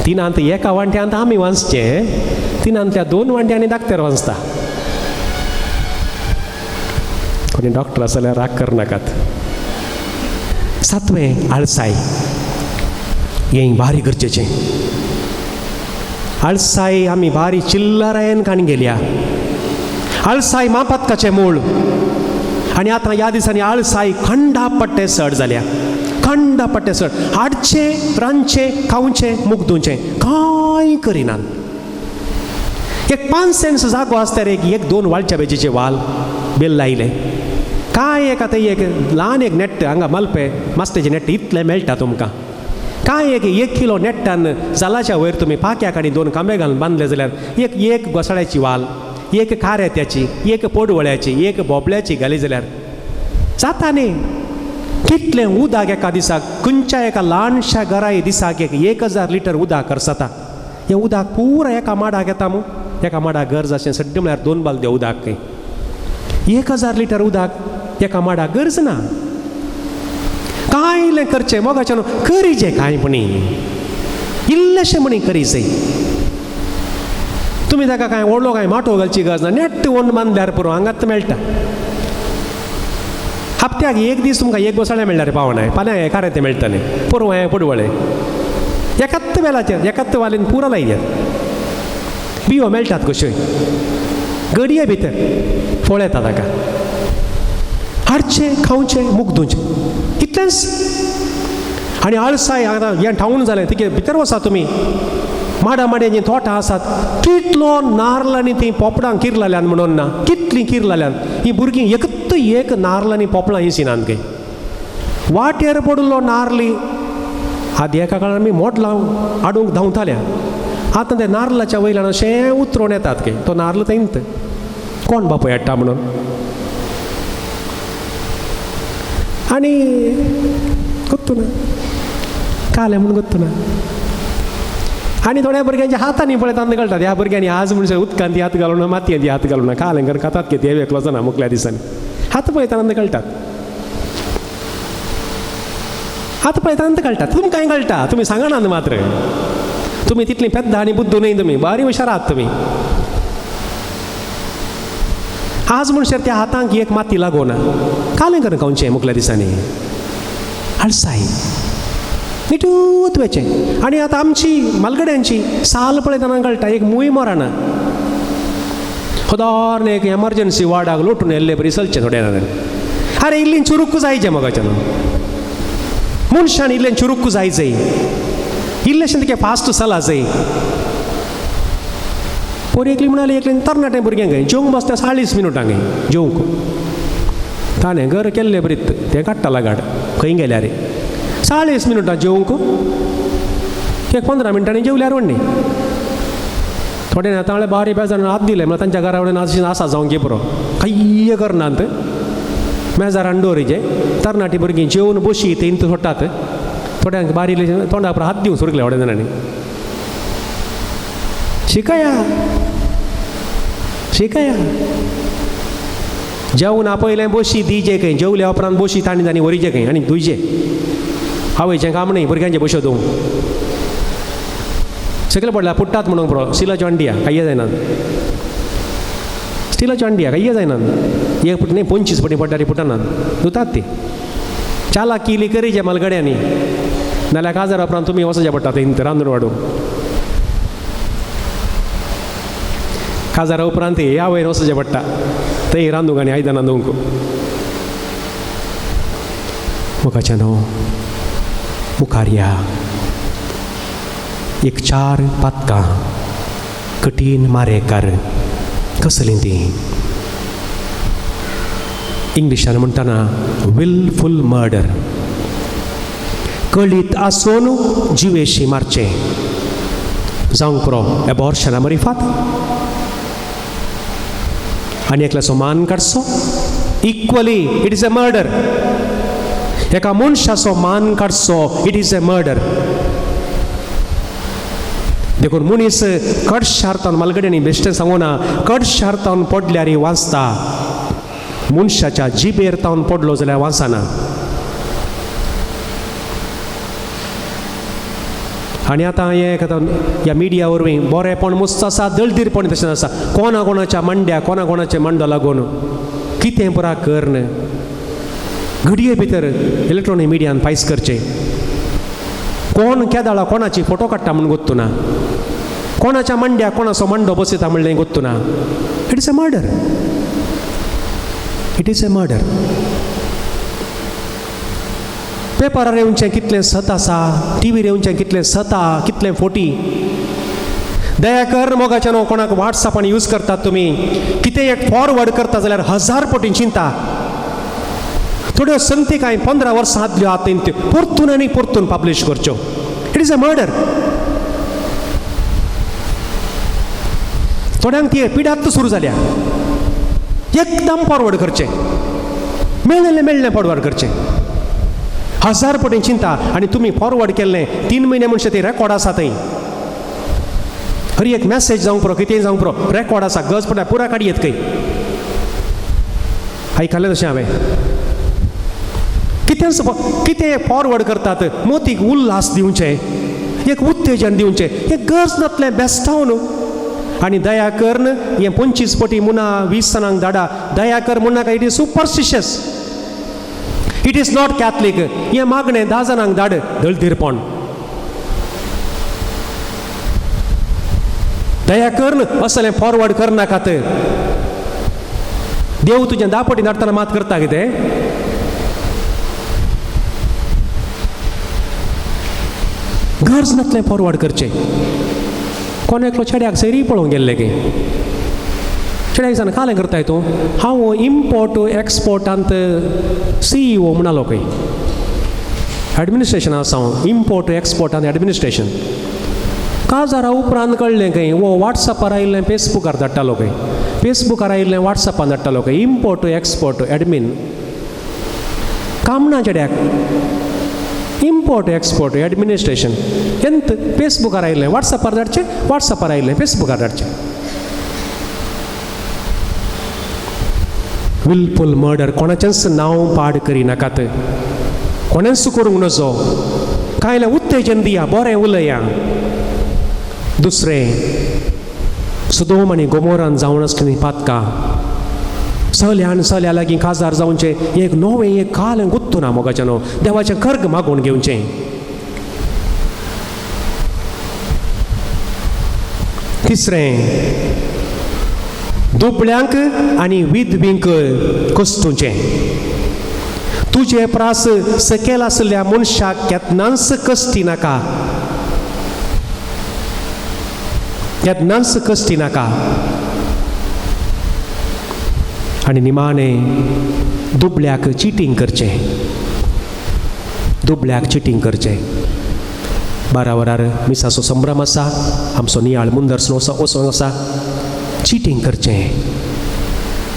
तिनांत एका वांट्यांत आमी वांचचें तिनांतल्या दोन वांट्यांनी डाक्टर वांचता. कोणी डॉक्टर आसा जाल्यार राग करनाकात. सातवें आळसाय हें भारी गरजेचें. आळसाय आमी भारी चिल्लरायेन काण गेल्या. आळसाय मापातकाचें मूळ आनी आतां ह्या दिसांनी आळसाय खंडा पट्टे सड जाल्या खंडा पट्टे सड हाडचें रांदचें खावचें मुगदुचें कांय करिनात. एक 5 सेंट्स जागो आसता रे एक दोन वाळच्या बेजीचे वाल बेल लायले कांय एक आतां एक ल्हान एक नेट हांगा मलपे मास्टेचें नेट इतलें मेळटा तुमकां कांय एक 1 किलो नेट्टान जालाच्या वयर तुमी पाक्याक आनी 2 खांबे घालून बांदले जाल्यार एक एक घोसाळ्याची वाल एक खाऱ्याची एक पोडवळ्याची एक बोबल्याची घाली जाल्यार जाता न्ही. कितलें उदक एका दिसाक खंयच्या एका ल्हानशा घराय दिसाक एक 1000 लिटर उदक खर्चता. हें उदक पुरा एका माडाक येता मू एका माडाक गरज अशें सड्डे म्हळ्यार 2 बालद्यो उदक खंय 1000 लिटर उदक एका माडाक गरज ना. कांय इल्लें करचें मोगाचें न्हू करीचें कांय पुणी इल्लेशें म्हणी करीचें. तुमी ताका कांय व्हडलो कांय माटो घालची गरज ना नेट्ट ओन बांदल्यार पुरो हांगाच मेळटा. हप्त्याक एक दीस तुमकां एक घोसाळें मेळ्ळ्यार पावना फाल्यां हें खारें तें मेळटलें पोरवां हें पडवळें एकाच वेलाचेर एकाच वालीन पुरो लायल्यात बियो मेळटात कश्योय गडये भितर फळ येता ताका हाडचें खावचें मुगदुचें इतलेंच. आनी आळसाय आतां हें ठावन जालें तिके भितर वचा तुमी माडा माड्यांची तोटां आसात कितलो नार्ल आनी तीं पोपडां किरलाल्यान म्हणून ना कितलीं किरलाल्यान हीं भुरगीं एकत एक नार्ल आनी पोपडां ही सिनान खंय वाटेर पडिल्लो नार्ली आदी एका काळार आमी मोडलां हाडूंक धांवताल्या आतां ते नार्लाच्या वयल्यान अशें उतरोवन येतात खंय तो नार्ल थंयत कोण बापूय हाडटा म्हणून आनी कोत्तू ना कालें म्हूण कोत्तू ना. आनी थोड्या भुरग्यांच्या हातांनी पळयता कळटा ह्या भुरग्यांनी आज म्हणजे उदकांत ती हात घालून मातयेंत हात घालून कालें करून खातात की देव एकलो जाणा मुखल्या दिसांनी हात पळयतना कळटात हात पळयतना कळटा तुमकांय कळटा तुमी सांगनात मात्र तुमी तितली पेद्दा आनी बुद्दू न्हय तुमी बारी हुशार आहात तुमी. आज म्हणसर त्या हातांक एक माती लागोना कालें करून खावचें मुखल्या दिसांनी आळसाय निटूत वचें. आनी आतां आमची मालगड्यांची साल पळयतना कळटा एक मूय मरना खदार एक एमर्जन्सी वार्डाक लोटून येल्ले बरी चलचें थोड्या जाणांनी. अरे इल्ली चुरूक जायचें मोगाच्यान मनशान इल्लें चुरूक जायचें इल्लेशें तुगे फास्ट चला जाय. पोर एकली म्हणाली एकली तरणाटे भुरग्यांक जेवंक बसता 40 मिनटां जेवंक ताणें घर केल्लें बरीत तें काडटा लगाड खंय गेल्यार 40 मिनटां जेवंक एक 15 मिनटांनी जेवल्यार व्हडली. थोडे आतां म्हळ्यार बारी बेजारान हात दिले म्हळ्यार तांच्या घरा कडेन आसा जावंक पुरो कांय करनात. मेजारान दवरिचे तरणाटी भुरगीं जेवन बशी थंय सोडटात. थोड्यांक बारी तोंडा हात दिवन सुरकले थोड्या जाणांनी. शिकया शिकया जेवन आपयलें बशी दिजे खंय, जेवल्या उपरांत बशी तांणी तांणी व्हरिचे खंय आनी धुयचे. आवयचें काम न्ही भुरग्यांचे बश्यो धुवंक. सगळे पडल्या पुट्टात म्हणूंक पुरो. स्टिलाच्यो अंडिया कांय जायना, स्टिलाच्यो अंडिया कांय जायना. एक पुट न्ही 25 पटी पडल्यार पुटनात, धुतात ती. चालाक केली करीचे मालगड्यांनी, नाल्यार काजार उपरांत तुमी वचचें पडटा थंय रांदून वाडूंक. काजारा उपरांत ह्या वयर वचचें पडटा थंय रांदूंक आनी आयदनां धुवंक. मोगाच्या न्हू मुखार या. एक 4 पातकां कठीण मारेकार कसलीं तीं? इंग्लिशान म्हणटना विलफूल मर्डर, कळीत आसून जिवेशी मारचें. जावंक पुरो एबॉर्शना मरिफात आनी एकल्याचो मान काडचो. Equally it is a murder. एका मनशाचो मान काडचो, it is a murder. देखून मनीस कडशार्तान मालगड्यांनी बेश्टें सांगूना, कडशार्तान पडल्यार वाचता, मनशाच्या जिबेर तावन पडलो जाल्यार वाचना. आनी आतां हें आतां ह्या मिडिया वरवीं बरेंपण मस्त आसा, दळदीरपण तशें आसा. कोणा कोणाच्या मांड्या कोणा कोणाच्या मांडो लागून कितें पुरा कर्ण घडये भितर इलेक्ट्रॉनीक मिडियान फायस करचें. कोण केदाळा कोणाची फोटो काडटा म्हूण गोत्तू ना, कोणाच्या मांड्या कोणाचो मांडो बसयता म्हणलें गोत्तू ना. It is a murder, it is a murder. पेपरार येवचें कितलें सत आसा, टिवीर येवचें कितलें सत आसा, कितलें फोटी. दया कर मोगाच्या न्हू कोणाक वॉट्सॅपान यूज करतात तुमी, कितें एक फॉरवर्ड करता जाल्यार 1000 पटीन चिंता. थोड्यो संगती कांय 15 वर्सां आदल्यो आतां त्यो परतून आनी परतून पब्लीश करच्यो. It is a murder. थोड्यांक ती पिडात सुरू जाल्या, एकदम फॉरवर्ड करचें, मेळ्ळें मेळ्ळें फॉरवर्ड करचें. 1000 पटीन चिंता. आनी तुमी फॉरवर्ड केल्लें 3 म्हयने म्हणचे ते रेकॉर्ड आसा थंय. हर एक मॅसेज जावंक पुरो, कितेंय जावंक पुरो, रेकॉर्ड आसा. गरज पडल्यार पुरा काडयेत खंय. आयकलें तशें हांवें. कितेंच कितें फॉरवर्ड करतात, मोतीक उल्हास दिवचें, एक उत्तेजन दिवचें, एक गरज नातलें बेस्टाव न्हू. आनी दया करून हें 25 पटी मुना 20 जाणांक धाडा. दया कर म्हणनाका, it is superstitious, it is not Catholic. हें मागणें 10 जाणांक धाड, दळदीरपण. दया करून असलें फॉरवर्ड करनाकात. देव तुजें 10 पटी धाडटना मात करता कितें? गरज नातलें फॉरवर्ड करचें. कोण एकलो चेड्याक सैरी पळोवंक गेल्ले की चेड्याक दिसान कालें करताय तूं? हांव इम्पोर्ट एक्सपोर्टांत CEO म्हणालो खंय. एडमिनिस्ट्रेशन आसा हांव, इम्पोर्ट एक्सपोर्टांत एडमिनिस्ट्रेशन. काजारा उपरांत कळ्ळें खंय वो वॉट्सॅपार आयिल्लें फेसबुकार धाडटालो खंय, फेसबुकार आयिल्लें वॉट्सॅपान धाडटालो खंय. इम्पोर्ट एक्सपोर्ट एडमीन काम ना चेड्याक. इम्पोर्ट एक्सपोर्ट एडमिनिस्ट्रेशन एंत फेसबुकार आयिल्लें वॉट्सॅपार धाडचें, वॉट्सॅपार आयिल्लें फेसबुकार धाडचें. विलफूल मर्डर. कोणाचेंच नांव पाड करिनाकात, कोणेंच करूंक नजो. कांय उत्तेजन दिया, बरें उलया. दुसरें, सुदोम आनी गोमोरान जावन आसलीं पातकां. चल्यान चल्या लागीं काजार जावचें एक नवें एक काल गुत्तू ना मोगाचें न्हू. देवाचें कर्ग मागून घेवचें. तिसरें, दुबळ्यांक आनी विधवींक कस्तुचें. तुजे प्रास सकयल आसल्या मनशाक केन्नाच कश्टी नाका, केन्नाच कश्टी नाका. आनी निमाणें दुबळ्याक चिटींग करचें, दुबळ्याक चिटींग करचें। 12 वरार मिसाचो संभ्रम आसा, आमचो नियाळ मुंदर वचोंक आसा, चिटींग करचें।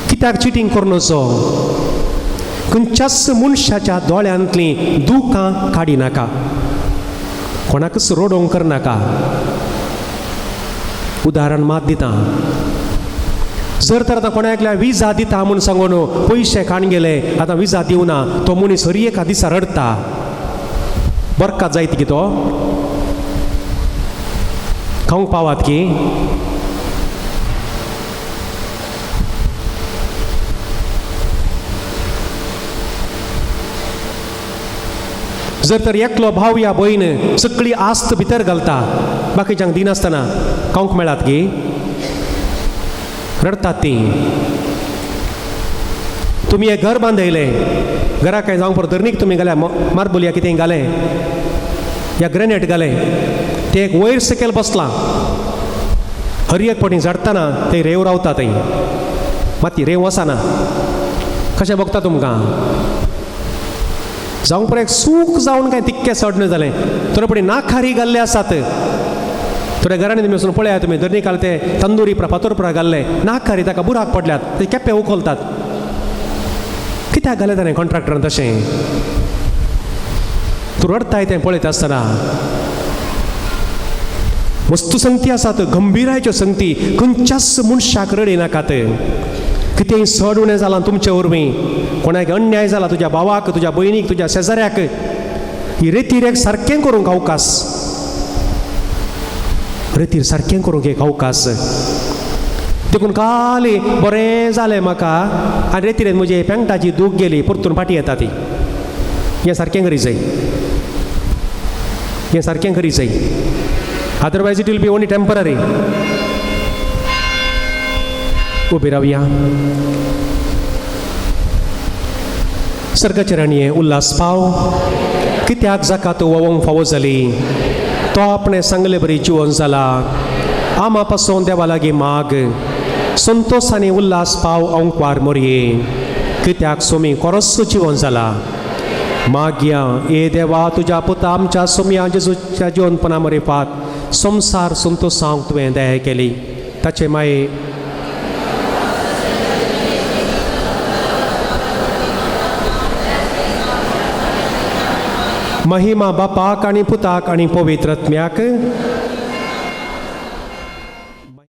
कित्याक चिटींग करून वचो? खंयच्याच मनशाच्या दोळ्यांतलीं दुकां काडिनाका, कोणाकच रडोवंक करनाका। उदाहरण मात दिता, जर तर आतां कोणा एकल्या विजा दिता म्हूण सांगून पयशे काण गेले, आतां विजा दिवना, तो मनीस हर एका दिसा रडटा, बरकात जायत की तो खावंक पावात की? जर तर एकलो भाव या भयण सगळी आस्त भितर घालता, बाकीच्यांक दिनासतना खावंक मेळात की? रडटात तीं। तुमी एक घर बांदयलें, घरा काय जावंक परत धरणीक तुमी घाल्या मार्बल या कितें घालें या ग्रेनेट घालें, तें एक वयर सकयल बसलां, हर एक फावटी झडटना थंय रेंव रावता, थंय माती रेंव वचना। कशें भोगता तुमकां? जावंक परत एक सूख जावन काय तिक्कें चड न्हय जालें, थोडे फावटी नाखारी घाल्ले आसात, थोड्या घरांनी तुमी वचून पळयात, तुमी धरणी घाल ते तंदुरी प्रा फातोर प्रा घाल्ले नाखारी ताका बुराक पडल्यात, ते केप्पे उखलतात। कित्याक घालें ताणें कॉन्ट्रॅक्टरान तशें? तूं रडटाय तें पळयता आसतना वस्तू संगती आसात, गंभीरायच्यो संगती, खंयच्याच मनशाक रडयनाकात। कितेंय चड उणें जालां तुमचे वरवीं, कोणाक अन्याय जाला तुज्या भावाक, तुज्या भयणीक, तुज्या शेजाऱ्याक, ही रेतीर एक सारकें करूंक अवकाश, रेतीर सारकें करूंक एक अवकाश। देखून काली बरें जालें म्हाका आनी रेतीरेन म्हजे पेंगटाची दूख गेली, परतून फाटीं येता ती। हें सारकें करी जाय, हें सारकें करी जाय, otherwise it will be only temporary. उबी रावया। सर्गाचे राणये उल्हास पाव, कित्याक जाका तूं वोवंक फावो जाली, तो आपणें सांगले बरी जिवन जाला, आमा पासून देवा लागीं माग, संतोश आनी उल्हास पाव अंकवार मोरये, कित्याक सोमी कोरस जिवन जाला। मागया ए देवा तुज्या पुता आमच्या सोमया जेजूच्या जिवनपणा मरेफात संवसार संतोशांक तुवें दया केली, ताचे माये महिमा बापाक आनी पुताक आनी पवित्र आत्म्याक।